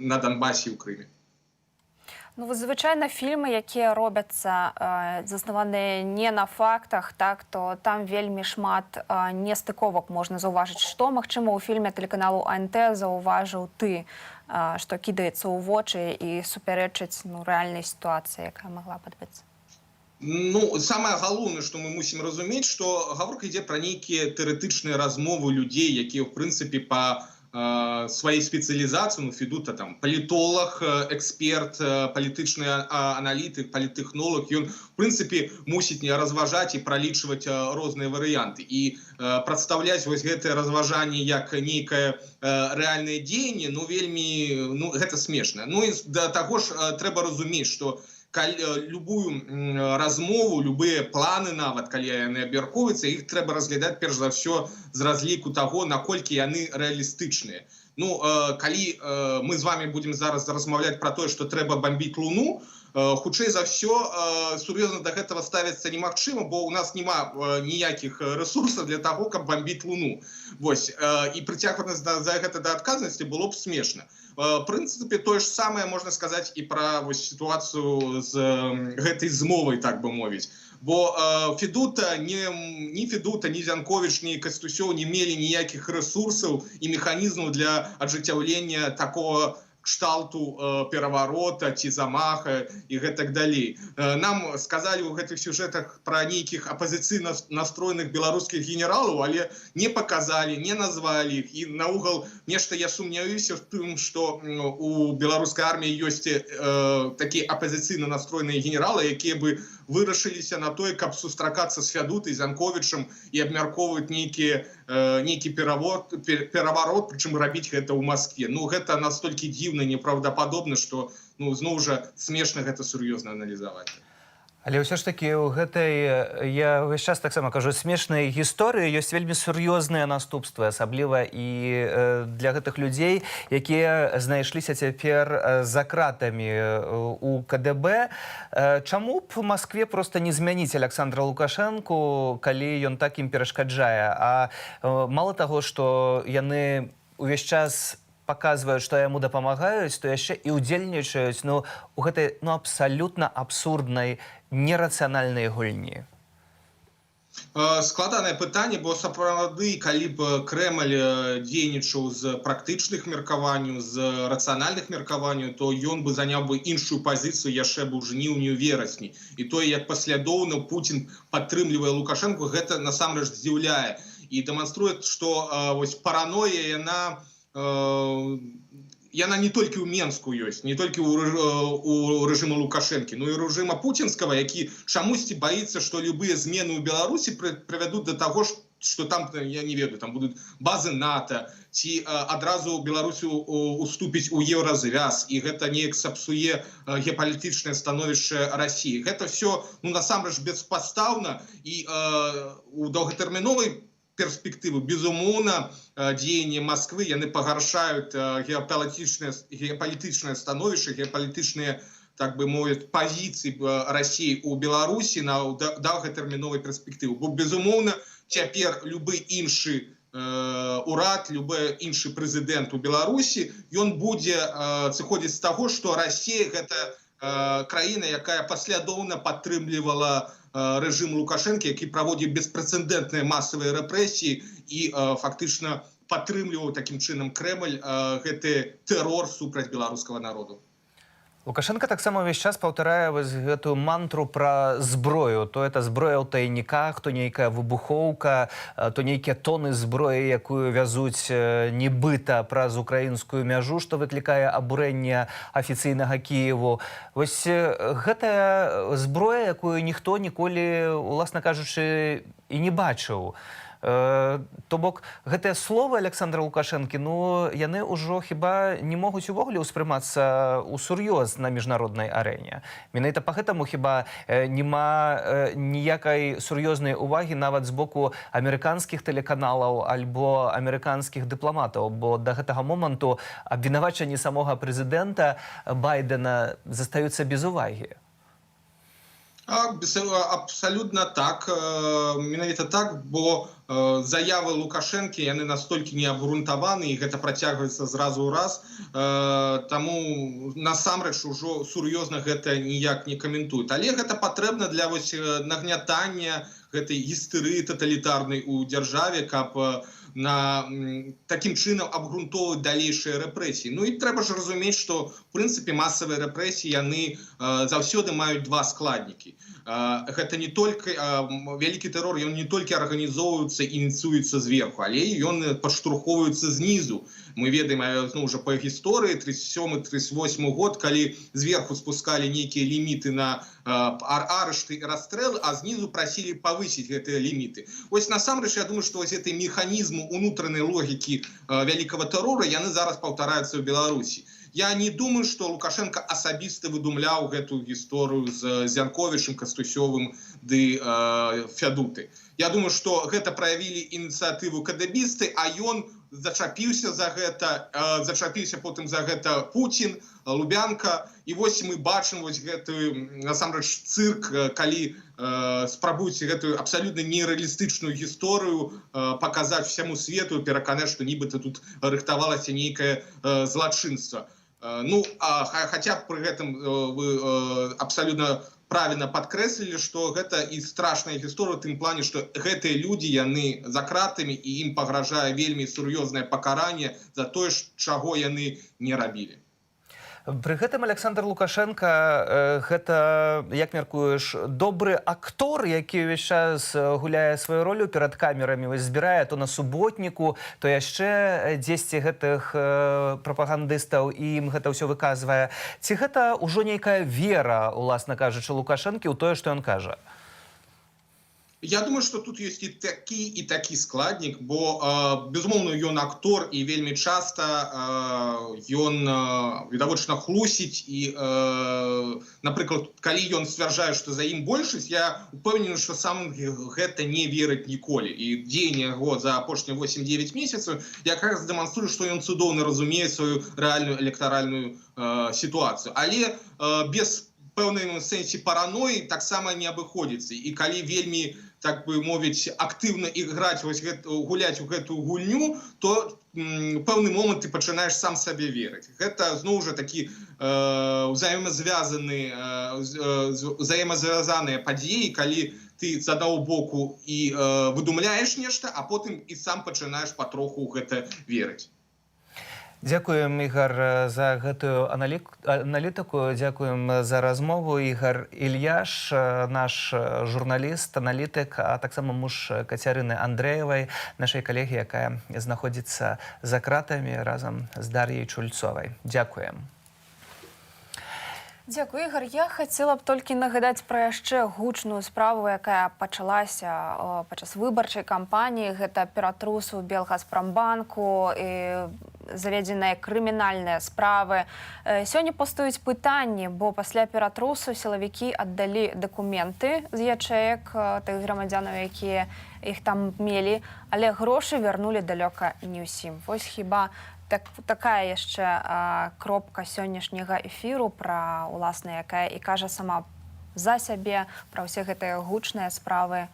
на Донбасе, ў Крыме. Ну, вот звычайна фільмы, якія робяцца, заснаваныя не на фактах, так, то там вельмі шмат нестыковак можна заўважыць. Што, магчыма, у фільме тэлеканалу АНТ заўважыў ты, што кідаецца ў вочы і супярэчыць, ну, рэальнай сітуацыі, якая магла б адбыцца? Ну, самае галоўнае, што мы мусім разумець, што гаворка ідзе пра нейкія тэарэтычныя размовы людзей, якія, ў прынцыпе, па сваёй спецыялізацыі, ну, Федута там палітолаг, эксперт, палітычны аналітык, палітэхнолог, ён, в прынцыпе, мусіць не разважаць і пралічваць розныя варыянты. І прадстаўляць вось гэтае разважанне як нейкае рэальнае дзеянне, ну, вельмі, ну, гэта смешна. Ну, і да таго ж трэба разумець, што любую размову, любыя планы нават, калі яны абмяркоўваюцца, іх трэба разглядаць перш за ўсё з разліку таго, наколькі яны рэалістычныя. Ну, калі мы з вами будзем зараз размаўляць пра тое, што трэба бамбіць Луну, хутчэй за ўсё, сур'ёзна да гэтага ставіцца немагчыма, бо у нас няма ніякіх рэсурсаў для таго, каб бамбіць Луну. Вось, і прыцягваць нас за гэта да адказнасці было б смешна. Прынцыпе, тое ж самае можна сказаць і пра вось сітуацыю з гэтай змовай, так бы мовіць. Бо Федута, ні Федута, ні Зянковіч, ні Кастусёў не мелі ніякіх рэсурсаў і механізмаў для ажыццяўлення такого кшталту пераварота ці замаха і гэтак далей. Нам сказалі ў гэтых сюжэтах пра нейкіх апазіцыйна настроеных беларускіх генералаў, але не паказалі, не назвалі іх. І наогул нешта я сумняюся в тым, што у беларускай арміі ёсць такія апазіцыйна настроеныя генералы, якія бы вырашыліся на тое, каб сустракацца з Фядутай, Зянковічам і абмяркоўваць нейкі пераварот, прычым рабіць гэта ў Маскве. Ну, гэта настолькі дзіўна, неправдападобна, што, ну, зноў жа смешна гэта сур'ёзна аналізаваць. Але ўсё ж такі ў гэтай, я ўвесь час таксама кажу, смешнай гісторыі ёсць вельмі сур'ёзныя наступствы, асабліва і для гэтых людзей, якія знайшліся цяпер за кратамі у КДБ. Чаму б Маскве проста не змяніць Аляксандра Лукашэнку, калі ён так ім перашкаджае? А мала таго, што яны увесь час паказваюць, што яму дапамагаюць, то яшчэ і ўдзельнічаюць, ну, у гэтай, ну, абсалютна абсурднай, нерацыянальнай гульні. Складанае пытанне, бо сапраўды, калі б Крэмль дзейнічаў з практычных меркаванняў, з рацыянальных меркаванняў, то ён бы заняў бы іншую пазіцыю яшчэ б у жніўні, ў верасні. І тое, як паслядоўна Пуцін падтрымлівае Лукашэнку, гэта насамрэч здзіўляе і дэманструе, што вось параноя яна не толькі ў Менску ёсць, не толькі у рэжыма Лукашэнкі, но і рэжыма пуцінскага, які чамусьці баіцца, што любыя змены ў Беларусі прывядуць да таго, што там, я не ведаю, там будуць базы НАТО, ці адразу Беларусь уступіць у Еўразвяз, і гэта неяк сапсуе геапалітычнае становішча Расіі. Гэта все, ну, насамрэч беспадстаўна, і у доўгатэрміновай перспектывы, безумоўна, дзеянні Москвы, яны пагаршаюць геапалітычнае становішча, геапалітычныя, так бы мовіць, пазіцыі Расіі ў Беларусі на доўгатэрміновай перспектывы. Бо, безумоўна, цяпер любы іншы урад, любы іншы прэзідэнт у Беларусі, ён будзе сыходзіць з таго, што Расія гэта краіна, якая паслядоўна падтрымлівала рэжым Лукашэнкі, які праводзіў беспрэцэдэнтныя масавыя рэпрэсіі і фактычна падтрымліваў такім чынам Крэмль гэты тэрор супраць беларускага народу. Лукашэнка таксама ўвесь час паўтарае вось гэтую мантру пра зброю. То это зброя ў тайніках, то нейкая выбухоўка, то нейкія тоны зброі, якую вязуць нібыта праз украінскую мяжу, што выклікае абурэнне афіцыйнага Кіеву. Вось гэтая зброя, якую ніхто ніколі, уласна кажучы, і не бачыў. То бок гэтыя словы Аляксандра Лукашэнкі, ну, яны ўжо хіба не могуць увогуле ўспрымацца ўсур'ёз на міжнароднай арэне. Менавіта па гэтаму хіба няма ніякай сур'ёзнай увагі нават з боку амерыканскіх тэлеканалаў альбо амерыканскіх дыпламатаў, бо да гэтага моманту абвінавачанні самога прэзідэнта Байдэна застаюцца без увагі. Абсалютна так, менавіта так, бо заявы Лукашэнкі, яны настолькі неабгрунтаваны, і гэта працягваецца зразу ў раз, таму насамрэч ужо сур'ёзна гэта ніяк не каментуюць. Але гэта патрэбна для вось нагнятання гэтай гістэрыі таталітарнай у дзяржаве, каб на такім чынам абгрунтоўваць далейшыя рэпрэсіі. Ну і трэба ж разумець, што в прынцыпе масавыя рэпрэсіі яны заўсёды маюць два складнікі. Гэта не толькі вялікі тэрор, ён не толькі арганізоўваецца і ініцыюецца зверху, але ён падштурхоўваецца знізу. Мы ведаем, зноў жа па гісторыі 37-38 год, калі зверху спускалі нейкія ліміты на арышты і расстрэлы, а знізу прасілі павысіць гэтыя ліміты. Вось насамрэч я думаю, што вось гэты механізм унутранай логікі вялікага тэрору яны зараз паўтараюцца ў Беларусі. Я не думаю, што Лукашенко асабіста выдумляў гэтую гісторыю з Зянковічам, Кастусёвым ды Фядуты. Я думаю, што гэта праявілі ініцыятыву кадэбісты, а ён зачапіўся за гэта, зачапіўся потым за гэта Пуцін, Лубянка. І вось мы бачым вось гэты, насамрэч, цырк, калі спрабуюць гэтую абсалютна нерэалістычную гісторыю паказаць всяму свету, пераканаць, што нібыта тут рыхтавалася нейкае злачынства. Ну, хаця пры гэтым вы абсалютна правильно падкрэслілі, што гэта і страшная гісторыя ў тым плане, што гэтыя людзі, яны за кратамі, і ім пагражае вельмі сур'ёзнае пакаранне за тое, чаго яны не рабілі. Пры гэтым Александр Лукашенко гэта, як мяркуеш, добры актор, які ўвесь час гуляе сваю ролю перад камерамі, вось збірае то на суботніку, то яшчэ дзесьці гэтых прапагандыстаў і ім гэта ўсё выказвае. Ці гэта ўжо нейкая вера, уласна кажучы, Лукашэнкі ў тое, што ён кажа? Я думаю, что тут есть і такі складнік, бо, безумоўна, ён актор, і вельмі часта ён відавочна хлусіць. І, напрыклад, калі ён сцвярджае, што за ім большасць, я упэўнены, што сам гэта не верыць ніколі. І дзеянне яго за апошнія 8-9 месяцаў якраз дэманструе, што ён цудоўна разумее сваю рэальную электаральную сітуацыю. Але без пэўным сэнсе параноі таксама не абыходзіцца. І калі вельмі, так бы мовіць, актыўна іграць, вось гуляць у гэтую гульню, то пэўны момант ты пачынаеш сам сабе верыць. Гэта зноў жа такі узаемазвязаныя падзеі, калі ты з аднаго боку і выдумляеш нешта, а потым і сам пачынаеш патроху ў гэта верыць. Дзякуем, Ігар, за гэтую аналітыку, дзякуем за размову. Ігар Ільяш, наш журналіст, аналітык, а таксама муж Кацярыны Андрэевай, нашай калегі, якая знаходзіцца за кратамі разам з Дар'яй Чульцовай. Дзякуем. Дзякуй, Ігар. Я хацела б толькі нагадаць пра яшчэ гучную справу, якая пачалася падчас выбарчай кампаніі. Гэта ператрус у Белгазпрамбанку, заведзеныя крымінальныя справы. Сёння пастаюць пытанні, бо пасля ператрусу сілавікі аддалі дакументы з ячэек тых грамадзянаў, якія іх там мелі, але грошы вярнулі далёка не ўсім. Вось хіба такая яшчэ кропка сённяшняга эфіру пра, уласна, якая і кажа сама за сябе пра ўсе гэтыя гучныя справы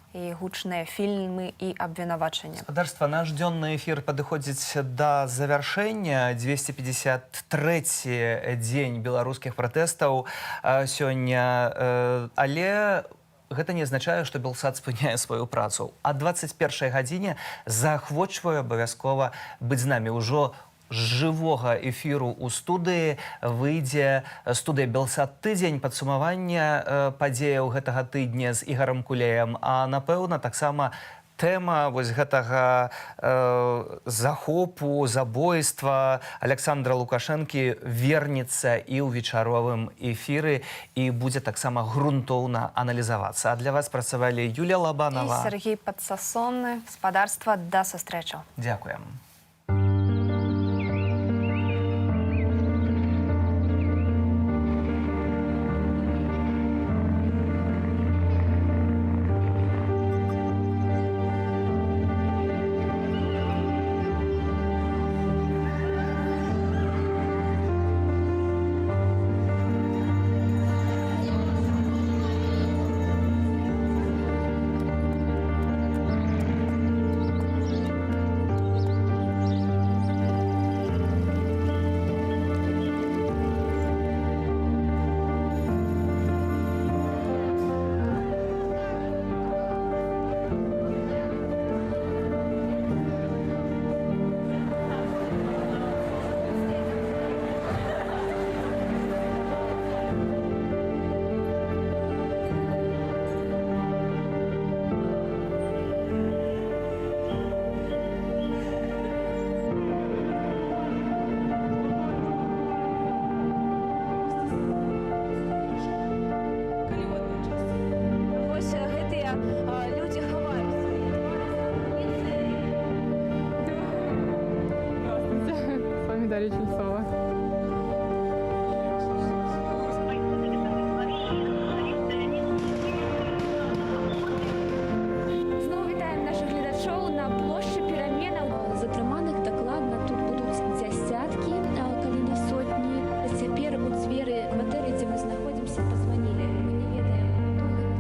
і гучныя фільмы і абвінавачання. Спадарства, наш дзённы эфір падыходзіць да завяршэння. 253 дзень беларускіх пратэстаў сёння, але гэта не азначае, што Белсат спыняе сваю працу. А 21 гадзіне заахвочваю абавязкова быць з намі. Ужо з жывога эфіру ў студыі выйдзе студыя Белсат тыдзень, падсумавання падзеяў гэтага тыдня з Ігарам Кулеем, а напэўна таксама тэма вось гэтага захопу, забойства Александра Лукашэнкі вернецца і ў вечаровым эфіры і будзе таксама грунтоўна аналізавацца. А для вас працавалі Юлія Лабанова і Сергей Падсасонны. Спадарства, да сустрэчы. Дзякуем. Дарья Чельцова. Зноў вітаем нашых гледачоў на плошчы Пераменаў. Затрыманых дакладна тут будуць дзясяткі, калі не сотні. Цяпер у дзверы кватэры, дзе мы знаходзімся, пазванілі. Мы не ведаем, хто гэта.